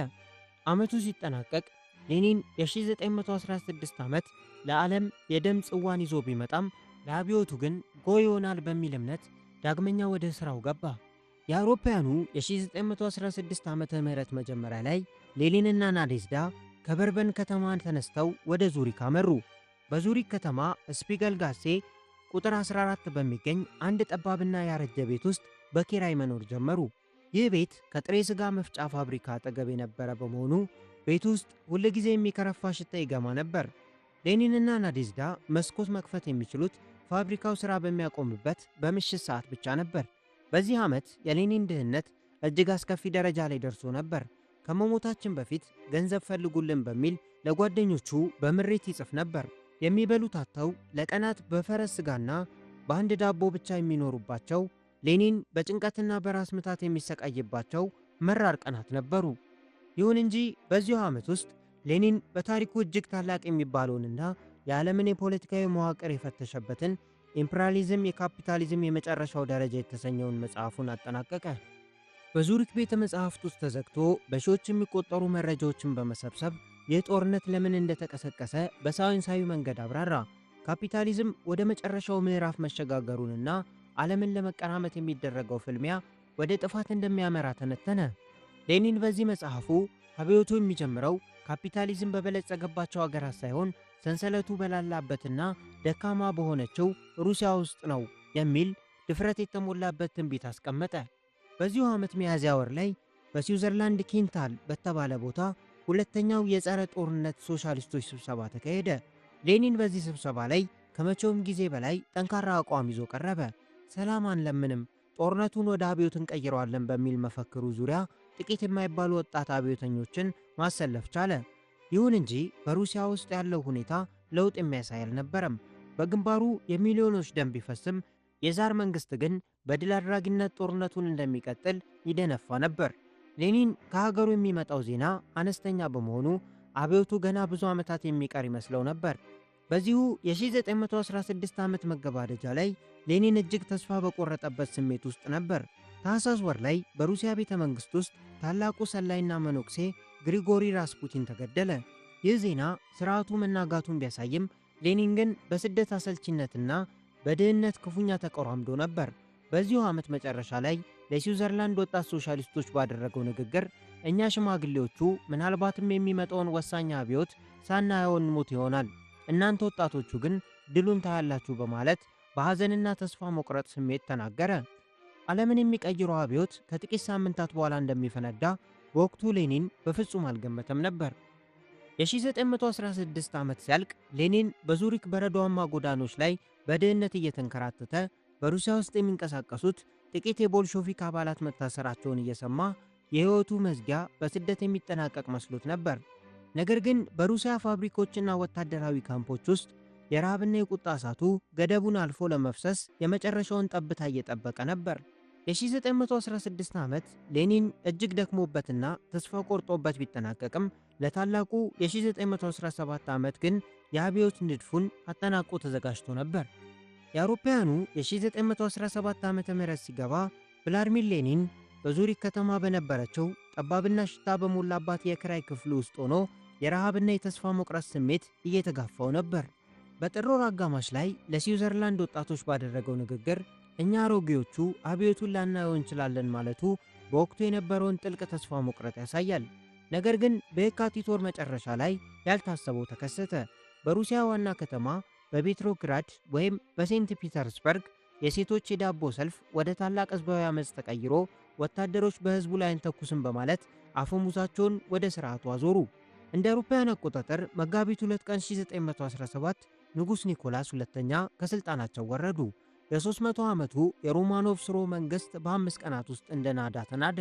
ዓመቱ ሲጠናቀቅ ሌኒን የ1916 ዓመት ለዓለም የደም ጽዋን ይዞ ቢመጣም ለአብዮቱ ግን ጎህ ይሆናል በሚል እምነት ዳግመኛ ወደ ሥራው ገባ። የአውሮፓውያኑ የ1916 ዓመተ ምህረት መጀመሪያ ላይ ሌኒንና ናዴዝዳ ከበርበን ከተማ ተነስተው ወደ ዙሪክ አመሩ። በዙሪክ ከተማ ስፒገል ጋሴ ቁጥር 14 በሚገኝ አንድ ጠባብና ያረጀ ቤት ውስጥ በኪራይ መኖር ጀመሩ። ይህ ቤት ከጥሬ ሥጋ መፍጫ ፋብሪካ አጠገብ የነበረ በመሆኑ ቤት ውስጥ ሁልጊዜ የሚከረፋ ሽታ ይገማ ነበር። ሌኒንና ናዴዝዳ መስኮት መክፈት የሚችሉት ፋብሪካው ሥራ በሚያቆምበት በምሽት ሰዓት ብቻ ነበር። በዚህ ዓመት የሌኒን ድህነት እጅግ አስከፊ ደረጃ ላይ ደርሶ ነበር። ከመሞታችን በፊት ገንዘብ ፈልጉልን በሚል ለጓደኞቹ በምሬት ይጽፍ ነበር። የሚበሉት አጥተው ለቀናት በፈረስ ሥጋና በአንድ ዳቦ ብቻ የሚኖሩባቸው ሌኒን በጭንቀትና በራስ ምታት የሚሰቃይባቸው መራር ቀናት ነበሩ። ይሁን እንጂ በዚሁ ዓመት ውስጥ ሌኒን በታሪኩ እጅግ ታላቅ የሚባለውንና የዓለምን የፖለቲካዊ መዋቅር የፈተሸበትን ኢምፔሪያሊዝም የካፒታሊዝም የመጨረሻው ደረጃ የተሰኘውን መጽሐፉን አጠናቀቀ። በዙሪክ ቤተ መጻሕፍት ውስጥ ተዘግቶ በሺዎች የሚቆጠሩ መረጃዎችን በመሰብሰብ ይህ ጦርነት ለምን እንደተቀሰቀሰ በሳይንሳዊ መንገድ አብራራ። ካፒታሊዝም ወደ መጨረሻው ምዕራፍ መሸጋገሩንና ዓለምን ለመቀራመት የሚደረገው ፍልሚያ ወደ ጥፋት እንደሚያመራ ተነተነ። ሌኒን በዚህ መጽሐፉ አብዮቱ የሚጀምረው ካፒታሊዝም በበለጸገባቸው አገራት ሳይሆን ሰንሰለቱ በላላበትና ደካማ በሆነችው ሩሲያ ውስጥ ነው የሚል ድፍረት የተሞላበት ትንቢት አስቀመጠ። በዚሁ ዓመት ሚያዝያ ወር ላይ በስዊዘርላንድ ኪንታል በተባለ ቦታ ሁለተኛው የጸረ ጦርነት ሶሻሊስቶች ስብሰባ ተካሄደ። ሌኒን በዚህ ስብሰባ ላይ ከመቼውም ጊዜ በላይ ጠንካራ አቋም ይዞ ቀረበ። ሰላም አንለምንም፣ ጦርነቱን ወደ አብዮት እንቀይረዋለን በሚል መፈክሩ ዙሪያ ጥቂት የማይባሉ ወጣት አብዮተኞችን ማሰለፍ ቻለ። ይሁን እንጂ በሩሲያ ውስጥ ያለው ሁኔታ ለውጥ የሚያሳይ አልነበረም። በግንባሩ የሚሊዮኖች ደም ቢፈስም የዛር መንግስት ግን በድል አድራጊነት ጦርነቱን እንደሚቀጥል ይደነፋ ነበር። ሌኒን ከሀገሩ የሚመጣው ዜና አነስተኛ በመሆኑ አብዮቱ ገና ብዙ ዓመታት የሚቀር ይመስለው ነበር። በዚሁ የ1916 ዓመት መገባደጃ ላይ ሌኒን እጅግ ተስፋ በቆረጠበት ስሜት ውስጥ ነበር። ታህሳስ ወር ላይ በሩሲያ ቤተ መንግሥት ውስጥ ታላቁ ሰላይና መነኩሴ ግሪጎሪ ራስፑቲን ተገደለ። ይህ ዜና ስርዓቱ መናጋቱን ቢያሳይም ሌኒን ግን በስደት አሰልቺነትና በድህነት ክፉኛ ተቆራምዶ ነበር። በዚሁ ዓመት መጨረሻ ላይ ለስዊዘርላንድ ወጣት ሶሻሊስቶች ባደረገው ንግግር እኛ ሽማግሌዎቹ ምናልባትም የሚመጣውን ወሳኝ አብዮት ሳናየው እንሞት ይሆናል፣ እናንተ ወጣቶቹ ግን ድሉን ታያላችሁ በማለት በሐዘንና ተስፋ መቁረጥ ስሜት ተናገረ። ዓለምን የሚቀይረው አብዮት ከጥቂት ሳምንታት በኋላ እንደሚፈነዳ በወቅቱ ሌኒን በፍጹም አልገመተም ነበር። የ1916 ዓመት ሲያልቅ ሌኒን በዙሪክ በረዷማ ጎዳኖች ላይ በድህነት እየተንከራተተ በሩሲያ ውስጥ የሚንቀሳቀሱት ጥቂት የቦልሾቪክ አባላት መታሰራቸውን እየሰማ የሕይወቱ መዝጊያ በስደት የሚጠናቀቅ መስሎት ነበር። ነገር ግን በሩሲያ ፋብሪኮችና ወታደራዊ ካምፖች ውስጥ የረሃብና የቁጣ እሳቱ ገደቡን አልፎ ለመፍሰስ የመጨረሻውን ጠብታ እየጠበቀ ነበር። የ1916 ዓመት ሌኒን እጅግ ደክሞበትና ተስፋ ቆርጦበት ቢጠናቀቅም ለታላቁ የ1917 ዓመት ግን የአብዮት ንድፉን አጠናቆ ተዘጋጅቶ ነበር። የአውሮፓውያኑ የ1917 ዓመተ ምህረት ሲገባ ቭላድሚር ሌኒን በዙሪክ ከተማ በነበረችው ጠባብና ሽታ በሞላባት የክራይ ክፍል ውስጥ ሆኖ የረሃብና የተስፋ መቁረጥ ስሜት እየተጋፋው ነበር። በጥር ወር አጋማሽ ላይ ለስዊዘርላንድ ወጣቶች ባደረገው ንግግር እኛ አሮጌዎቹ አብዮቱን ላናየው እንችላለን ማለቱ በወቅቱ የነበረውን ጥልቅ ተስፋ መቁረጥ ያሳያል። ነገር ግን በየካቲት ወር መጨረሻ ላይ ያልታሰበው ተከሰተ። በሩሲያ ዋና ከተማ በፔትሮግራድ ወይም በሴንት ፒተርስበርግ የሴቶች የዳቦ ሰልፍ ወደ ታላቅ ሕዝባዊ አመፅ ተቀይሮ ወታደሮች በሕዝቡ ላይ አንተኩስም በማለት አፈሙዛቸውን ወደ ስርዓቱ አዞሩ። እንደ አውሮፓውያን አቆጣጠር መጋቢት 2 ቀን 1917 ንጉሥ ኒኮላስ ሁለተኛ ከስልጣናቸው ወረዱ። የ300 ዓመቱ የሮማኖቭ ስርወ መንግሥት በ5 ቀናት ውስጥ እንደ ናዳ ተናደ።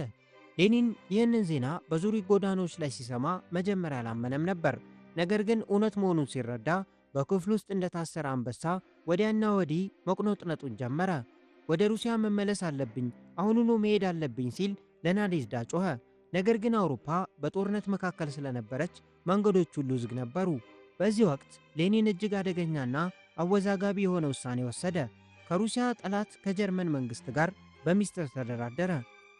ሌኒን ይህንን ዜና በዙሪክ ጎዳናዎች ላይ ሲሰማ መጀመሪያ አላመነም ነበር። ነገር ግን እውነት መሆኑን ሲረዳ በክፍል ውስጥ እንደታሰረ አንበሳ ወዲያና ወዲህ መቁነጥነጡን ጀመረ። ወደ ሩሲያ መመለስ አለብኝ፣ አሁኑኑ መሄድ አለብኝ ሲል ለናዴዝዳ ጮኸ። ነገር ግን አውሮፓ በጦርነት መካከል ስለነበረች መንገዶች ሁሉ ዝግ ነበሩ። በዚህ ወቅት ሌኒን እጅግ አደገኛና አወዛጋቢ የሆነ ውሳኔ ወሰደ። ከሩሲያ ጠላት ከጀርመን መንግስት ጋር በሚስጥር ተደራደረ።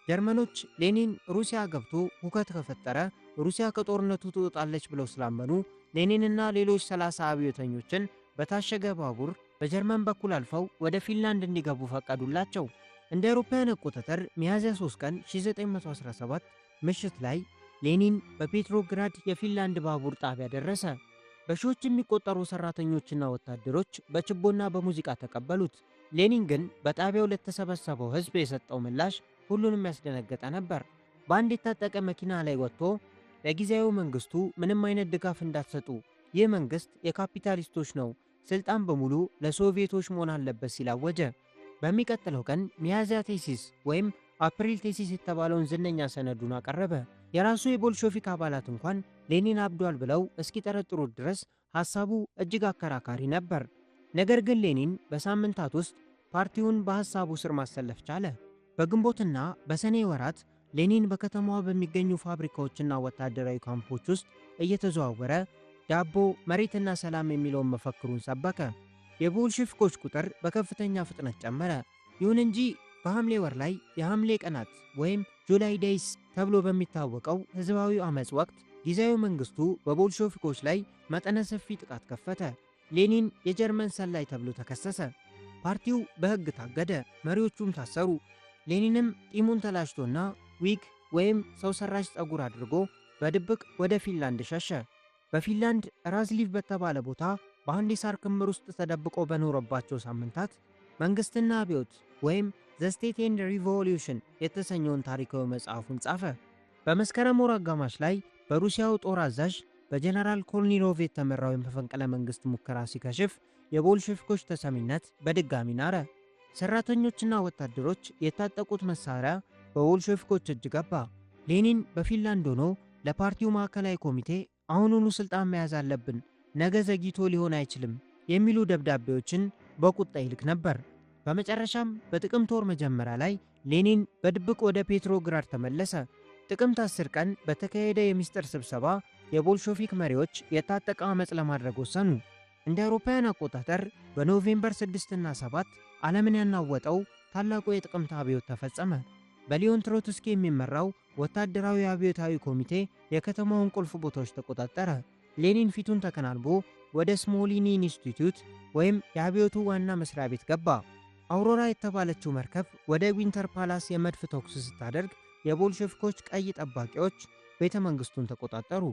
ጀርመኖች ሌኒን ሩሲያ ገብቶ ሁከት ከፈጠረ ሩሲያ ከጦርነቱ ትወጣለች ብለው ስላመኑ ሌኒንና ሌሎች 30 አብዮተኞችን በታሸገ ባቡር በጀርመን በኩል አልፈው ወደ ፊንላንድ እንዲገቡ ፈቀዱላቸው። እንደ አውሮፓውያን አቆጣጠር ሚያዝያ 3 ቀን 1917 ምሽት ላይ ሌኒን በፔትሮግራድ የፊንላንድ ባቡር ጣቢያ ደረሰ። በሺዎች የሚቆጠሩ ሰራተኞችና ወታደሮች በችቦና በሙዚቃ ተቀበሉት። ሌኒን ግን በጣቢያው ለተሰበሰበው ሕዝብ የሰጠው ምላሽ ሁሉንም ያስደነገጠ ነበር። በአንድ የታጠቀ መኪና ላይ ወጥቶ ለጊዜያዊ መንግስቱ ምንም አይነት ድጋፍ እንዳትሰጡ፣ ይህ መንግስት የካፒታሊስቶች ነው፣ ስልጣን በሙሉ ለሶቪየቶች መሆን አለበት ሲል አወጀ። በሚቀጥለው ቀን ሚያዝያ thesis ወይም April Thesis የተባለውን ዝነኛ ሰነዱን አቀረበ። የራሱ የቦልሾቪክ አባላት እንኳን ሌኒን አብዷል ብለው እስኪጠረጥሩት ድረስ ሐሳቡ እጅግ አከራካሪ ነበር። ነገር ግን ሌኒን በሳምንታት ውስጥ ፓርቲውን በሐሳቡ ስር ማሰለፍ ቻለ። በግንቦትና በሰኔ ወራት ሌኒን በከተማዋ በሚገኙ ፋብሪካዎችና ወታደራዊ ካምፖች ውስጥ እየተዘዋወረ ዳቦ፣ መሬትና ሰላም የሚለውን መፈክሩን ሰበከ። የቦልሼቪኮች ቁጥር በከፍተኛ ፍጥነት ጨመረ። ይሁን እንጂ በሐምሌ ወር ላይ የሐምሌ ቀናት ወይም July Days ተብሎ በሚታወቀው ሕዝባዊ አመፅ ወቅት ጊዜያዊ መንግስቱ በቦልሼቪኮች ላይ መጠነ ሰፊ ጥቃት ከፈተ። ሌኒን የጀርመን ሰላይ ተብሎ ተከሰሰ። ፓርቲው በሕግ ታገደ፣ መሪዎቹም ታሰሩ። ሌኒንም ጢሙን ተላጭቶና ዊግ ወይም ሰው ሰራሽ ፀጉር አድርጎ በድብቅ ወደ ፊንላንድ ሸሸ። በፊንላንድ ራዝሊቭ በተባለ ቦታ በአንድ የሳር ክምር ውስጥ ተደብቆ በኖረባቸው ሳምንታት መንግስትና አብዮት ወይም The State and Revolution የተሰኘውን ታሪካዊ መጽሐፉን ጻፈ። በመስከረም ወር አጋማሽ ላይ በሩሲያው ጦር አዛዥ በጀነራል ኮርኒሎቭ የተመራው የመፈንቅለ መንግስት ሙከራ ሲከሽፍ የቦልሼቪኮች ተሰሚነት በድጋሚ ናረ። ሰራተኞችና ወታደሮች የታጠቁት መሳሪያ በቦልሼቪኮች እጅ ገባ። ሌኒን በፊንላንድ ሆኖ ለፓርቲው ማዕከላዊ ኮሚቴ አሁኑኑ ስልጣን መያዝ አለብን፣ ነገ ዘግይቶ ሊሆን አይችልም የሚሉ ደብዳቤዎችን በቁጣ ይልክ ነበር። በመጨረሻም በጥቅምት ወር መጀመሪያ ላይ ሌኒን በድብቅ ወደ ፔትሮግራድ ተመለሰ። ጥቅምት 10 ቀን በተካሄደ የሚስጥር ስብሰባ የቦልሼቪክ መሪዎች የታጠቀ አመፅ ለማድረግ ወሰኑ። እንደ አውሮፓውያን አቆጣጠር በኖቬምበር 6 እና 7 ዓለምን ያናወጠው ታላቁ የጥቅምት አብዮት ተፈጸመ። በሊዮን ትሮትስኪ የሚመራው ወታደራዊ አብዮታዊ ኮሚቴ የከተማውን ቁልፍ ቦታዎች ተቆጣጠረ። ሌኒን ፊቱን ተከናንቦ ወደ ስሞሊኒ ኢንስቲትዩት ወይም የአብዮቱ ዋና መስሪያ ቤት ገባ። አውሮራ የተባለችው መርከብ ወደ ዊንተር ፓላስ የመድፍ ተኩስ ስታደርግ የቦልሼቪኮች ቀይ ጠባቂዎች ቤተ መንግስቱን ተቆጣጠሩ።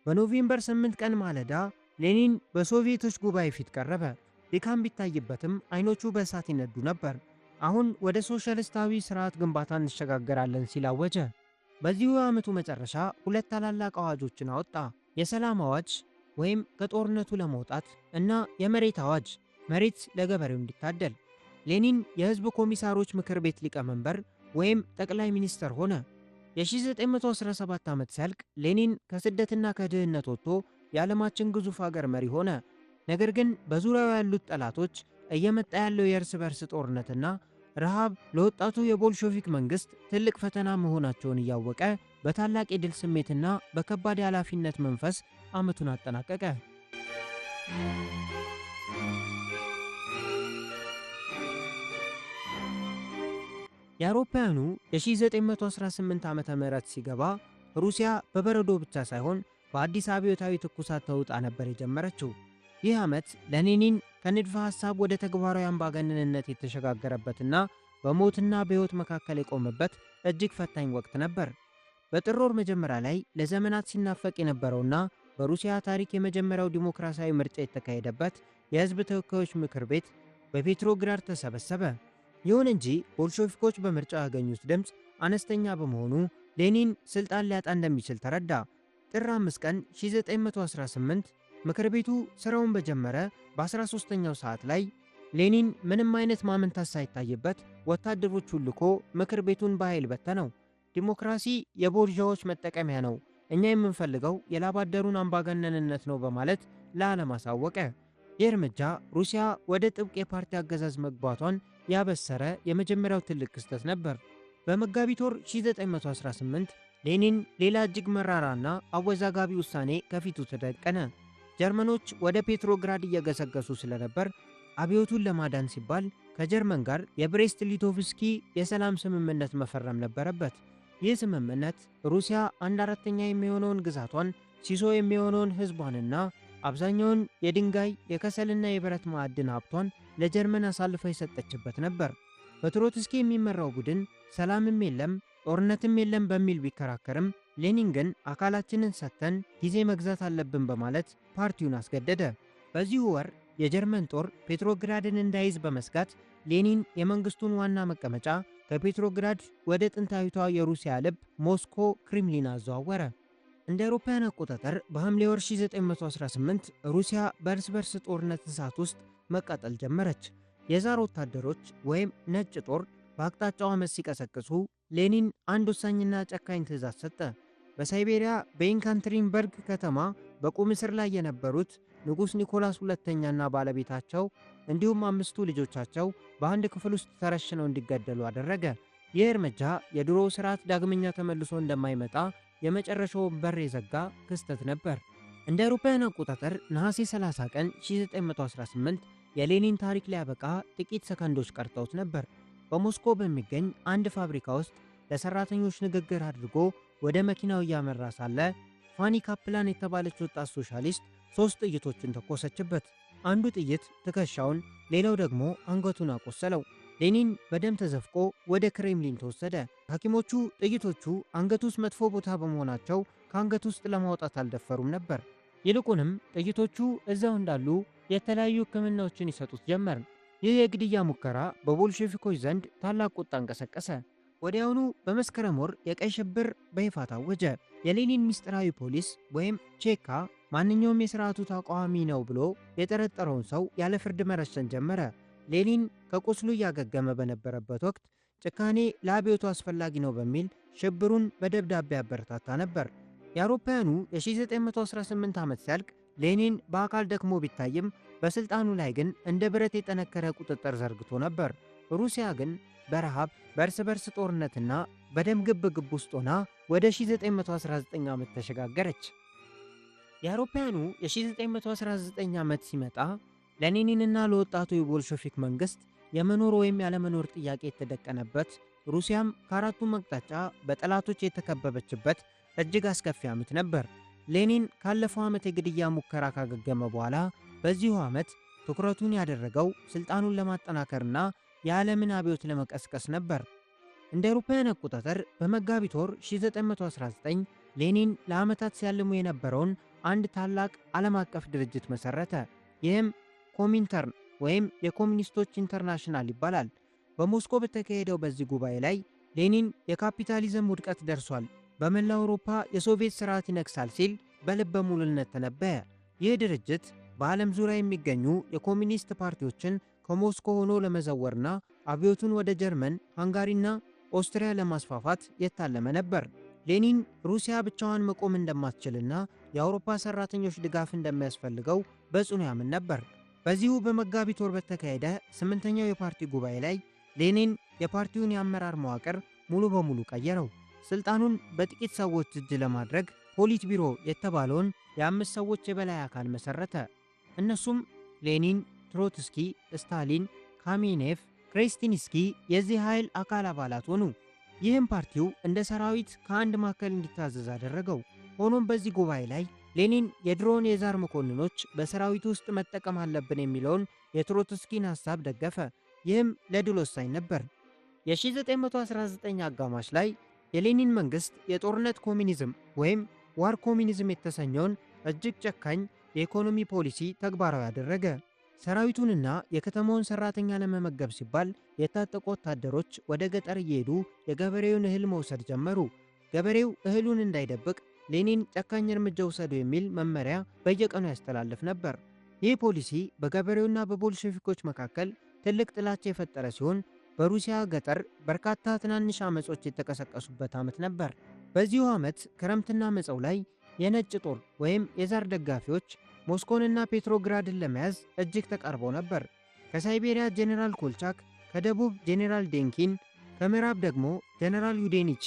በኖቬምበር 8 ቀን ማለዳ ሌኒን በሶቪየቶች ጉባኤ ፊት ቀረበ። ድካም ቢታይበትም አይኖቹ በእሳት ይነዱ ነበር። አሁን ወደ ሶሻሊስታዊ ስርዓት ግንባታ እንሸጋገራለን ሲል አወጀ። በዚሁ የዓመቱ መጨረሻ ሁለት ታላላቅ አዋጆችን አወጣ። የሰላም አዋጅ ወይም ከጦርነቱ ለመውጣት እና የመሬት አዋጅ፣ መሬት ለገበሬው እንዲታደል። ሌኒን የህዝብ ኮሚሳሮች ምክር ቤት ሊቀመንበር ወይም ጠቅላይ ሚኒስተር ሆነ። የ1917 ዓመት ሲያልቅ ሌኒን ከስደትና ከድህነት ወጥቶ የዓለማችን ግዙፍ ሀገር መሪ ሆነ። ነገር ግን በዙሪያው ያሉት ጠላቶች፣ እየመጣ ያለው የእርስ በርስ ጦርነትና ረሃብ ለወጣቱ የቦልሼቪክ መንግስት ትልቅ ፈተና መሆናቸውን እያወቀ በታላቅ የድል ስሜትና በከባድ የኃላፊነት መንፈስ ዓመቱን አጠናቀቀ። የአውሮፓውያኑ የ1918 ዓመተ ምህረት ሲገባ ሩሲያ በበረዶ ብቻ ሳይሆን በአዲስ አብዮታዊ ትኩሳት ተውጣ ነበር የጀመረችው። ይህ ዓመት ለሌኒን ከንድፈ ሐሳብ ወደ ተግባራዊ አምባገነንነት የተሸጋገረበትና በሞትና በሕይወት መካከል የቆመበት እጅግ ፈታኝ ወቅት ነበር። በጥር ወር መጀመሪያ ላይ ለዘመናት ሲናፈቅ የነበረውና በሩሲያ ታሪክ የመጀመሪያው ዲሞክራሲያዊ ምርጫ የተካሄደበት የሕዝብ ተወካዮች ምክር ቤት በፔትሮግራድ ተሰበሰበ። ይሁን እንጂ ቦልሼቪኮች በምርጫው ያገኙት ድምፅ አነስተኛ በመሆኑ ሌኒን ስልጣን ሊያጣ እንደሚችል ተረዳ። ጥር 5 ቀን 1918 ምክር ቤቱ ስራውን በጀመረ በ13ኛው ሰዓት ላይ ሌኒን ምንም አይነት ማመንታት ሳይታይበት ወታደሮቹን ልኮ ምክር ቤቱን በኃይል በተነው። ዲሞክራሲ የቦርዣዎች መጠቀሚያ ነው፣ እኛ የምንፈልገው የላባደሩን አምባገነንነት ነው በማለት ለዓለም አሳወቀ። ይህ እርምጃ ሩሲያ ወደ ጥብቅ የፓርቲ አገዛዝ መግባቷን ያበሰረ የመጀመሪያው ትልቅ ክስተት ነበር። በመጋቢት ወር 1918 ሌኒን ሌላ እጅግ መራራና አወዛጋቢ ውሳኔ ከፊቱ ተደቀነ። ጀርመኖች ወደ ፔትሮግራድ እየገሰገሱ ስለነበር አብዮቱን ለማዳን ሲባል ከጀርመን ጋር የብሬስት ሊቶቭስኪ የሰላም ስምምነት መፈረም ነበረበት። ይህ ስምምነት ሩሲያ 1/4 የሚሆነውን ግዛቷን፣ ሲሶ የሚሆነውን ሕዝቧንና አብዛኛውን የድንጋይ የከሰልና የብረት ማዕድን ሀብቷን ለጀርመን አሳልፋ የሰጠችበት ነበር። በትሮትስኪ የሚመራው ቡድን ሰላምም የለም ጦርነትም የለም በሚል ቢከራከርም ሌኒን ግን አካላችንን ሰጥተን ጊዜ መግዛት አለብን በማለት ፓርቲውን አስገደደ። በዚሁ ወር የጀርመን ጦር ፔትሮግራድን እንዳይዝ በመስጋት ሌኒን የመንግስቱን ዋና መቀመጫ ከፔትሮግራድ ወደ ጥንታዊቷ የሩሲያ ልብ ሞስኮ ክሬምሊን አዘዋወረ። እንደ አውሮፓውያን አቆጣጠር በሐምሌ ወር 1918 ሩሲያ በእርስ በርስ ጦርነት እሳት ውስጥ መቃጠል ጀመረች። የዛር ወታደሮች ወይም ነጭ ጦር በአቅጣጫው አመፅ ሲቀሰቅሱ ሌኒን አንድ ወሳኝና ጨካኝ ትዕዛዝ ሰጠ። በሳይቤሪያ በኢንካትሪንበርግ ከተማ በቁም እስር ላይ የነበሩት ንጉሥ ኒኮላስ ሁለተኛና ባለቤታቸው እንዲሁም 5ቱ ልጆቻቸው በአንድ ክፍል ውስጥ ተረሽነው እንዲገደሉ አደረገ። ይህ እርምጃ የድሮው ስርዓት ዳግመኛ ተመልሶ እንደማይመጣ የመጨረሻውን በር የዘጋ ክስተት ነበር። እንደ አውሮፓውያን አቆጣጠር ነሐሴ 30 ቀን 1918 የሌኒን ታሪክ ሊያበቃ ጥቂት ሰከንዶች ቀርተውት ነበር። በሞስኮ በሚገኝ አንድ ፋብሪካ ውስጥ ለሰራተኞች ንግግር አድርጎ ወደ መኪናው እያመራ ሳለ ፋኒ ካፕላን የተባለች ወጣት ሶሻሊስት 3 ጥይቶችን ተኮሰችበት። አንዱ ጥይት ትከሻውን፣ ሌላው ደግሞ አንገቱን አቆሰለው። ሌኒን በደም ተዘፍቆ ወደ ክሬምሊን ተወሰደ። ሐኪሞቹ ጥይቶቹ አንገቱ ውስጥ መጥፎ ቦታ በመሆናቸው ከአንገቱ ውስጥ ለማውጣት አልደፈሩም ነበር። ይልቁንም ጥይቶቹ እዛው እንዳሉ የተለያዩ ሕክምናዎችን ይሰጡት ጀመር። ይህ የግድያ ሙከራ በቦልሼቪኮች ዘንድ ታላቅ ቁጣን ቀሰቀሰ። ወዲያውኑ በመስከረም ወር የቀይ ሽብር በይፋ ታወጀ። የሌኒን ምስጢራዊ ፖሊስ ወይም ቼካ ማንኛውም የሥርዓቱ ተቃዋሚ ነው ብሎ የጠረጠረውን ሰው ያለ ፍርድ መረሸን ጀመረ። ሌኒን ከቁስሉ እያገገመ በነበረበት ወቅት ጭካኔ ለአብዮቱ አስፈላጊ ነው በሚል ሽብሩን በደብዳቤ ያበረታታ ነበር። የአውሮፓውያኑ የ1918 ዓመት ሲያልቅ ሌኒን በአካል ደክሞ ቢታይም በስልጣኑ ላይ ግን እንደ ብረት የጠነከረ ቁጥጥር ዘርግቶ ነበር። ሩሲያ ግን በረሃብ በእርስ በርስ ጦርነትና በደም ግብግብ ውስጥ ሆና ወደ 1919 ዓመት ተሸጋገረች። የአውሮፓውያኑ የ1919 ዓመት ሲመጣ ለሌኒንና ለወጣቱ የቦልሼቪክ መንግስት የመኖር ወይም ያለመኖር ጥያቄ የተደቀነበት፣ ሩሲያም ከአራቱ አቅጣጫ በጠላቶች የተከበበችበት እጅግ አስከፊ ዓመት ነበር። ሌኒን ካለፈው ዓመት የግድያ ሙከራ ካገገመ በኋላ በዚሁ ዓመት ትኩረቱን ያደረገው ስልጣኑን ለማጠናከርና የዓለምን አብዮት ለመቀስቀስ ነበር። እንደ አውሮፓውያን አቆጣጠር በመጋቢት ወር 1919 ሌኒን ለዓመታት ሲያልሙ የነበረውን አንድ ታላቅ ዓለም አቀፍ ድርጅት መሰረተ። ይህም ኮሚንተርን ወይም የኮሚኒስቶች ኢንተርናሽናል ይባላል። በሞስኮ በተካሄደው በዚህ ጉባኤ ላይ ሌኒን የካፒታሊዝም ውድቀት ደርሷል፣ በመላው አውሮፓ የሶቪየት ስርዓት ይነግሳል ሲል በልበ ሙሉነት ተነበየ። ይህ ድርጅት በዓለም ዙሪያ የሚገኙ የኮሚኒስት ፓርቲዎችን ከሞስኮ ሆኖ ለመዘወርና አብዮቱን ወደ ጀርመን፣ ሃንጋሪና ኦስትሪያ ለማስፋፋት የታለመ ነበር። ሌኒን ሩሲያ ብቻዋን መቆም እንደማትችልና የአውሮፓ ሰራተኞች ድጋፍ እንደሚያስፈልገው በጽኑ ያምን ነበር። በዚሁ በመጋቢት ወር በተካሄደ 8ኛው የፓርቲ ጉባኤ ላይ ሌኒን የፓርቲውን የአመራር መዋቅር ሙሉ በሙሉ ቀየረው። ስልጣኑን በጥቂት ሰዎች እጅ ለማድረግ ፖሊት ቢሮ የተባለውን የ5 ሰዎች የበላይ አካል መሰረተ። እነሱም ሌኒን፣ ትሮትስኪ፣ ስታሊን፣ ካሜኔቭ፣ ክሬስቲንስኪ የዚህ ኃይል አካል አባላት ሆኑ። ይህም ፓርቲው እንደ ሰራዊት ከአንድ ማዕከል እንዲታዘዝ አደረገው። ሆኖም በዚህ ጉባኤ ላይ ሌኒን የድሮውን የዛር መኮንኖች በሰራዊቱ ውስጥ መጠቀም አለብን የሚለውን የትሮትስኪን ሐሳብ ደገፈ። ይህም ለድል ወሳኝ ነበር። የ1919 አጋማሽ ላይ የሌኒን መንግሥት የጦርነት ኮሚኒዝም ወይም war communism የተሰኘውን እጅግ ጨካኝ የኢኮኖሚ ፖሊሲ ተግባራዊ አደረገ። ሰራዊቱንና የከተማውን ሰራተኛ ለመመገብ ሲባል የታጠቁ ወታደሮች ወደ ገጠር እየሄዱ የገበሬውን እህል መውሰድ ጀመሩ። ገበሬው እህሉን እንዳይደብቅ ሌኒን ጨካኝ እርምጃ ውሰዱ የሚል መመሪያ በየቀኑ ያስተላልፍ ነበር። ይህ ፖሊሲ በገበሬውና በቦልሼቪኮች መካከል ትልቅ ጥላቻ የፈጠረ ሲሆን በሩሲያ ገጠር በርካታ ትናንሽ አመጾች የተቀሰቀሱበት ዓመት ነበር። በዚሁ ዓመት ክረምትና መጸው ላይ የነጭ ጦር ወይም የዛር ደጋፊዎች ሞስኮንና ፔትሮግራድን ለመያዝ እጅግ ተቃርበው ነበር። ከሳይቤሪያ ጄኔራል ኮልቻክ፣ ከደቡብ ጄኔራል ዴንኪን፣ ከምዕራብ ደግሞ ጄኔራል ዩዴኒቺ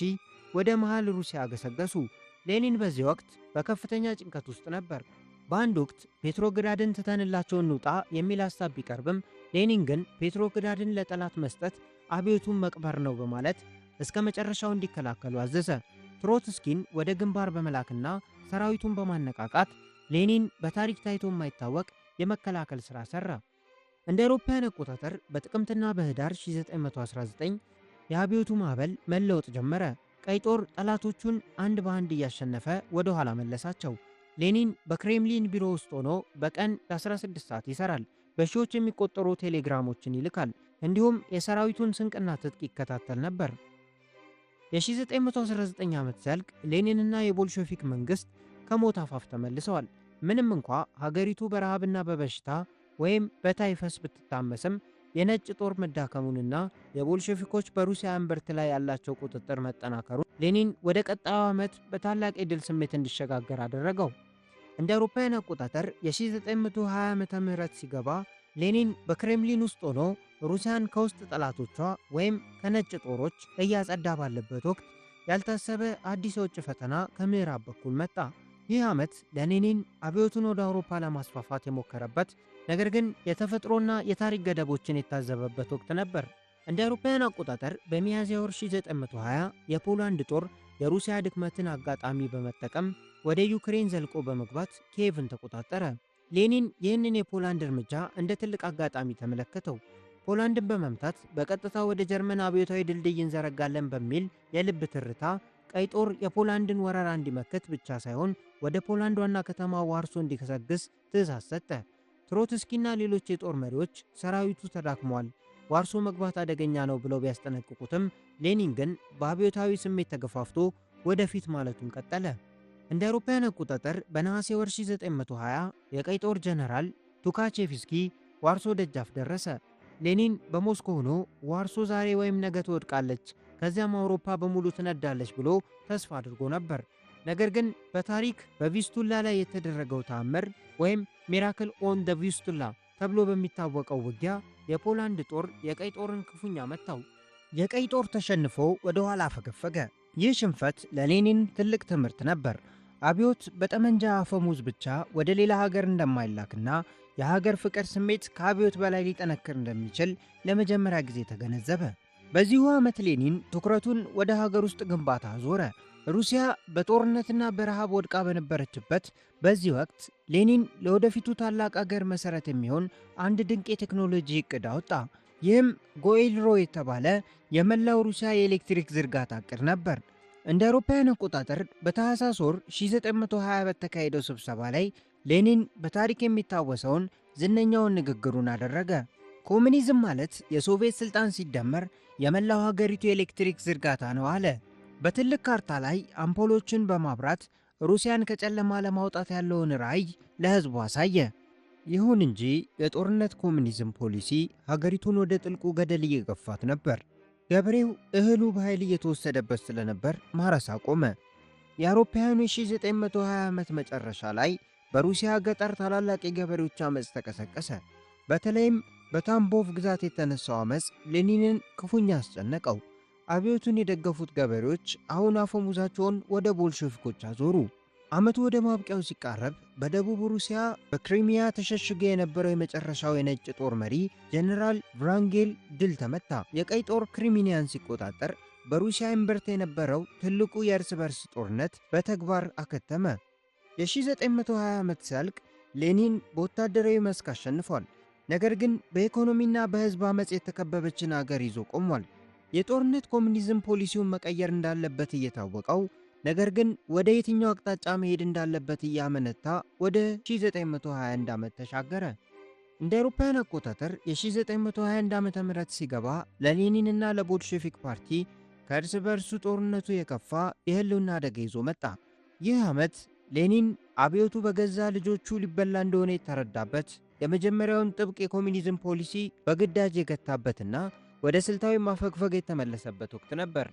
ወደ መሃል ሩሲያ ገሰገሱ። ሌኒን በዚህ ወቅት በከፍተኛ ጭንቀት ውስጥ ነበር። በአንድ ወቅት ፔትሮግራድን ትተንላቸው እንውጣ የሚል ሐሳብ ቢቀርብም ሌኒን ግን ፔትሮግራድን ለጠላት መስጠት አብዮቱን መቅበር ነው በማለት እስከ መጨረሻው እንዲከላከሉ አዘዘ። ትሮትስኪን ወደ ግንባር በመላክና ሰራዊቱን በማነቃቃት ሌኒን በታሪክ ታይቶ የማይታወቅ የመከላከል ሥራ ሠራ። እንደ አውሮፓውያን አቆጣጠር በጥቅምትና በህዳር 1919 የአብዮቱ ማዕበል መለወጥ ጀመረ። ቀይ ጦር ጠላቶቹን አንድ በአንድ እያሸነፈ ወደ ኋላ መለሳቸው። ሌኒን በክሬምሊን ቢሮ ውስጥ ሆኖ በቀን ለ16 ሰዓት ይሰራል። በሺዎች የሚቆጠሩ ቴሌግራሞችን ይልካል። እንዲሁም የሰራዊቱን ስንቅና ትጥቅ ይከታተል ነበር። የ1919 ዓመት ሲያልቅ ሌኒንና የቦልሼቪክ መንግሥት ከሞት አፋፍ ተመልሰዋል። ምንም እንኳ ሀገሪቱ በረሃብና በበሽታ ወይም በታይፈስ ብትታመስም የነጭ ጦር መዳከሙንና የቦልሼቪኮች በሩሲያ እምብርት ላይ ያላቸው ቁጥጥር መጠናከሩን ሌኒን ወደ ቀጣዩ ዓመት በታላቅ የድል ስሜት እንዲሸጋገር አደረገው። እንደ አውሮፓውያን አቆጣጠር የ1920 ዓመተ ምህረት ሲገባ ሌኒን በክሬምሊን ውስጥ ሆኖ ሩሲያን ከውስጥ ጠላቶቿ ወይም ከነጭ ጦሮች እያጸዳ ባለበት ወቅት ያልታሰበ አዲስ የውጭ ፈተና ከምዕራብ በኩል መጣ። ይህ ዓመት ለሌኒን አብዮቱን ወደ አውሮፓ ለማስፋፋት የሞከረበት ነገር ግን የተፈጥሮና የታሪክ ገደቦችን የታዘበበት ወቅት ነበር። እንደ አውሮፓውያን አቆጣጠር በሚያዝያ ወር 1920 የፖላንድ ጦር የሩሲያ ድክመትን አጋጣሚ በመጠቀም ወደ ዩክሬን ዘልቆ በመግባት ኪየቭን ተቆጣጠረ። ሌኒን ይህንን የፖላንድ እርምጃ እንደ ትልቅ አጋጣሚ ተመለከተው። ፖላንድን በመምታት በቀጥታ ወደ ጀርመን አብዮታዊ ድልድይ እንዘረጋለን በሚል የልብ ትርታ ቀይ ጦር የፖላንድን ወረራ እንዲመክት ብቻ ሳይሆን ወደ ፖላንድ ዋና ከተማ ዋርሶ እንዲገሰግስ ትዕዛዝ ሰጠ። ትሮትስኪና ሌሎች የጦር መሪዎች ሰራዊቱ ተዳክሟል፣ ዋርሶ መግባት አደገኛ ነው ብለው ቢያስጠነቅቁትም ሌኒን ግን በአብዮታዊ ስሜት ተገፋፍቶ ወደፊት ማለቱን ቀጠለ። እንደ አውሮፓውያን አቆጣጠር በነሐሴ ወር 1920 የቀይ ጦር ጀነራል ቱካቼቭስኪ ዋርሶ ደጃፍ ደረሰ። ሌኒን በሞስኮ ሆኖ ዋርሶ ዛሬ ወይም ነገ ትወድቃለች፣ ከዚያም አውሮፓ በሙሉ ትነዳለች ብሎ ተስፋ አድርጎ ነበር። ነገር ግን በታሪክ በቪስቱላ ላይ የተደረገው ተአምር ወይም Miracle on the Vistula ተብሎ በሚታወቀው ውጊያ የፖላንድ ጦር የቀይ ጦርን ክፉኛ መታው። የቀይ ጦር ተሸንፎ ወደ ኋላ አፈገፈገ። ይህ ሽንፈት ለሌኒን ትልቅ ትምህርት ነበር። አብዮት በጠመንጃ አፈሙዝ ብቻ ወደ ሌላ ሀገር እንደማይላክና የሀገር ፍቅር ስሜት ከአብዮት በላይ ሊጠነክር እንደሚችል ለመጀመሪያ ጊዜ ተገነዘበ። በዚሁ ዓመት ሌኒን ትኩረቱን ወደ ሀገር ውስጥ ግንባታ ዞረ። ሩሲያ በጦርነትና በረሃብ ወድቃ በነበረችበት በዚህ ወቅት ሌኒን ለወደፊቱ ታላቅ አገር መሠረት የሚሆን አንድ ድንቅ የቴክኖሎጂ ዕቅድ አወጣ። ይህም ጎኤልሮ የተባለ የመላው ሩሲያ የኤሌክትሪክ ዝርጋታ ዕቅድ ነበር። እንደ አውሮፓውያን አቆጣጠር በታህሳስ ወር 1920 በተካሄደው ስብሰባ ላይ ሌኒን በታሪክ የሚታወሰውን ዝነኛውን ንግግሩን አደረገ። ኮሚኒዝም ማለት የሶቪየት ሥልጣን ሲደመር የመላው ሀገሪቱ የኤሌክትሪክ ዝርጋታ ነው አለ። በትልቅ ካርታ ላይ አምፖሎችን በማብራት ሩሲያን ከጨለማ ለማውጣት ያለውን ራዕይ ለሕዝቡ አሳየ። ይሁን እንጂ የጦርነት ኮሚኒዝም ፖሊሲ ሀገሪቱን ወደ ጥልቁ ገደል እየገፋት ነበር። ገበሬው እህሉ በኃይል እየተወሰደበት ስለነበር ማረስ አቆመ። የአውሮፓውያኑ የ1920 ዓመት መጨረሻ ላይ በሩሲያ ገጠር ታላላቅ የገበሬዎች ዓመፅ ተቀሰቀሰ። በተለይም በታምቦቭ ግዛት የተነሳው ዓመፅ ሌኒንን ክፉኛ አስጨነቀው። አብዮቱን የደገፉት ገበሬዎች አሁን አፈሙዛቸውን ወደ ቦልሼቪኮች አዞሩ። ዓመቱ ወደ ማብቂያው ሲቃረብ በደቡብ ሩሲያ በክሪሚያ ተሸሽጎ የነበረው የመጨረሻው የነጭ ጦር መሪ ጀነራል ቭራንጌል ድል ተመታ። የቀይ ጦር ክሪሚያን ሲቆጣጠር በሩሲያ እምብርት የነበረው ትልቁ የእርስ በርስ ጦርነት በተግባር አከተመ። የ1920 ዓመት ሲያልቅ ሌኒን በወታደራዊ መስክ አሸንፏል። ነገር ግን በኢኮኖሚና በሕዝብ ዓመፅ የተከበበችን አገር ይዞ ቆሟል። የጦርነት ኮሙኒዝም ፖሊሲውን መቀየር እንዳለበት እየታወቀው ነገር ግን ወደ የትኛው አቅጣጫ መሄድ እንዳለበት እያመነታ ወደ 1921 ዓመት ተሻገረ። እንደ አውሮፓውያን አቆጣጠር የ1921 ዓመተ ምህረት ሲገባ ለሌኒንና ለቦልሼቪክ ፓርቲ ከእርስ በእርሱ ጦርነቱ የከፋ የህልውና አደጋ ይዞ መጣ። ይህ ዓመት ሌኒን አብዮቱ በገዛ ልጆቹ ሊበላ እንደሆነ የተረዳበት፣ የመጀመሪያውን ጥብቅ የኮሚኒዝም ፖሊሲ በግዳጅ የገታበትና ወደ ስልታዊ ማፈግፈግ የተመለሰበት ወቅት ነበር።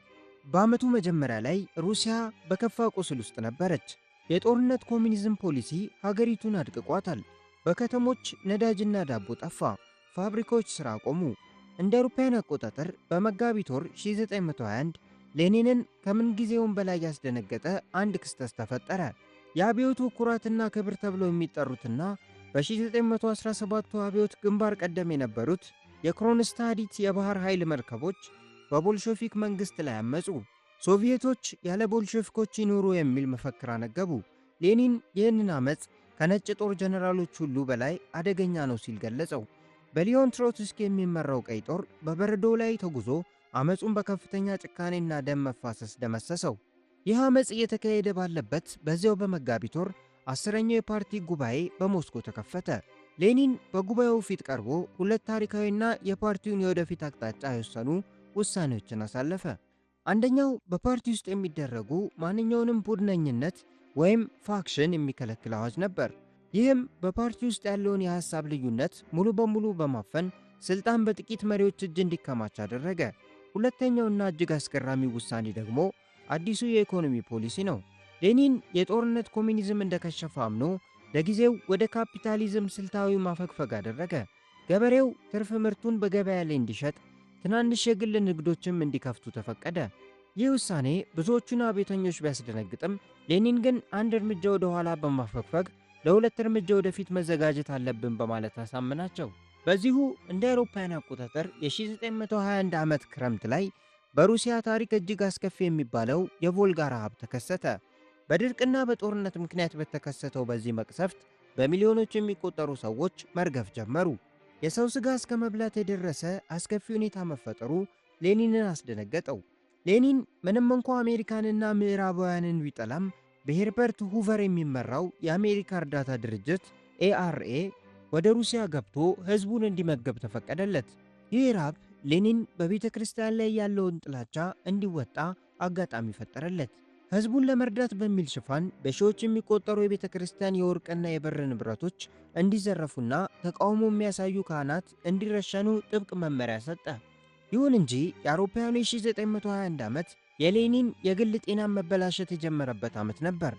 በዓመቱ መጀመሪያ ላይ ሩሲያ በከፋ ቁስል ውስጥ ነበረች። የጦርነት ኮሚኒዝም ፖሊሲ ሀገሪቱን አድቅቋታል። በከተሞች ነዳጅና ዳቦ ጠፋ። ፋብሪካዎች ሥራ ቆሙ። እንደ አውሮፓውያን አቆጣጠር በመጋቢት ወር 1921 ሌኒንን ከምንጊዜውም በላይ ያስደነገጠ አንድ ክስተት ተፈጠረ። የአብዮቱ ኩራትና ክብር ተብለው የሚጠሩትና በ1917 አብዮት ግንባር ቀደም የነበሩት የክሮንስታዲት የባህር ኃይል መርከቦች በቦልሼቪክ መንግሥት ላይ አመፁ። ሶቪየቶች ያለ ቦልሼቪኮች ይኑሩ የሚል መፈክር አነገቡ። ሌኒን ይህንን አመፅ ከነጭ ጦር ጀነራሎች ሁሉ በላይ አደገኛ ነው ሲል ገለጸው። በሊዮን ትሮትስኪ የሚመራው ቀይ ጦር በበረዶ ላይ ተጉዞ አመፁን በከፍተኛ ጭካኔና ደም መፋሰስ ደመሰሰው። ይህ አመፅ እየተካሄደ ባለበት በዚያው በመጋቢት ወር 10ኛው የፓርቲ ጉባኤ በሞስኮ ተከፈተ። ሌኒን በጉባኤው ፊት ቀርቦ ሁለት ታሪካዊና የፓርቲውን የወደፊት አቅጣጫ የወሰኑ ውሳኔዎችን አሳለፈ። አንደኛው በፓርቲ ውስጥ የሚደረጉ ማንኛውንም ቡድነኝነት ወይም faction የሚከለክል አዋጅ ነበር። ይህም በፓርቲ ውስጥ ያለውን የሐሳብ ልዩነት ሙሉ በሙሉ በማፈን ስልጣን በጥቂት መሪዎች እጅ እንዲከማች አደረገ። ሁለተኛውና እጅግ አስገራሚ ውሳኔ ደግሞ አዲሱ የኢኮኖሚ ፖሊሲ ነው። ሌኒን የጦርነት ኮሚኒዝም እንደከሸፈ አምኖ ለጊዜው ወደ ካፒታሊዝም ስልታዊ ማፈግፈግ አደረገ። ገበሬው ትርፍ ምርቱን በገበያ ላይ እንዲሸጥ፣ ትናንሽ የግል ንግዶችም እንዲከፍቱ ተፈቀደ። ይህ ውሳኔ ብዙዎቹን አብዮተኞች ቢያስደነግጥም ሌኒን ግን አንድ እርምጃ ወደ ኋላ በማፈግፈግ ለሁለት እርምጃ ወደፊት መዘጋጀት አለብን በማለት አሳመናቸው። በዚሁ እንደ አውሮፓውያን አቆጣጠር የ1921 ዓመት ክረምት ላይ በሩሲያ ታሪክ እጅግ አስከፊ የሚባለው የቮልጋ ረሃብ ተከሰተ። በድርቅና በጦርነት ምክንያት በተከሰተው በዚህ መቅሰፍት በሚሊዮኖች የሚቆጠሩ ሰዎች መርገፍ ጀመሩ። የሰው ሥጋ እስከ መብላት የደረሰ አስከፊ ሁኔታ መፈጠሩ ሌኒንን አስደነገጠው። ሌኒን ምንም እንኳ አሜሪካንና ምዕራባውያንን ቢጠላም በሄርበርት ሁቨር የሚመራው የአሜሪካ እርዳታ ድርጅት ኤአርኤ ወደ ሩሲያ ገብቶ ሕዝቡን እንዲመገብ ተፈቀደለት። ይህ ራብ ሌኒን በቤተ ክርስቲያን ላይ ያለውን ጥላቻ እንዲወጣ አጋጣሚ ፈጠረለት። ሕዝቡን ለመርዳት በሚል ሽፋን በሺዎች የሚቆጠሩ የቤተ ክርስቲያን የወርቅና የብር ንብረቶች እንዲዘረፉና ተቃውሞ የሚያሳዩ ካህናት እንዲረሸኑ ጥብቅ መመሪያ ሰጠ። ይሁን እንጂ የአውሮፓውያኑ የ1921 ዓመት የሌኒን የግል ጤና መበላሸት የጀመረበት ዓመት ነበር።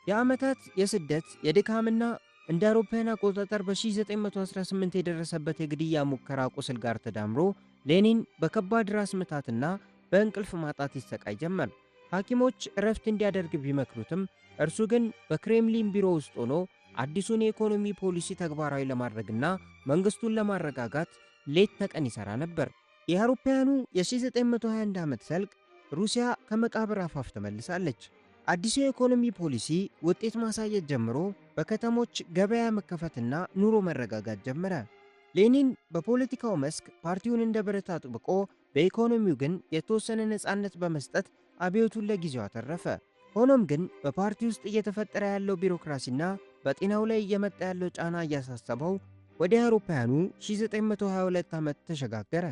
የዓመታት የስደት የድካምና እንደ አውሮፓውያን አቆጣጠር በ1918 የደረሰበት የግድያ ሙከራ ቁስል ጋር ተዳምሮ ሌኒን በከባድ ራስ ምታትና በእንቅልፍ ማጣት ይሰቃይ ጀመር። ሐኪሞች እረፍት እንዲያደርግ ቢመክሩትም እርሱ ግን በክሬምሊን ቢሮ ውስጥ ሆኖ አዲሱን የኢኮኖሚ ፖሊሲ ተግባራዊ ለማድረግና መንግስቱን ለማረጋጋት ሌት ተቀን ይሠራ ነበር። የአውሮፓውያኑ የ1921 ዓመት ሰልቅ ሩሲያ ከመቃብር አፋፍ ተመልሳለች። አዲሱ የኢኮኖሚ ፖሊሲ ውጤት ማሳየት ጀምሮ በከተሞች ገበያ መከፈትና ኑሮ መረጋጋት ጀመረ። ሌኒን በፖለቲካው መስክ ፓርቲውን እንደ ብረት አጥብቆ በኢኮኖሚው ግን የተወሰነ ነፃነት በመስጠት አብዮቱን ለጊዜው አተረፈ። ሆኖም ግን በፓርቲ ውስጥ እየተፈጠረ ያለው ቢሮክራሲና በጤናው ላይ እየመጣ ያለው ጫና እያሳሰበው ወደ አውሮፓውያኑ 1922 ዓመት ተሸጋገረ።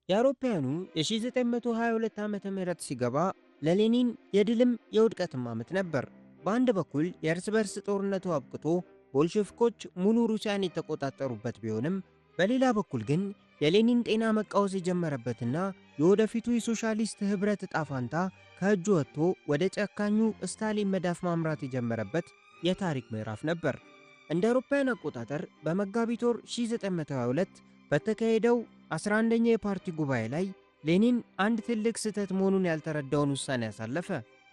የአውሮፓውያኑ የ1922 ዓመተ ምህረት ሲገባ ለሌኒን የድልም የውድቀትም ዓመት ነበር። በአንድ በኩል የእርስ በርስ ጦርነቱ አብቅቶ ቦልሼቪኮች ሙሉ ሩሲያን የተቆጣጠሩበት ቢሆንም በሌላ በኩል ግን የሌኒን ጤና መቃወስ የጀመረበትና የወደፊቱ የሶሻሊስት ኅብረት ዕጣ ፋንታ ከእጁ ወጥቶ ወደ ጨካኙ ስታሊን መዳፍ ማምራት የጀመረበት የታሪክ ምዕራፍ ነበር። እንደ አውሮፓውያን አቆጣጠር በመጋቢት ወር 1922 በተካሄደው 11ኛ የፓርቲ ጉባኤ ላይ ሌኒን አንድ ትልቅ ስህተት መሆኑን ያልተረዳውን ውሳኔ ያሳለፈ።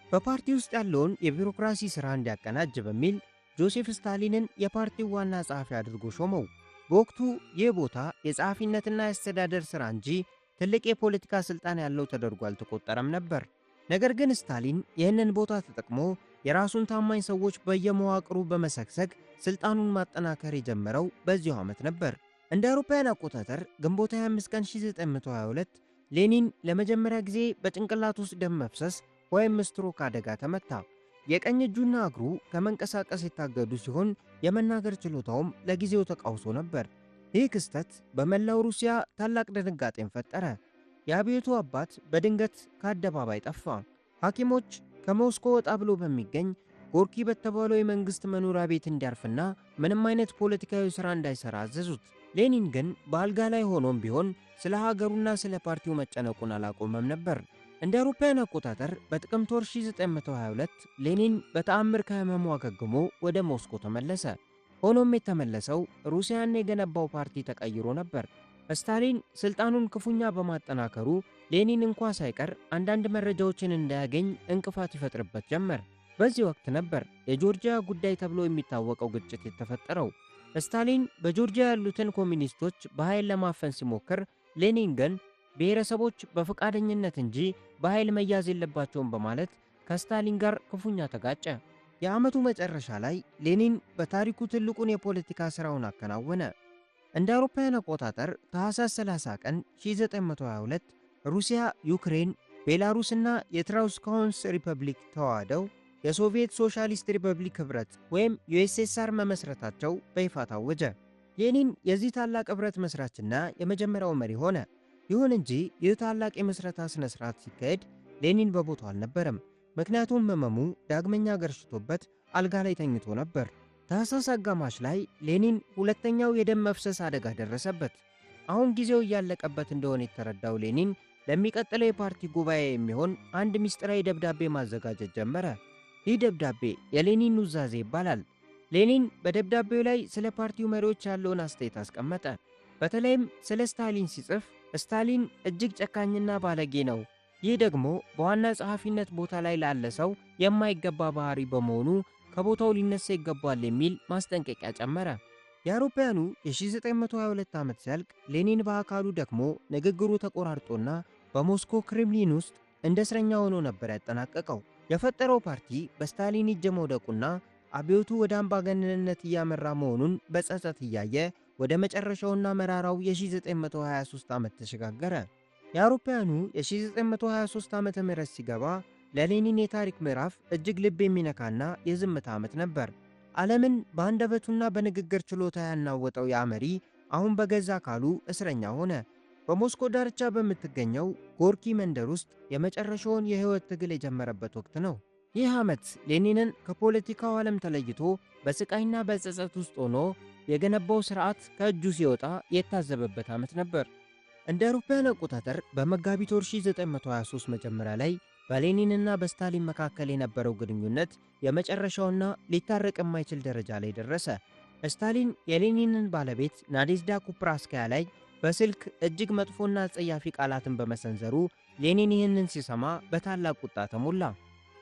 በፓርቲ ውስጥ ያለውን የቢሮክራሲ ሥራ እንዲያቀናጅ በሚል ጆሴፍ ስታሊንን የፓርቲው ዋና ጸሐፊ አድርጎ ሾመው። በወቅቱ ይህ ቦታ የጸሐፊነትና የአስተዳደር ሥራ እንጂ ትልቅ የፖለቲካ ሥልጣን ያለው ተደርጎ አልተቆጠረም ነበር። ነገር ግን ስታሊን ይህንን ቦታ ተጠቅሞ የራሱን ታማኝ ሰዎች በየመዋቅሩ በመሰግሰግ ሥልጣኑን ማጠናከር የጀመረው በዚሁ ዓመት ነበር። እንደ አውሮፓውያን አቆጣጠር ግንቦት 25 ቀን 1922 ሌኒን ለመጀመሪያ ጊዜ በጭንቅላት ውስጥ ደም መፍሰስ ወይም ስትሮክ አደጋ ተመታ። የቀኝ እጁና እግሩ ከመንቀሳቀስ የታገዱ ሲሆን የመናገር ችሎታውም ለጊዜው ተቃውሶ ነበር። ይህ ክስተት በመላው ሩሲያ ታላቅ ድንጋጤን ፈጠረ። የአብዮቱ አባት በድንገት ከአደባባይ ጠፋ። ሐኪሞች ከሞስኮ ወጣ ብሎ በሚገኝ ጎርኪ በተባለው የመንግሥት መኖሪያ ቤት እንዲያርፍና ምንም አይነት ፖለቲካዊ ሥራ እንዳይሠራ አዘዙት። ሌኒን ግን በአልጋ ላይ ሆኖም ቢሆን ስለ ሀገሩና ስለ ፓርቲው መጨነቁን አላቆመም ነበር። እንደ አውሮፓውያን አቆጣጠር በጥቅምት ወር 1922 ሌኒን በተአምር ከህመሙ አገግሞ ወደ ሞስኮ ተመለሰ። ሆኖም የተመለሰው ሩሲያን የገነባው ፓርቲ ተቀይሮ ነበር። ስታሊን ስልጣኑን ክፉኛ በማጠናከሩ ሌኒን እንኳ ሳይቀር አንዳንድ መረጃዎችን እንዳያገኝ እንቅፋት ይፈጥርበት ጀመር። በዚህ ወቅት ነበር የጆርጂያ ጉዳይ ተብሎ የሚታወቀው ግጭት የተፈጠረው። ስታሊን በጆርጂያ ያሉትን ኮሚኒስቶች በኃይል ለማፈን ሲሞክር፣ ሌኒን ግን ብሔረሰቦች በፈቃደኝነት እንጂ በኃይል መያዝ የለባቸውም በማለት ከስታሊን ጋር ክፉኛ ተጋጨ። የዓመቱ መጨረሻ ላይ ሌኒን በታሪኩ ትልቁን የፖለቲካ ሥራውን አከናወነ። እንደ አውሮፓውያን አቆጣጠር ታኅሳስ 30 ቀን 1922 ሩሲያ፣ ዩክሬን፣ ቤላሩስ እና የትራውስካውንስ ሪፐብሊክ ተዋህደው የሶቪየት ሶሻሊስት ሪፐብሊክ ኅብረት ወይም ዩኤስኤስአር መመስረታቸው በይፋ ታወጀ። ሌኒን የዚህ ታላቅ ኅብረት መሥራችና የመጀመሪያው መሪ ሆነ። ይሁን እንጂ ይህ ታላቅ የምስረታ ሥነ ሥርዓት ሲካሄድ ሌኒን በቦታው አልነበረም። ምክንያቱም ህመሙ ዳግመኛ ገርሽቶበት አልጋ ላይ ተኝቶ ነበር። ታኅሳስ አጋማሽ ላይ ሌኒን ሁለተኛው የደም መፍሰስ አደጋ ደረሰበት። አሁን ጊዜው እያለቀበት እንደሆነ የተረዳው ሌኒን ለሚቀጥለው የፓርቲ ጉባኤ የሚሆን አንድ ምስጢራዊ ደብዳቤ ማዘጋጀት ጀመረ። ይህ ደብዳቤ የሌኒን ኑዛዜ ይባላል። ሌኒን በደብዳቤው ላይ ስለ ፓርቲው መሪዎች ያለውን አስተያየት አስቀመጠ። በተለይም ስለ ስታሊን ሲጽፍ ስታሊን እጅግ ጨካኝና ባለጌ ነው። ይህ ደግሞ በዋና ጸሐፊነት ቦታ ላይ ላለ ሰው የማይገባ ባህሪ በመሆኑ ከቦታው ሊነሳ ይገባል የሚል ማስጠንቀቂያ ጨመረ። የአውሮፓውያኑ የ1922 ዓመት ሲያልቅ ሌኒን በአካሉ ደክሞ ንግግሩ ተቆራርጦና በሞስኮ ክሬምሊን ውስጥ እንደ እስረኛ ሆኖ ነበር ያጠናቀቀው። የፈጠረው ፓርቲ በስታሊን እጅ መውደቁና አብዮቱ ወደ አምባገነንነት እያመራ መሆኑን በጸጸት እያየ ወደ መጨረሻውና መራራው የ1923 ዓመት ተሸጋገረ። የአውሮፓውያኑ የ1923 ዓመተ ምህረት ሲገባ ለሌኒን የታሪክ ምዕራፍ እጅግ ልብ የሚነካና የዝምታ ዓመት ነበር። ዓለምን በአንደበቱና በንግግር ችሎታ ያናወጠው ያ መሪ አሁን በገዛ አካሉ እስረኛ ሆነ። በሞስኮ ዳርቻ በምትገኘው ጎርኪ መንደር ውስጥ የመጨረሻውን የሕይወት ትግል የጀመረበት ወቅት ነው። ይህ ዓመት ሌኒንን ከፖለቲካው ዓለም ተለይቶ በስቃይና በጸጸት ውስጥ ሆኖ የገነባው ሥርዓት ከእጁ ሲወጣ የታዘበበት ዓመት ነበር። እንደ አውሮፓውያን አቆጣጠር በመጋቢት ወር 1923 መጀመሪያ ላይ በሌኒንና በስታሊን መካከል የነበረው ግንኙነት የመጨረሻውና ሊታረቅ የማይችል ደረጃ ላይ ደረሰ። ስታሊን የሌኒንን ባለቤት ናዴዝዳ ኩፕራስካያ ላይ በስልክ እጅግ መጥፎና አጸያፊ ቃላትን በመሰንዘሩ ሌኒን ይህንን ሲሰማ በታላቅ ቁጣ ተሞላ።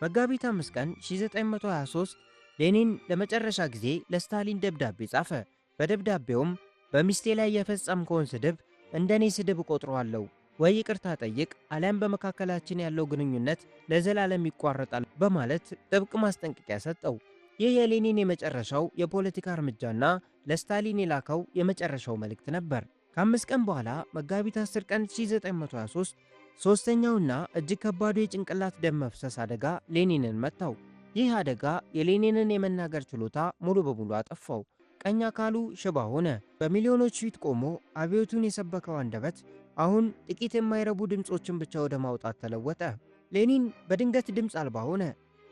መጋቢት 5 ቀን 1923 ሌኒን ለመጨረሻ ጊዜ ለስታሊን ደብዳቤ ጻፈ። በደብዳቤውም በሚስቴ ላይ የፈጸምከውን ስድብ እንደኔ ስድብ እቆጥረዋለሁ፣ ወይ ይቅርታ ጠይቅ አሊያም በመካከላችን ያለው ግንኙነት ለዘላለም ይቋረጣል በማለት ጥብቅ ማስጠንቀቂያ ሰጠው። ይህ የሌኒን የመጨረሻው የፖለቲካ እርምጃና ለስታሊን የላከው የመጨረሻው መልእክት ነበር። ከ5 ቀን በኋላ መጋቢት 10 ቀን 1923 ሦስተኛውና እጅግ ከባዱ የጭንቅላት ደም መፍሰስ አደጋ ሌኒንን መታው። ይህ አደጋ የሌኒንን የመናገር ችሎታ ሙሉ በሙሉ አጠፋው። ቀኝ አካሉ ሽባ ሆነ። በሚሊዮኖች ፊት ቆሞ አብዮቱን የሰበከው አንደበት አሁን ጥቂት የማይረቡ ድምፆችን ብቻ ወደ ማውጣት ተለወጠ። ሌኒን በድንገት ድምፅ አልባ ሆነ።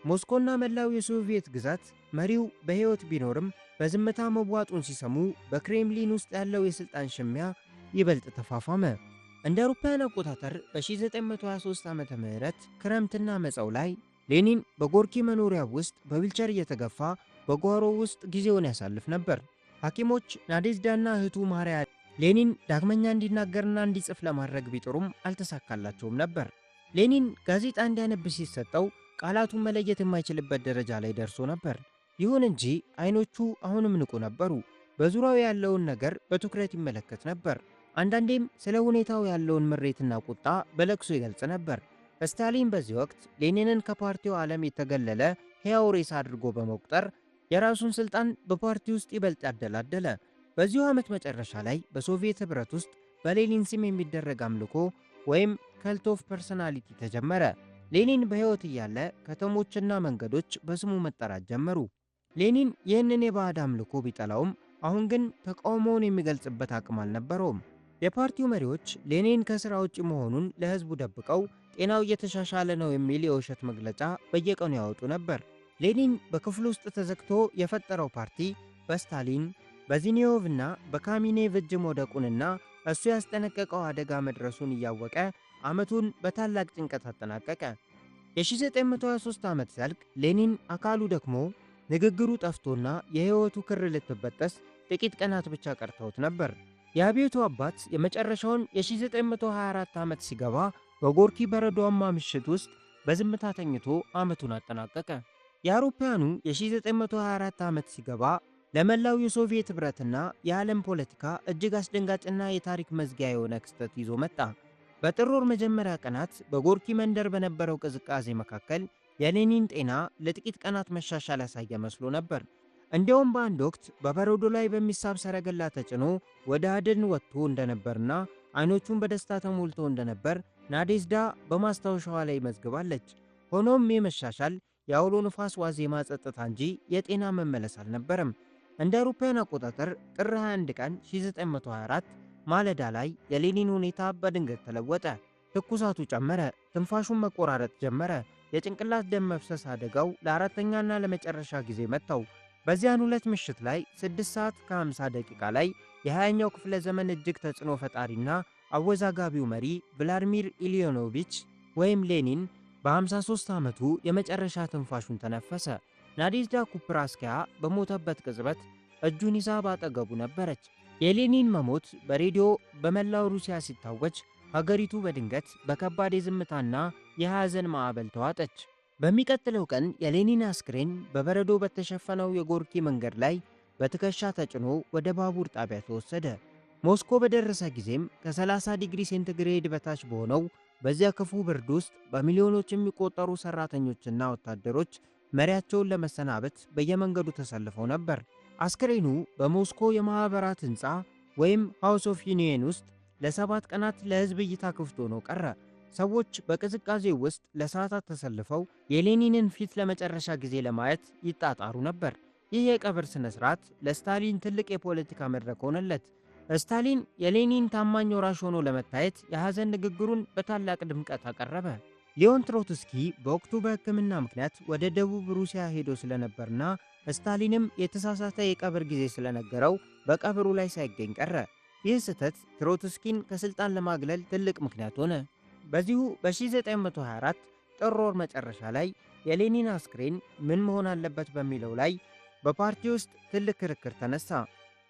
ሞስኮና መላው የሶቪየት ግዛት መሪው በሕይወት ቢኖርም በዝምታ መዋጡን ሲሰሙ በክሬምሊን ውስጥ ያለው የሥልጣን ሽሚያ ይበልጥ ተፋፋመ። እንደ አውሮፓውያን አቆጣጠር በ1923 ዓ.ም ክረምትና መጸው ላይ ሌኒን በጎርኪ መኖሪያ ውስጥ በዊልቸር እየተገፋ በጓሮ ውስጥ ጊዜውን ያሳልፍ ነበር። ሐኪሞች ናዴዝዳና እህቱ ማሪያ ሌኒን ዳግመኛ እንዲናገርና እንዲጽፍ ለማድረግ ቢጥሩም አልተሳካላቸውም ነበር። ሌኒን ጋዜጣ እንዲያነብ ሲሰጠው ቃላቱን መለየት የማይችልበት ደረጃ ላይ ደርሶ ነበር። ይሁን እንጂ አይኖቹ አሁንም ንቁ ነበሩ። በዙሪያው ያለውን ነገር በትኩረት ይመለከት ነበር። አንዳንዴም ስለ ሁኔታው ያለውን ምሬትና ቁጣ በለቅሶ ይገልጽ ነበር። ስታሊን በዚህ ወቅት ሌኒንን ከፓርቲው ዓለም የተገለለ ሕያው ሬሳ አድርጎ በመቁጠር የራሱን ስልጣን በፓርቲ ውስጥ ይበልጥ ያደላደለ። በዚሁ ዓመት መጨረሻ ላይ በሶቪየት ኅብረት ውስጥ በሌኒን ስም የሚደረግ አምልኮ ወይም cult of personality ተጀመረ። ሌኒን በሕይወት እያለ ከተሞችና መንገዶች በስሙ መጠራት ጀመሩ። ሌኒን ይህንን የባዕድ አምልኮ ቢጠላውም አሁን ግን ተቃውሞውን የሚገልጽበት አቅም አልነበረውም። የፓርቲው መሪዎች ሌኒን ከሥራ ውጭ መሆኑን ለሕዝቡ ደብቀው ጤናው እየተሻሻለ ነው የሚል የውሸት መግለጫ በየቀኑ ያወጡ ነበር። ሌኒን በክፍል ውስጥ ተዘግቶ የፈጠረው ፓርቲ በስታሊን፣ በዚኒዮቭ እና በካሚኔቭ እጅ መውደቁንና እሱ ያስጠነቀቀው አደጋ መድረሱን እያወቀ ዓመቱን በታላቅ ጭንቀት አጠናቀቀ። የ1923 ዓመት ሲያልቅ ሌኒን አካሉ ደክሞ፣ ንግግሩ ጠፍቶና የሕይወቱ ክር ልትበጠስ ጥቂት ቀናት ብቻ ቀርተውት ነበር። የአብዮቱ አባት የመጨረሻውን የ1924 ዓመት ሲገባ በጎርኪ በረዷማ ምሽት ውስጥ በዝምታ ተኝቶ ዓመቱን አጠናቀቀ። የአውሮፓውያኑ የ1924 ዓመት ሲገባ ለመላው የሶቪየት ኅብረትና የዓለም ፖለቲካ እጅግ አስደንጋጭና የታሪክ መዝጊያ የሆነ ክስተት ይዞ መጣ። በጥር ወር መጀመሪያ ቀናት በጎርኪ መንደር በነበረው ቅዝቃዜ መካከል የሌኒን ጤና ለጥቂት ቀናት መሻሻል ያሳየ መስሎ ነበር። እንዲያውም በአንድ ወቅት በበረዶ ላይ በሚሳብ ሰረገላ ተጭኖ ወደ አደን ወጥቶ እንደነበርና አይኖቹን በደስታ ተሞልቶ እንደነበር ናዴዝዳ በማስታወሻዋ ላይ መዝግባለች። ሆኖም ይህ መሻሻል የአውሎ ንፋስ ዋዜማ ጸጥታ እንጂ የጤና መመለስ አልነበረም። እንደ አውሮፓውያን አቆጣጠር ጥር 21 ቀን 1924 ማለዳ ላይ የሌኒን ሁኔታ በድንገት ተለወጠ። ትኩሳቱ ጨመረ፣ ትንፋሹን መቆራረጥ ጀመረ። የጭንቅላት ደም መፍሰስ አደጋው ለአራተኛና ለመጨረሻ ጊዜ መታው። በዚያን ሁለት ምሽት ላይ 6 ሰዓት ከ50 ደቂቃ ላይ የ20ኛው ክፍለ ዘመን እጅግ ተጽዕኖ ፈጣሪና አወዛጋቢው መሪ ቭላድሚር ኢሊዮኖቪች ወይም ሌኒን በ53 ዓመቱ የመጨረሻ ትንፋሹን ተነፈሰ። ናዴዝዳ ኩፕራስኪያ በሞተበት ቅጽበት እጁን ይዛ ባጠገቡ ነበረች። የሌኒን መሞት በሬዲዮ በመላው ሩሲያ ሲታወጅ ሀገሪቱ በድንገት በከባድ የዝምታና የሐዘን ማዕበል ተዋጠች። በሚቀጥለው ቀን የሌኒን አስክሬን በበረዶ በተሸፈነው የጎርኪ መንገድ ላይ በትከሻ ተጭኖ ወደ ባቡር ጣቢያ ተወሰደ። ሞስኮ በደረሰ ጊዜም ከ30 ዲግሪ ሴንቲግሬድ በታች በሆነው በዚያ ክፉ ብርድ ውስጥ በሚሊዮኖች የሚቆጠሩ ሰራተኞችና ወታደሮች መሪያቸውን ለመሰናበት በየመንገዱ ተሰልፈው ነበር። አስክሬኑ በሞስኮ የማኅበራት ሕንፃ ወይም House of Union ውስጥ ለ7 ቀናት ለሕዝብ እይታ ክፍት ሆኖ ቀረ። ሰዎች በቅዝቃዜው ውስጥ ለሰዓታት ተሰልፈው የሌኒንን ፊት ለመጨረሻ ጊዜ ለማየት ይጣጣሩ ነበር። ይህ የቀብር ሥነ ሥርዓት ለስታሊን ትልቅ የፖለቲካ መድረክ ሆነለት። ስታሊን የሌኒን ታማኝ ወራሽ ሆኖ ለመታየት የሐዘን ንግግሩን በታላቅ ድምቀት አቀረበ። ሊዮን ትሮትስኪ በወቅቱ በሕክምና ምክንያት ወደ ደቡብ ሩሲያ ሄዶ ስለነበርና ስታሊንም የተሳሳተ የቀብር ጊዜ ስለነገረው በቀብሩ ላይ ሳይገኝ ቀረ። ይህ ስህተት ትሮትስኪን ከስልጣን ለማግለል ትልቅ ምክንያት ሆነ። በዚሁ በ1924 ጥር ወር መጨረሻ ላይ የሌኒን አስክሬን ምን መሆን አለበት በሚለው ላይ በፓርቲ ውስጥ ትልቅ ክርክር ተነሳ።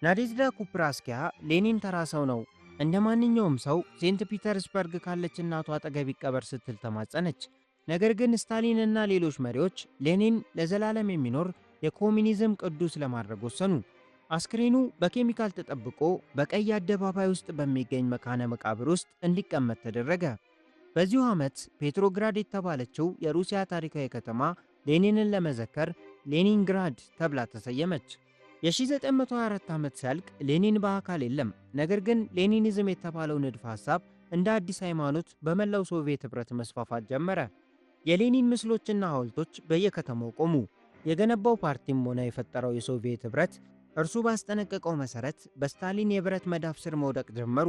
ናዴዝዳ ኩፕራስኪያ ሌኒን ተራ ሰው ነው፣ እንደ ማንኛውም ሰው ሴንት ፒተርስበርግ ካለች እናቱ አጠገብ ይቀበር ስትል ተማጸነች። ነገር ግን ስታሊንና ሌሎች መሪዎች ሌኒን ለዘላለም የሚኖር የኮሚኒዝም ቅዱስ ለማድረግ ወሰኑ። አስክሬኑ በኬሚካል ተጠብቆ በቀይ አደባባይ ውስጥ በሚገኝ መካነ መቃብር ውስጥ እንዲቀመጥ ተደረገ። በዚሁ ዓመት ፔትሮግራድ የተባለችው የሩሲያ ታሪካዊ ከተማ ሌኒንን ለመዘከር ሌኒንግራድ ተብላ ተሰየመች። የ1924 ዓመት ሲያልቅ ሌኒን በአካል የለም። ነገር ግን ሌኒኒዝም የተባለው ንድፈ ሐሳብ እንደ አዲስ ሃይማኖት በመላው ሶቪየት ኅብረት መስፋፋት ጀመረ። የሌኒን ምስሎችና ሐውልቶች በየከተማው ቆሙ። የገነባው ፓርቲም ሆነ የፈጠረው የሶቪየት ኅብረት እርሱ ባስጠነቀቀው መሠረት በስታሊን የብረት መዳፍ ስር መውደቅ ጀመሩ።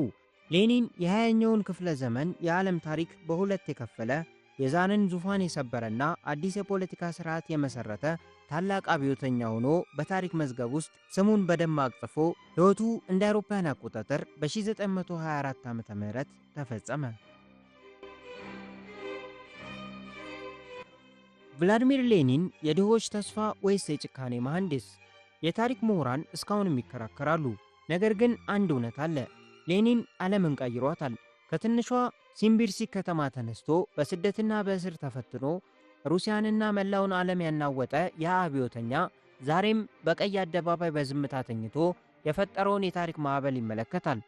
ሌኒን የ20ኛውን ክፍለ ዘመን የዓለም ታሪክ በሁለት የከፈለ፣ የዛርን ዙፋን የሰበረና አዲስ የፖለቲካ ሥርዓት የመሠረተ ታላቅ አብዮተኛ ሆኖ በታሪክ መዝገብ ውስጥ ስሙን በደማቅ ጽፎ ሕይወቱ እንደ አውሮፓውያን አቆጣጠር በ1924 ዓ.ም ተፈጸመ። ቭላድሚር ሌኒን የድሆች ተስፋ ወይስ የጭካኔ መሐንዲስ? የታሪክ ምሁራን እስካሁንም ይከራከራሉ። ነገር ግን አንድ እውነት አለ። ሌኒን ዓለምን ቀይሯታል። ከትንሿ ሲምቢርሲክ ከተማ ተነስቶ በስደትና በእስር ተፈትኖ ሩሲያንና መላውን ዓለም ያናወጠ ያ አብዮተኛ ዛሬም በቀይ አደባባይ በዝምታ ተኝቶ የፈጠረውን የታሪክ ማዕበል ይመለከታል።